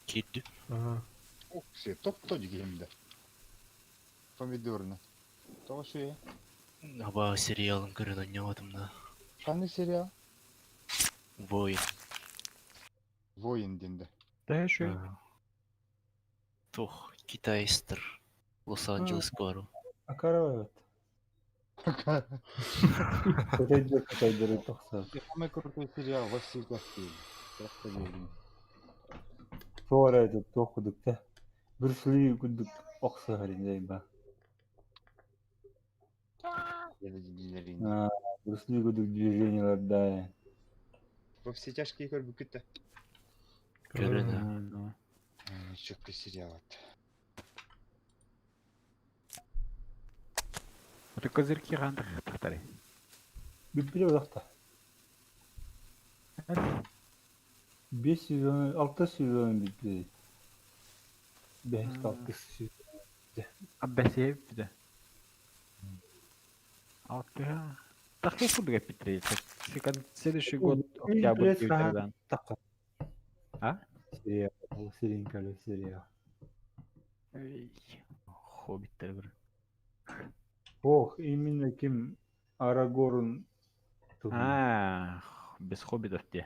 Кирди. Ага. Ох, все, топ-то дигемде. Помидорны. Того шуе. Аба сериалын көрөн ойнобатым да. Қандай сериал? Воин. Воин денді. Да, еще. Тух, китайстер. Лос-Анджелес бару. Акарабат. Кытайдыр кытайдыр тохса. Самый крутой сериал во всех тяжкие. Просто верим. Туора это тохудукта. Брюс Ли кудук окса харин ба. Брюс Ли кудук движениялар да. Во все тяжкие көрбүкүттэ. Көрөн. Чөккө сериал ат. Это козырьки хантах тахтары. Бүппүле удакта. 5 сезон, 6 сезон бүттү. 5 6 сезон. Аббасиев да. Алтыга. Так и кудга питрейт. Следующий год октябрь тогда. А? Сериал, сериал, сериал. Хоббиттер бір. Ох, именно ким Арагорн. А, без хоббитов те.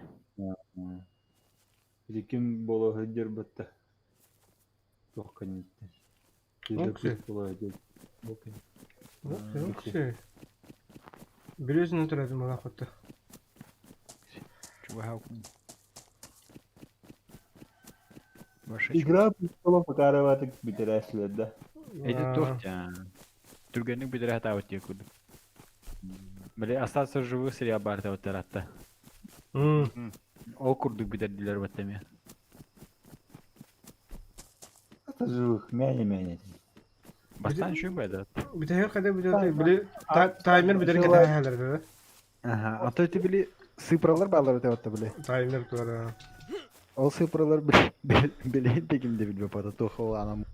Или ким боло хыдер батта. Тоққа нетті. Окей. Окей. Окей. Березин төрөтүм бала хотта. Чуга. Больше Игра престолов Макароватык бүтэрээччилэр да. Эти туох Түргэнник бүтэрэ сатаабыт диye курдук. Били остаться в живых сериал баар этэ Ол курдук бүтэрдилэр бат эмиэ. Это живых, мяне-мяне. Бастаан үчүгэй да. Бүтэһэр хайда бүтэр били таймер бүтэр кэтэһэлэр да. Аха, а то эти били цифралар баалар этэ батта били. Таймер туара. Ол цифралар били дегим де билбе пата туох ол анам.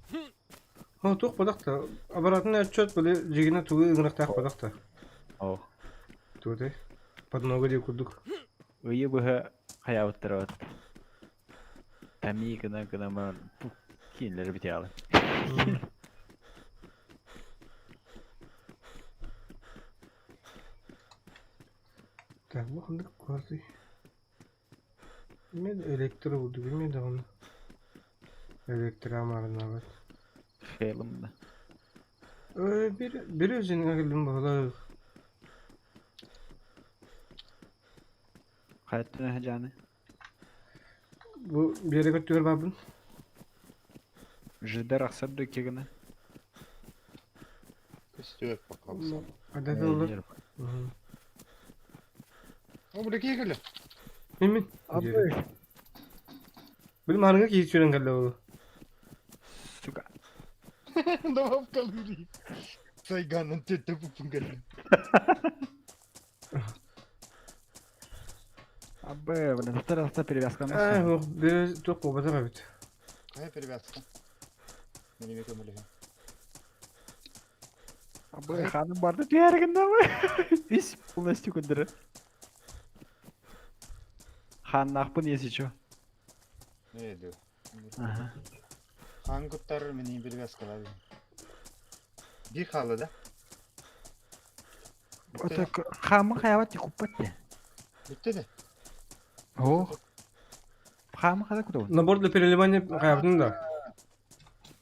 О, туох бодах та. Обратный отчет били жигине тугу ыҥырахтаах бодах та. О. Тугутай. Подмога дии курдук. Ыйы быһа хайаабыттара бат. Тами гына гына баран киинлэри бүтэ Так, бу ханнык квартир? Мен электро булду, билмей даҕаны. Электро амарынаабат. Хейлым да. Bir, bir өзүнүн кэллим баҕалаах. Хайаттан жаны. Бу биэре көттүгэр баабын. Жидар ахсар дөкке гына. Көстүөт бакалса. Адата олар. О, бу кие кэллэ? Мин. Абы. Билим арыңа кийи сүрэн кэллэ ол. Сука. Давап калыри. Сайганын төттө пупун кэллэ. Абы, блин, вторая перевязка. Аа, ох, бир туох буолбатах эбит. Кая перевязка? Мен эме көмөлөһө. Абы, ханым барды түһәргин да Весь полностью көндөрөр. Ханнахпын если чё. Не ду. Ага. Хан куттар мени перевязкалар. Бир халы да? Это хамы хаябат куппат те. Бүттү да. О. Хамы хада кутабын. Набор для переливания хаябытын да.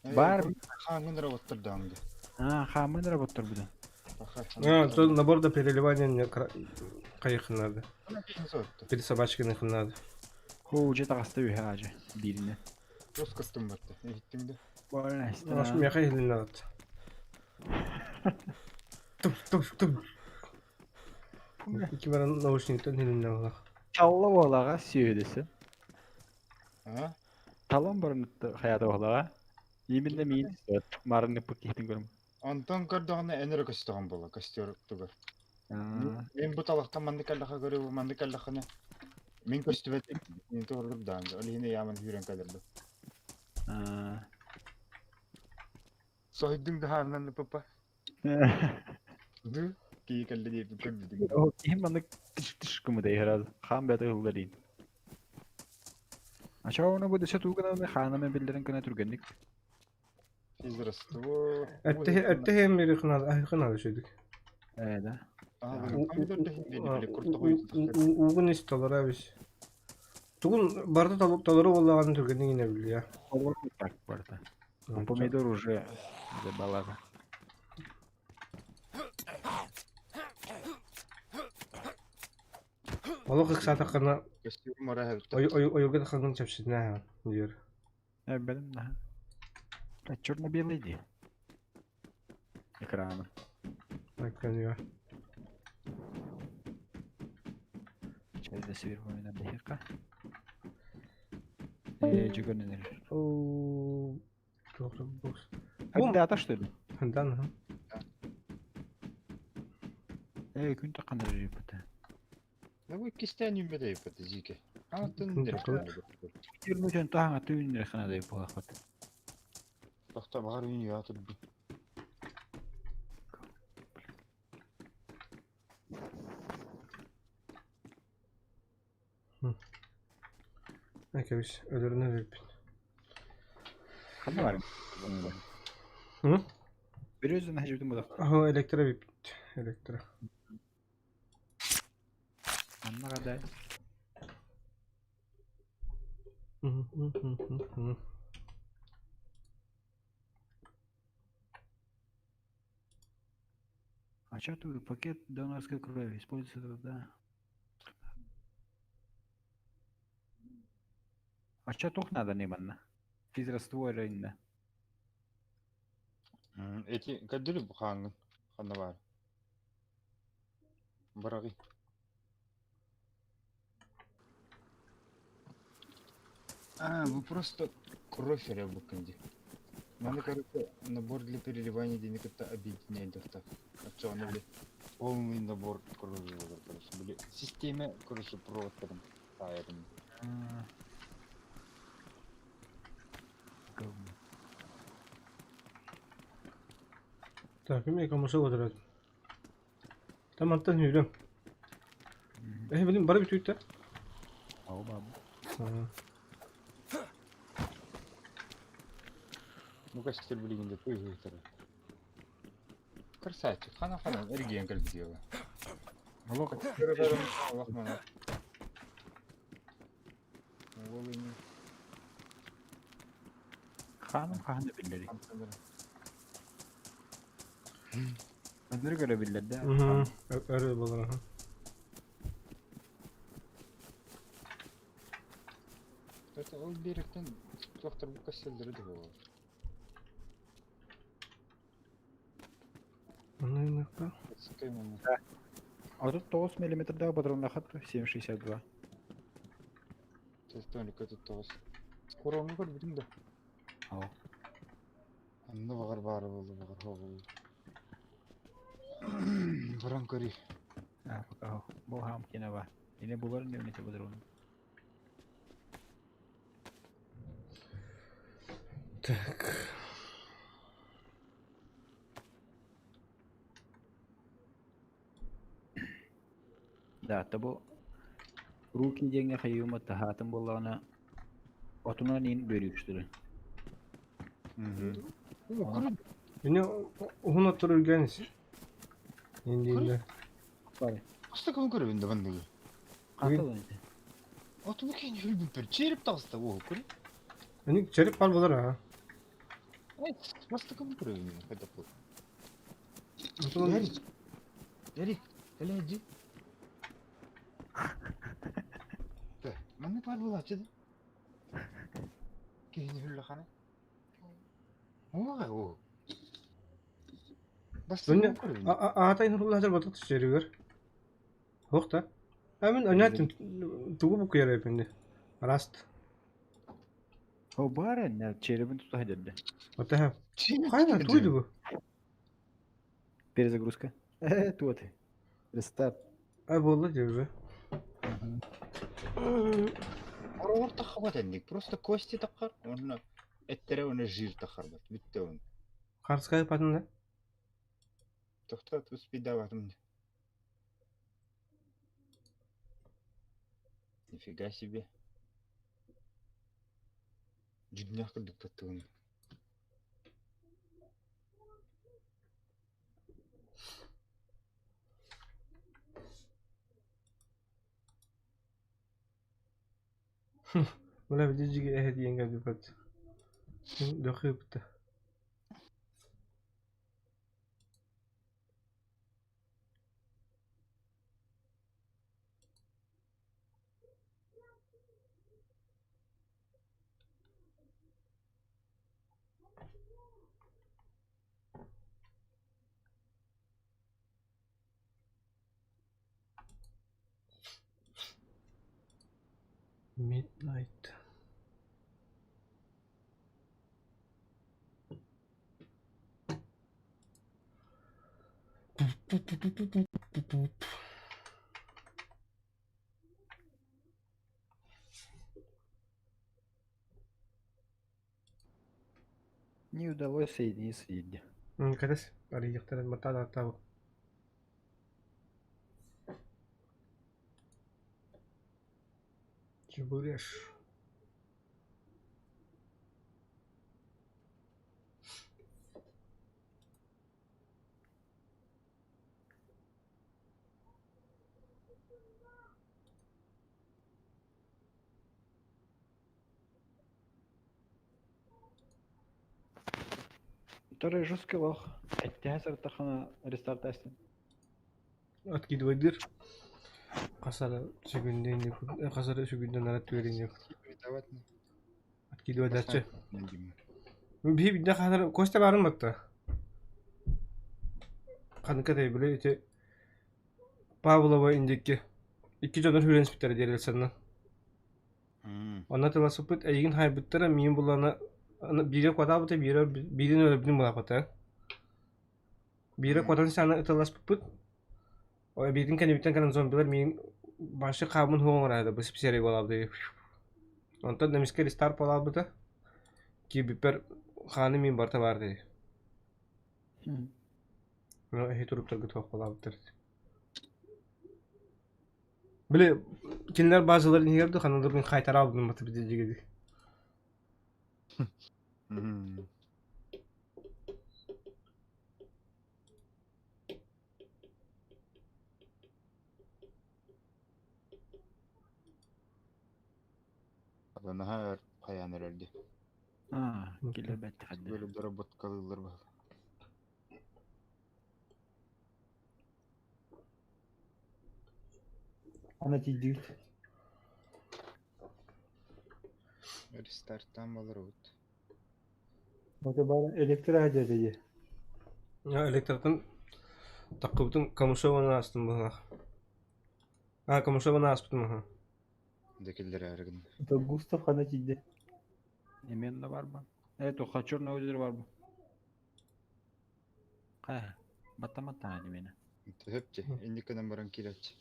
Бар. Хангын работтыр даңды. А, хамы работтыр будан. А, то набор для переливания мне кайыхын надо. Пересобачкиных надо. Хо, же тагасты үһә ажы. Бирине. Дос кыстым барды. Эһиттиң да. Больно. Аш меха илин надо. Туп, туп, туп. Ики баран наушниктен илин надо. Чалла болага сүйөдесе. А? Талон барын хаята болага. Именно мин марны пыккехтин көрүм. Онтон көрдөҕүнэ энере көстөҕүн буола костер тугар. Мен бу талахтан маннык аллаха көрүбү маннык аллаханы мин көстүбэт мин туордур даанга ол иһине яаман хүүрэн кэлэрбэ. Сойдуң даһаарнан папа. Ду кии кэллэ диэпин көрбүтүҥ. Ким маннык тыш тыш кымыдай хыраз. Хан бәті ылларин. Ача оны бу дөсө тугана ханаме биллерин кына түргенник. Физраство. Этте хем бери хынады, ай хынады шөйдүк. Э да. Угун ис толора бис. Тугун барды толору боллаган түргенник ине билия. Так барда. Помидор уже забалага. Олох ыксата кына Костюм мора ой ой ойуга хангын чапшитна диер. Э белем да. А черно-белый ди. Экраны. Айткан Чайда сверху мен дехка. Э, жүгөнөнөр. О, тоқтап бокс. А дата что ли? Дан, ха. Э, күн таккан репота. Ну бу кистен юмбеде иппет зике. Антын Жүрмөтөн таң атып хана деп болахат. Тохта багар үйүн ятыр. Әкебис өлөрүнө бериппин. Кандай бар? Hı? Бир өзүн хажыбдын бодак. Ахо электро биппит. Электро. Анна кадай. А что тут пакет донорской крови используется да. А что тух надо неманна? Физраствор инна. Эти көрдөрү бу хааҥҥын ханна баар? Быраҕый. А, вы просто кровь эрэ буккун дии. Маны короче набор для переливания диэни кытта объединяйдахта. Оччоҕуна били полный набор крови буолар короче. Били система короче проводтарын таайарын. Так, ким экомуса отырады. Там антан хүрүм. Эһи билим бары бүтүүттэр. Ау бабу. Ну-ка, сир билигин де туй Красавчик, хана-хана, эргийэн кэлбит дьыала. Олох Олох мана. Уол ини Ханым хаһан да биллэрий. хамсанар. Өнөр көрө биллэр да. Өрө болар. Это ол биэрэктэн туохтар бу кэсселлэри да буолар. Оны Скай маны. 39 миллиметрдаах патроннаахат 7,62. Тестоника тут тоҕус. Короҥҥа көрбүтүм да. Ау. Анны баҕар баара буолла баҕар хоҕул. Баран көрүй. А, пока. Бу хам кине ба. Ине булар не үнете патрон. Так. Да, табу руки диэҥҥэ хайыыма таһаатын буоллаҕына отунан иин бөрүүкстүрү. Ini уһун оттор үргэнис. Индиинде. Бастакы көрөбүн да манныгы. Хантан ити? Оту кин хүрбүппэр череп таҕыста уоһу көрү. Ini череп бар болар а. Эй, бастакы көрөбүн хайдах бу. Отун Яри. Яри, кэлэ Да, маннык бар буолааччы да. Киһини хүллэхана. Уоҕа уу. Бастакы Өнне көрөбүн. аата инхуллаатар батат черегер. Хохта. Амин анятын тугу бу куяр эпинде. Раст. О баар энне черебин тута дедде. Ота. Череп Хайна кирдин. туйду бу. Перезагрузка. Э, туоты. Рестарт. Ай болла дебе. Ороор таххабат энник. Просто кости таххар, онно эттере уонна жир таххарбат. Бүттэ он. Карскай патында. Тохтот успейдаватым. Нифига себе. Дьүннээх курдук таттыгын. Бula бидиги эһэ диэнгэ бипат. Дохы бутта. Midnight. Не удалось соединиться дедде. Кэтэс арыйыктарын матаада табы. Чебуреш. Второй жесткий лох. Эттеһэ сырыттаххына рестарт астын. Откидывайдыр. Хасара сүгүнден хасара сүгүнден ара түөрин Давать. Киирбэтээччи. Биһи биирдэ хаһан Костя баарын батта. Ханныка этэй били ити Павлова индикки икки дьоннор сүүрэн испиттэрэ диэри санна. Онно тыласпыт эйигин хайбыттара миин булана биирэ куотаабыта биирэ биирин өлөрбүтүн булааппыта. Биирэ куотан саана ыталаспыппыт. Эбиитин кэннибиттэн кэлэн зомбилар миигин вообще хааммын суох оҥороойдо бу сип-сиэрэй буолаабыта. Онтон эмискэ рестарт буолаабыта. Киирбиппэр хааны миин барыта баар дии. Ну, эһи туруктарга туох буолаабыттар. Били кинилэр базаларын иһигэр да ханна да мин хайтараабытым бата бити Наһаа өр хайаан эрэр дии. Аа, киллэрбэт хадда. Бөлө доработкалыыллар баһылар. Ана тиийдибит. Рестарттаан баларыбыт. Ото баар электро дии. Электротын таккыбытын Камышеваны аастым быһылаах. А, Камышеваны ааспытым аха. Дэ киллэрээри гынна. Ото Густав хана тиийди. Именно бар ба. Э, туха черный озеро бар бу. Кая, баттаматтаа димена. Төһөп дии, инник гынан баран киирээччи.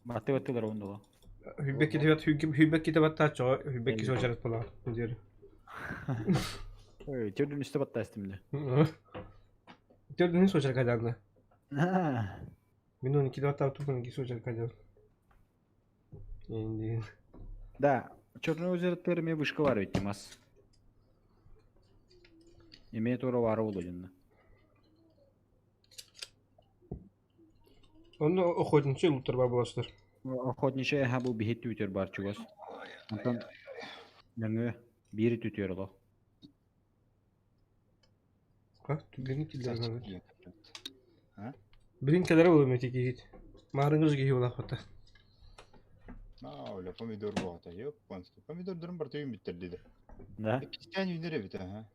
Батты баттылар ондула. Хүббэкки тибат хүббэкки табаттааччы хүббэкки сочарат буолаа диэри. Ой, төрдүн үстэ баттаастым да. Төрдүн сочар кайдаанна. Мин оны киде баттаабытым ки сочар кайдаан. Енді. Да, Черное озеро терме вышка бар ведь мас. Эме тура бары болду жынна. Онно охотничий луттар бар буоластар. Охотничий эха бу биһит түтер бар чугас. Онтон нөҥүө биири түтүөр олох. Ха, түгени киллэрнэ. Саччы Билин кэлэрэ буолуо мэти киһит. Маарыҥыз киһи буолаахпыта. Аа, оля помидор буолта. Японский. Помидордарын барыта үүммүттэр диде. Да? Иккистээн үүнэр эбит аха.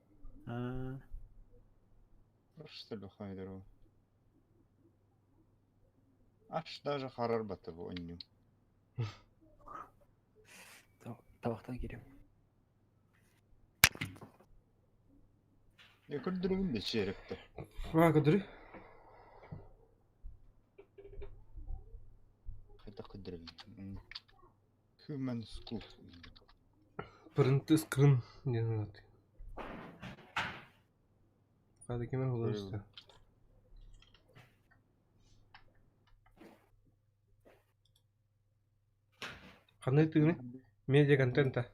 Аа. Что ли помидор. Аш даже харар бата бу онню. Табақтан кирем. Я көрдүрүмүн де черепте. Ва көдүрү. Хайда көрдүрүмүн. Human school. Пырынтыс кырын диэн аат. Хада кимер холоруста. Ханны тыыны? Медиа контента.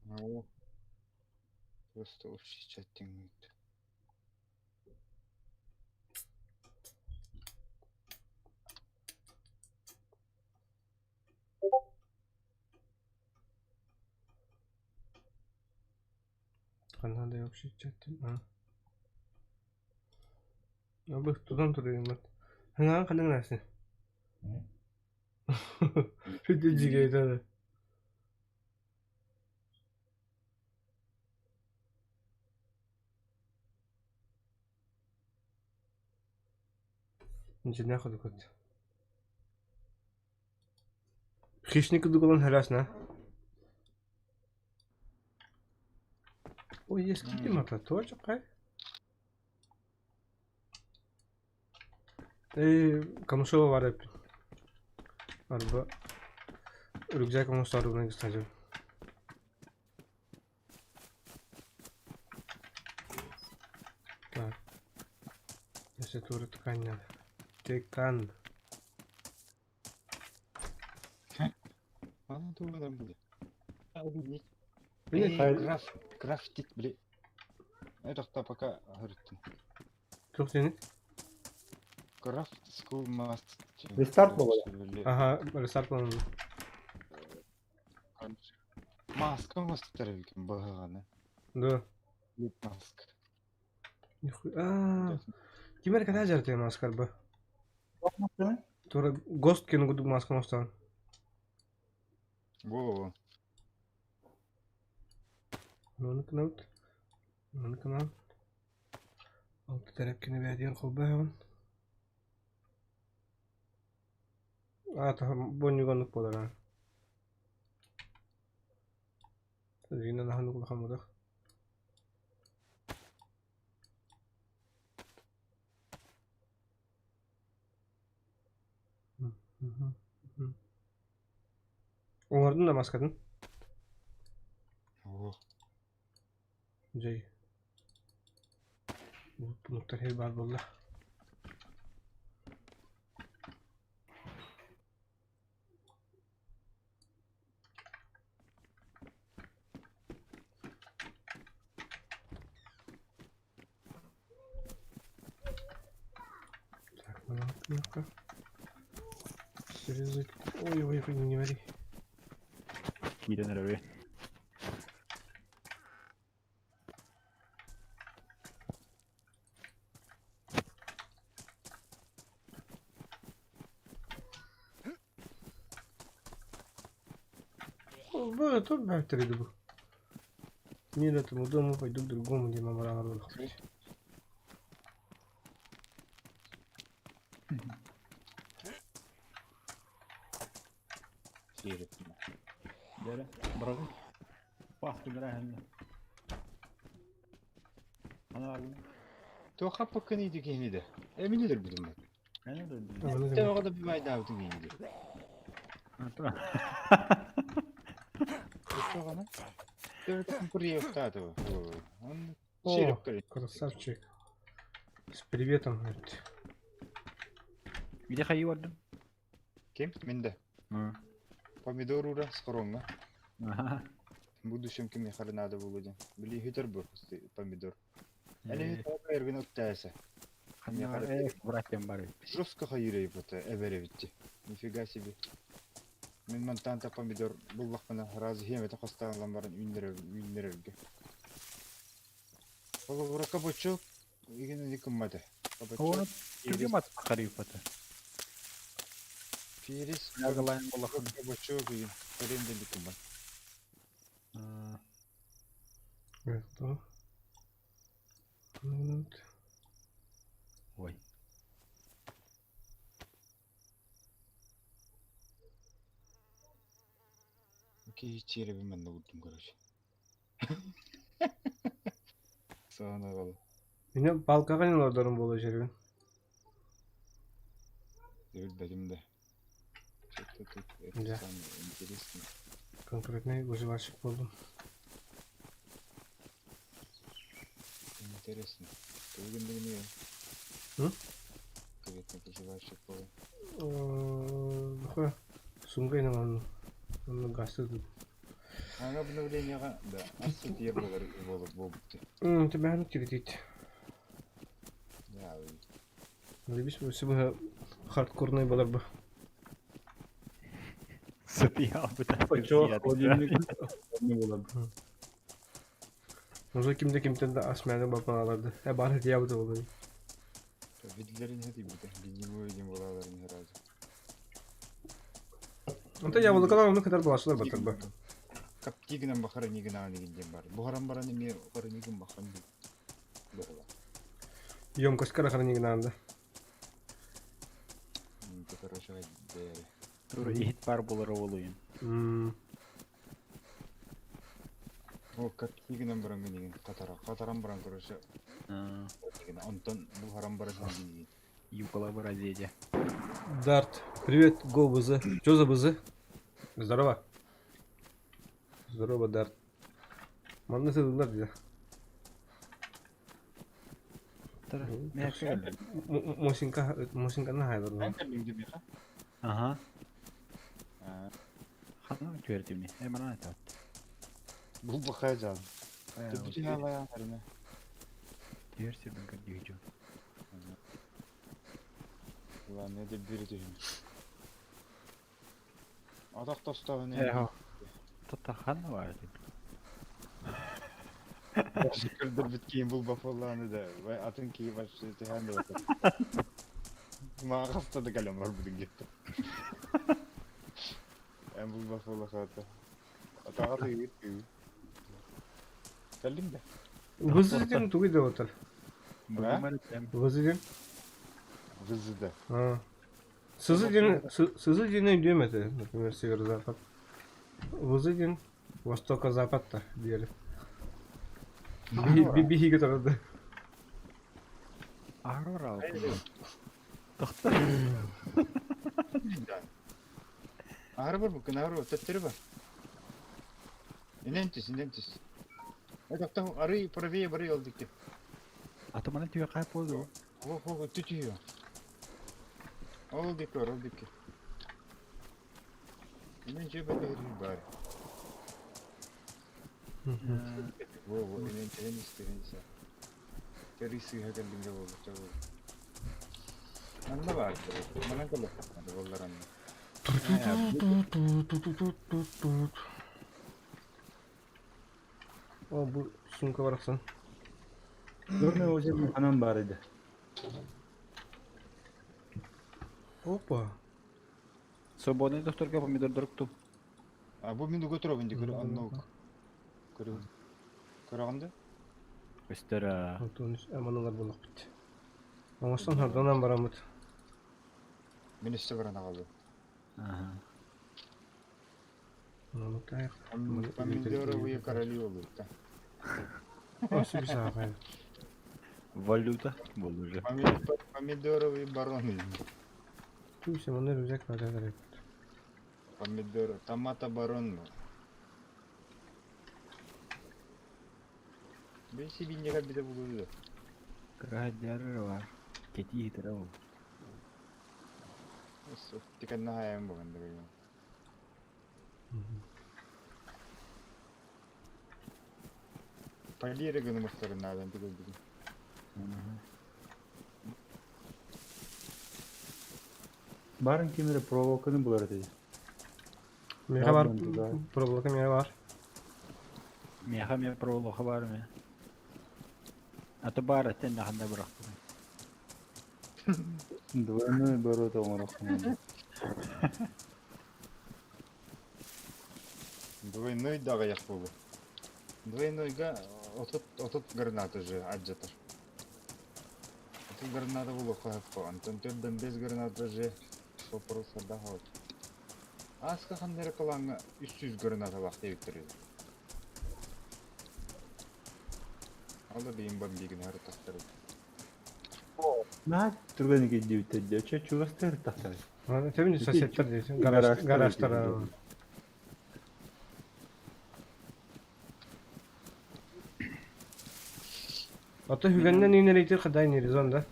Ну, Просто общий чаттинг. Ханна да общий чаттинг. А. Абы тутан турыймат. Хангаан ханнык нәрсе? Хүдэ жигээ نجي ناخذ كنت خيشني كنت تقولون هراسنا Ой, есть какие-то тоже, кай. Э, Камышова бар эппин. Арба рюкзак оҥостоору кстати. Так. Если тура ткань надо. Текан. Ана тугадан били. Били Краф, крафтит били. Это пока говорит. Туох диэни? Крафт school must. Рестарт буолла. Ага, рестарт буолан. Маска мастер баҕана. Да. Маска. Нихуя. Аа. Кимэр ката жарты маскар ба. Тура гост кен гудук маска мостан. Во-во. Ону гынабыт. Ону гынан. Алта тэрэпкини бэйэтигэр холбоһоҕун. Аата бонньуга оннук буолар аа. Дьиҥинэн аһын улахан мудах. Оҥордун да маскатын? Оо. Дьэй. Пунктар хей баар буолла. Так, ну-ка. Срезать. Ой, ой, ой, не вари. Киирэн эрэбин. Бу тут бэхтэрidi бу. Мен этому дому пойду к другому, где мама рано Дьэрэ, бырагы. Паспыгыраһынна. Ана баргын. Туохха паккын иити киһини да. Эмини өлөрбүтүм бу. Аны өлөрдүм. Аны Төбөҕө да бимайдаабытын киһини дии. Туохана? Төбөтө курьевтааты бу. Он О, череп көрө. красавчик. С приветом, говорит. Где хайы бардым? Ким? Мин да. Помидор ура скоромна. Аха. В будущем ким мехары надо было ден. Били хитер бу помидор. Эли хитер эргин оттайса. Ханна братьям бары. Жестко хайырай бота эберебитти. Нифига себе. Мин мантанта помидор буллахпына раз хемете хостаалан баран үүннэрэргэ. Холобура кабачок игин кыммата. Кабачок, Оны перец, түгем ат харифата. перец, Ягалайн болахан. кабачок игин. Көрен кыммат. Это. Ну, вот. Ой. Окей, череби манна буддум, короче. Саана кала. Меня палкаға не олордорум буола жербин. Билбэтим да. Что-то тут это Да. самое интересное. Конкретный выживальщик болдум. Интересно. Тугун не М? Конкретно проживающий пол. Нахуй. Сумка инан. Онно гасты тут. Ага обновление, да. Асыт ер болар болып болупты. Тебя ну кредит. Да, Лебис бу хардкорный болар бу. Сатия быта. Почему холодильник не было? Уже кимде кимтен да асмәне бапан аларды. Ә бары дия бу болар. Видлерин хети бите. Видимо, видим балаларын разы. Онта яблокалар оны кадар булашылар батыр бу. Каптигинен бахара нигин аны ден бар. Бухаран баран эме бахара нигин бахан ди. Бохла. Емкость карахара нигин Это короче дere. Тур ихит бар болар олуйын. М. О, каптигинен баран нигин катара. Катаран баран короче. Нигин онтон бухаран баран нигин. Юкола выразеде. Дарт. Привет, го БЗ. Чё за БЗ? Здорово. Здорово, Дарт. Манна сыдылар дия. Мосинка, Мосинка на хайдар. Ага. Хана түөртимни. Э мана это. Бу бахай жан. Түбүтүн алая харына. Түөрсү мен көрдүгү. Ладно, это бери Атак тостагын Э, Тата хана бар дип. Кырдыр биткейин бул бафолланы да. Вай атын кийи башы тыханды бата. Мага хастады калем бар бүгүн кетти. Эн булбат буоллаххына Атаҕа тыйыт тыы. Кэллиҥ да? Вызыдин тугуй да отар? Вызыдин? Вызыда. Сызыдин, Сызыдин өйдүөм этэ, например, северо-запад. Вызыдин востока-запад-та диэри. Биһиги тұрады. Арора Аһары бар буккун, аһары бар, төттөрү бар. Инэн түс, инэн түс. Э, арый правее барый ол дикки. Атыманы түйе қайып болды ғой. Хо, хо, түтүйө. Ол дикки бар, ол дикки. Инэн жебе бер бар. Во, во, инэн тен истеген са. Тери сыха кэллинге болду, чабы. Манна бар, манан кэлэ. Боллар анна. О, бу сумка барахсан. Черное озеро ханан бар edi. Опа. Свободный докторга помидор дұрықту. А бу мин уготровын ди көрө анна көрө. Көрөгөндө? Өстөр Антон аманалар болук бит. Оңостон харданан барамыт. Мен өстө баран агалды. Ага. Помидоровые короли болду да. Валюта был уже. Помидоровые бароны. Туся, маны рюкзак надо керек. Помидор, томата барон. Мен сибинеге биде булду. Крадяры бар. Кети хитре ол. Тиканна хаям болгон деген. Полире гынымыктарын надан тигил. Барын кемере проволоканы булар edi. Меха бар, проволока меха бар. Меха ме проволока бар ме. А то бар эттен наханда бырактым. Двойной ворота оңорохмон. Двойной дагы як болду. Двойнойга отут отут граната же аджатар. Отут граната болу кахаппа. Антон төрдөн без граната же вопрос да хот. Аска хандер кылаңа 300 граната бак деп Ала бейин бомбигин харытактар. На түргөн кедибитте чө чугастыр тактар. Тебин соседтер дейсин, гараж гаражтар. Ата хүгеннен инерейтер кадай неризон да.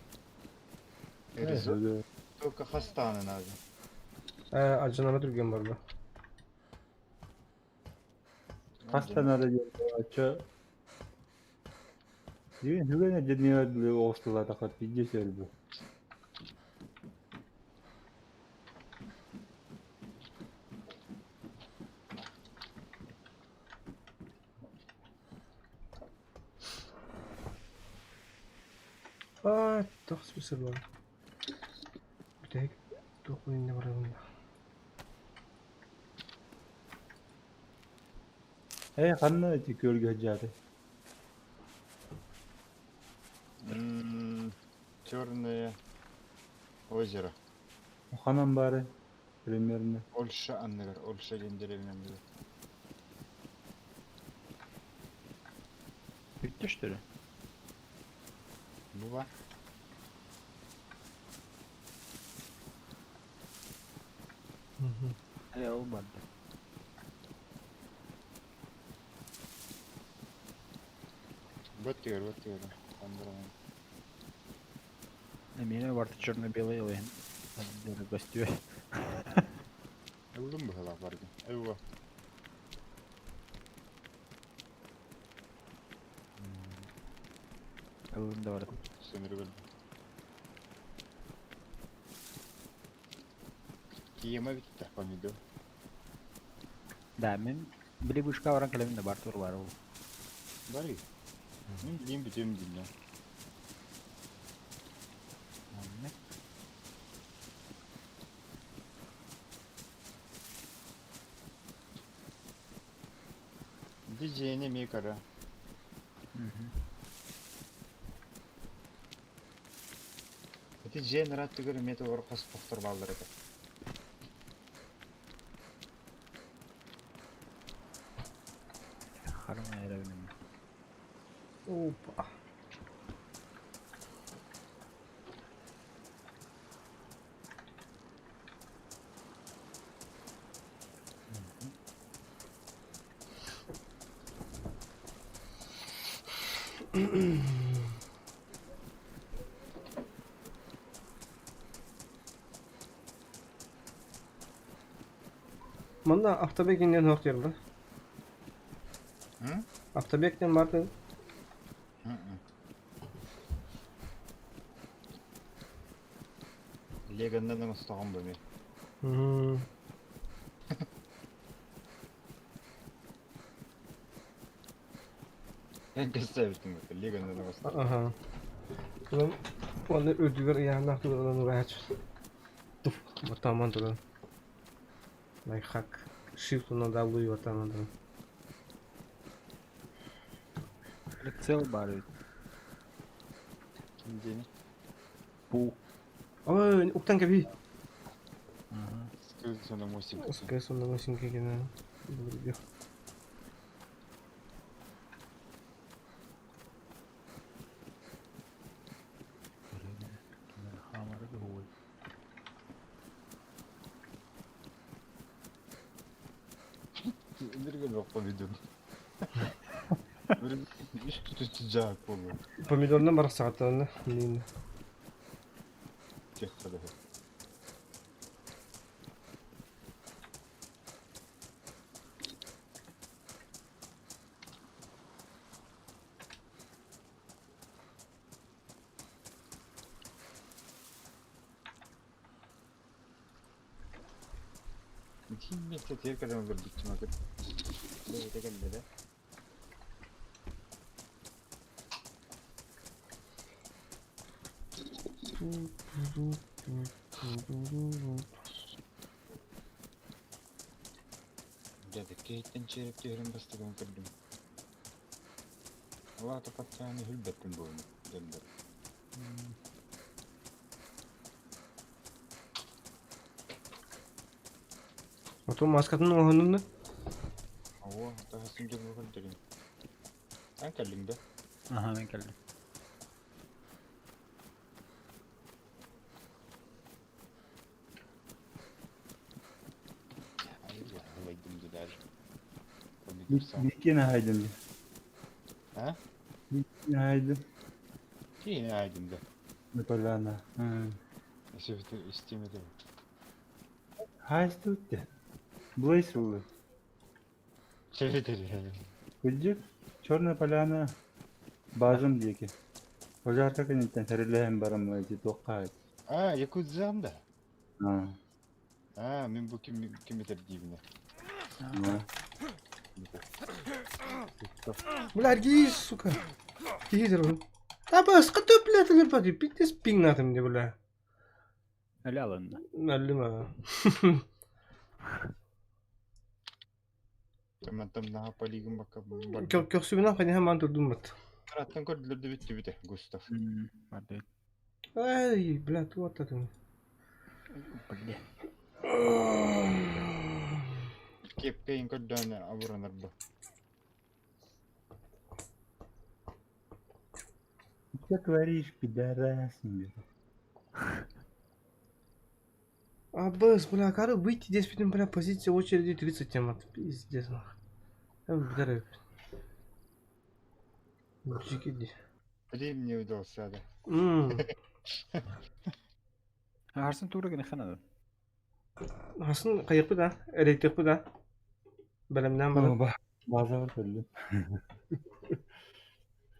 Эризон. Только хастаны надо. Аджанама түрген бар бу. Хастанада чө Дигэн хүгэн деднер оостула тахат пиздец өлбү. А, тох список бар. Бүтәк тохуйны барабын. Э ханна эти көргө жааты. Черное озеро. Ханан бары примерно. Ольша анныгар, Ольша диэн деревня Бүттү что ли? Буба. Э, ол бар. Вот тигер, вот тигер. Андыран. Эмине барты черно-белый элен. Гостю. Ылдым быһылаах баргын. Эйва. Ылын да бар. Сөнүрү көрдүм. Киема битте помидор. Да, мен били бушка баран келемин да бар тур бар ол. Бары. Мен билейм бүтөм дейм я. Ити дьиэни эмиэ көрө. Ити дьиэ ырааттыгар эмиэ тугар хоспохтор бааллар этэ. Харма эрэбин. Опа. Манна автобек иннен суох диэн ба? Автобек диэн баар да? Леганнан оҥостоҕум бу эмиэ. Эн кэссээбитиҥ бу Леганнан оҥостоҕум. Аха. Уонна үрдүгэр ыйааннаах туран ураһач. Туф, баттааман туран. Лайфхак. Shift надалую баттааман туран. Прицел баар эбит. Ким диэни? Пу. Ой, уктан кэбий. Скрылся на мостик. Скрылся на мостике гена. Помидорынан барахсаҕаттарына миин. Миэстэтигэр кэлэн олорбуччум бэйэтэ кэллэ да Дьэ, киһиттэн чиэрэп түһэрин бастакын көрдүм. Ол аата пацаны хүлбэппин буолуну дьоннор. Оту маскатын оҥоһуннун да? Оо, таһасын дьоҥҥо көрдөрүн. Эн кэллиҥ да? Аха, мен кэллим. Миккин аһайдым. А? Миккин аһайдым. Киин аһайдым да. Наполяна. Истимете. Хайстутте. Блейс улы. Кырдьык, Черная Поляна базам диэки. Пожарка кэнниттэн тэрилэһэн баран ити туохха аһайт. А, Якутзам да? А. А, мин бу ким ким этэр диибинэ. Бля, аргиз, сука. Киһи Та басқа блядь, өлөрбөт, пиздец пиҥнаатым дии, бля. Өлө алынна. Өллүм аа. Мантан наһаа полигон бакка Көхсүбүнэн хайыһа маан турдум бат. Аттан көрдүлэр да бүттүбүтэ, Густав. Барды. Ай, бля, туох аттатын. Бля. Кепкейин көрдөөн абыранар бу. Что творишь, пидорас? Абыс, бля, кары выйти здесь, бля, позиция очереди 30 тема. Пиздец, нах. Бля, Мужики, Блин, мне удался, да. Харсын тура гына ханады. Хасын кайыкпы да, эрейтикпи да. Бэлэмнээн баран. База бар көрдүм.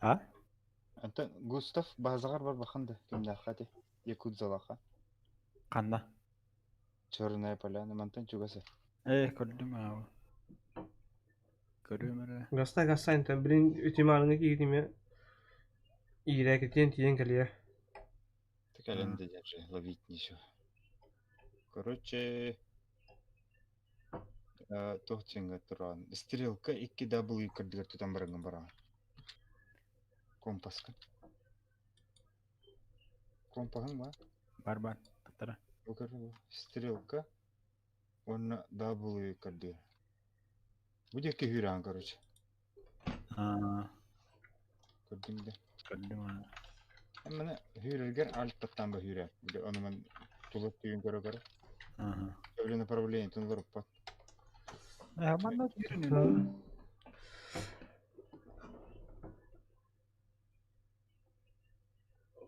А? Антон Густав базаҕар барбахан да кимнээххэ ити Якутзалаха Ханна? Черная поляна мантан чугас Э, көрдүм аа. Көрүм эрэ. Гаста гаста интен блин үтүмаарыҥа киирдиме иирээкитиэн тиийэн кэлиэ. Кэлэн да держи, ловить ничего. Короче, Туох диэҥҥэ туран, стрелка 2 W көрдүгэр тутан бараҥҥын бараҕын. Компаска. Компаһыҥ баар? Бар бар. Таттара. Бу көр, стрелка уонна W көрдүгэр. Бу диэки үүрэҕин короче. Аа, Көрдүҥ да? көрдүм аа. Эн маны үүрэргэр альт-таттаан ба үүрээр. Били ону ман тула түйүн көрө-көрө. Аха. Төбөлө направлениетын олоруппат. Э, манна түүрүнүн.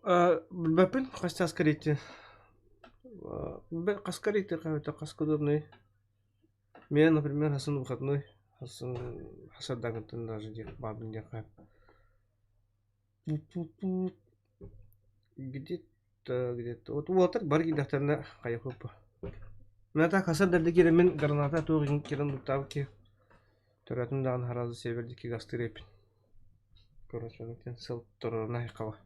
Билбэппин хас чааска диэти. Хаска диэти хаска удобный. Мне, например, Хасан выходной, Хасан Хасардаҥыттан даже диэх баабын диэххэ Где-то, где-то вот уолаттар бары киирдэхтэринэ хайыахпыт Мен так Хасан дэрдэ киирэммин граната туох иһин киирэн туттаабыт киһи төрөөтүм даҕаны сразу север диэки гастыыр эбиппин. Короче, онон сыл туруорна айхала.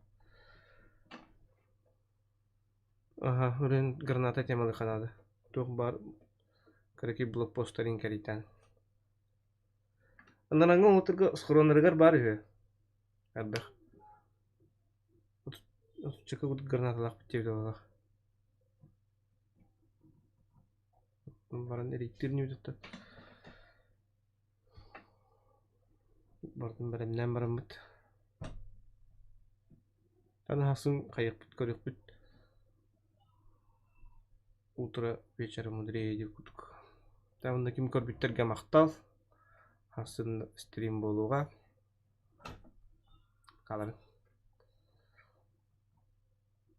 Аһа, үрүн граната темалыха наада. Туох баар кыракый блокпостарын кэрийтээн. Анараҥҥа уҥутурга схроннарыгар баар үһү. Элбэх. Отуччака курдук гранаталаахпыт диэбитэ буоллах. Баран эрийтиир ньүүтүттэн. Барытын бэлэмнээн бараммыт. Танаһасын хайыахпыт көрүөхпүт Утро вечера мудрее диир курдук. Онно ким көрбүттэргэ махтал. Хассын стрим буолуоҕа. Хааларын.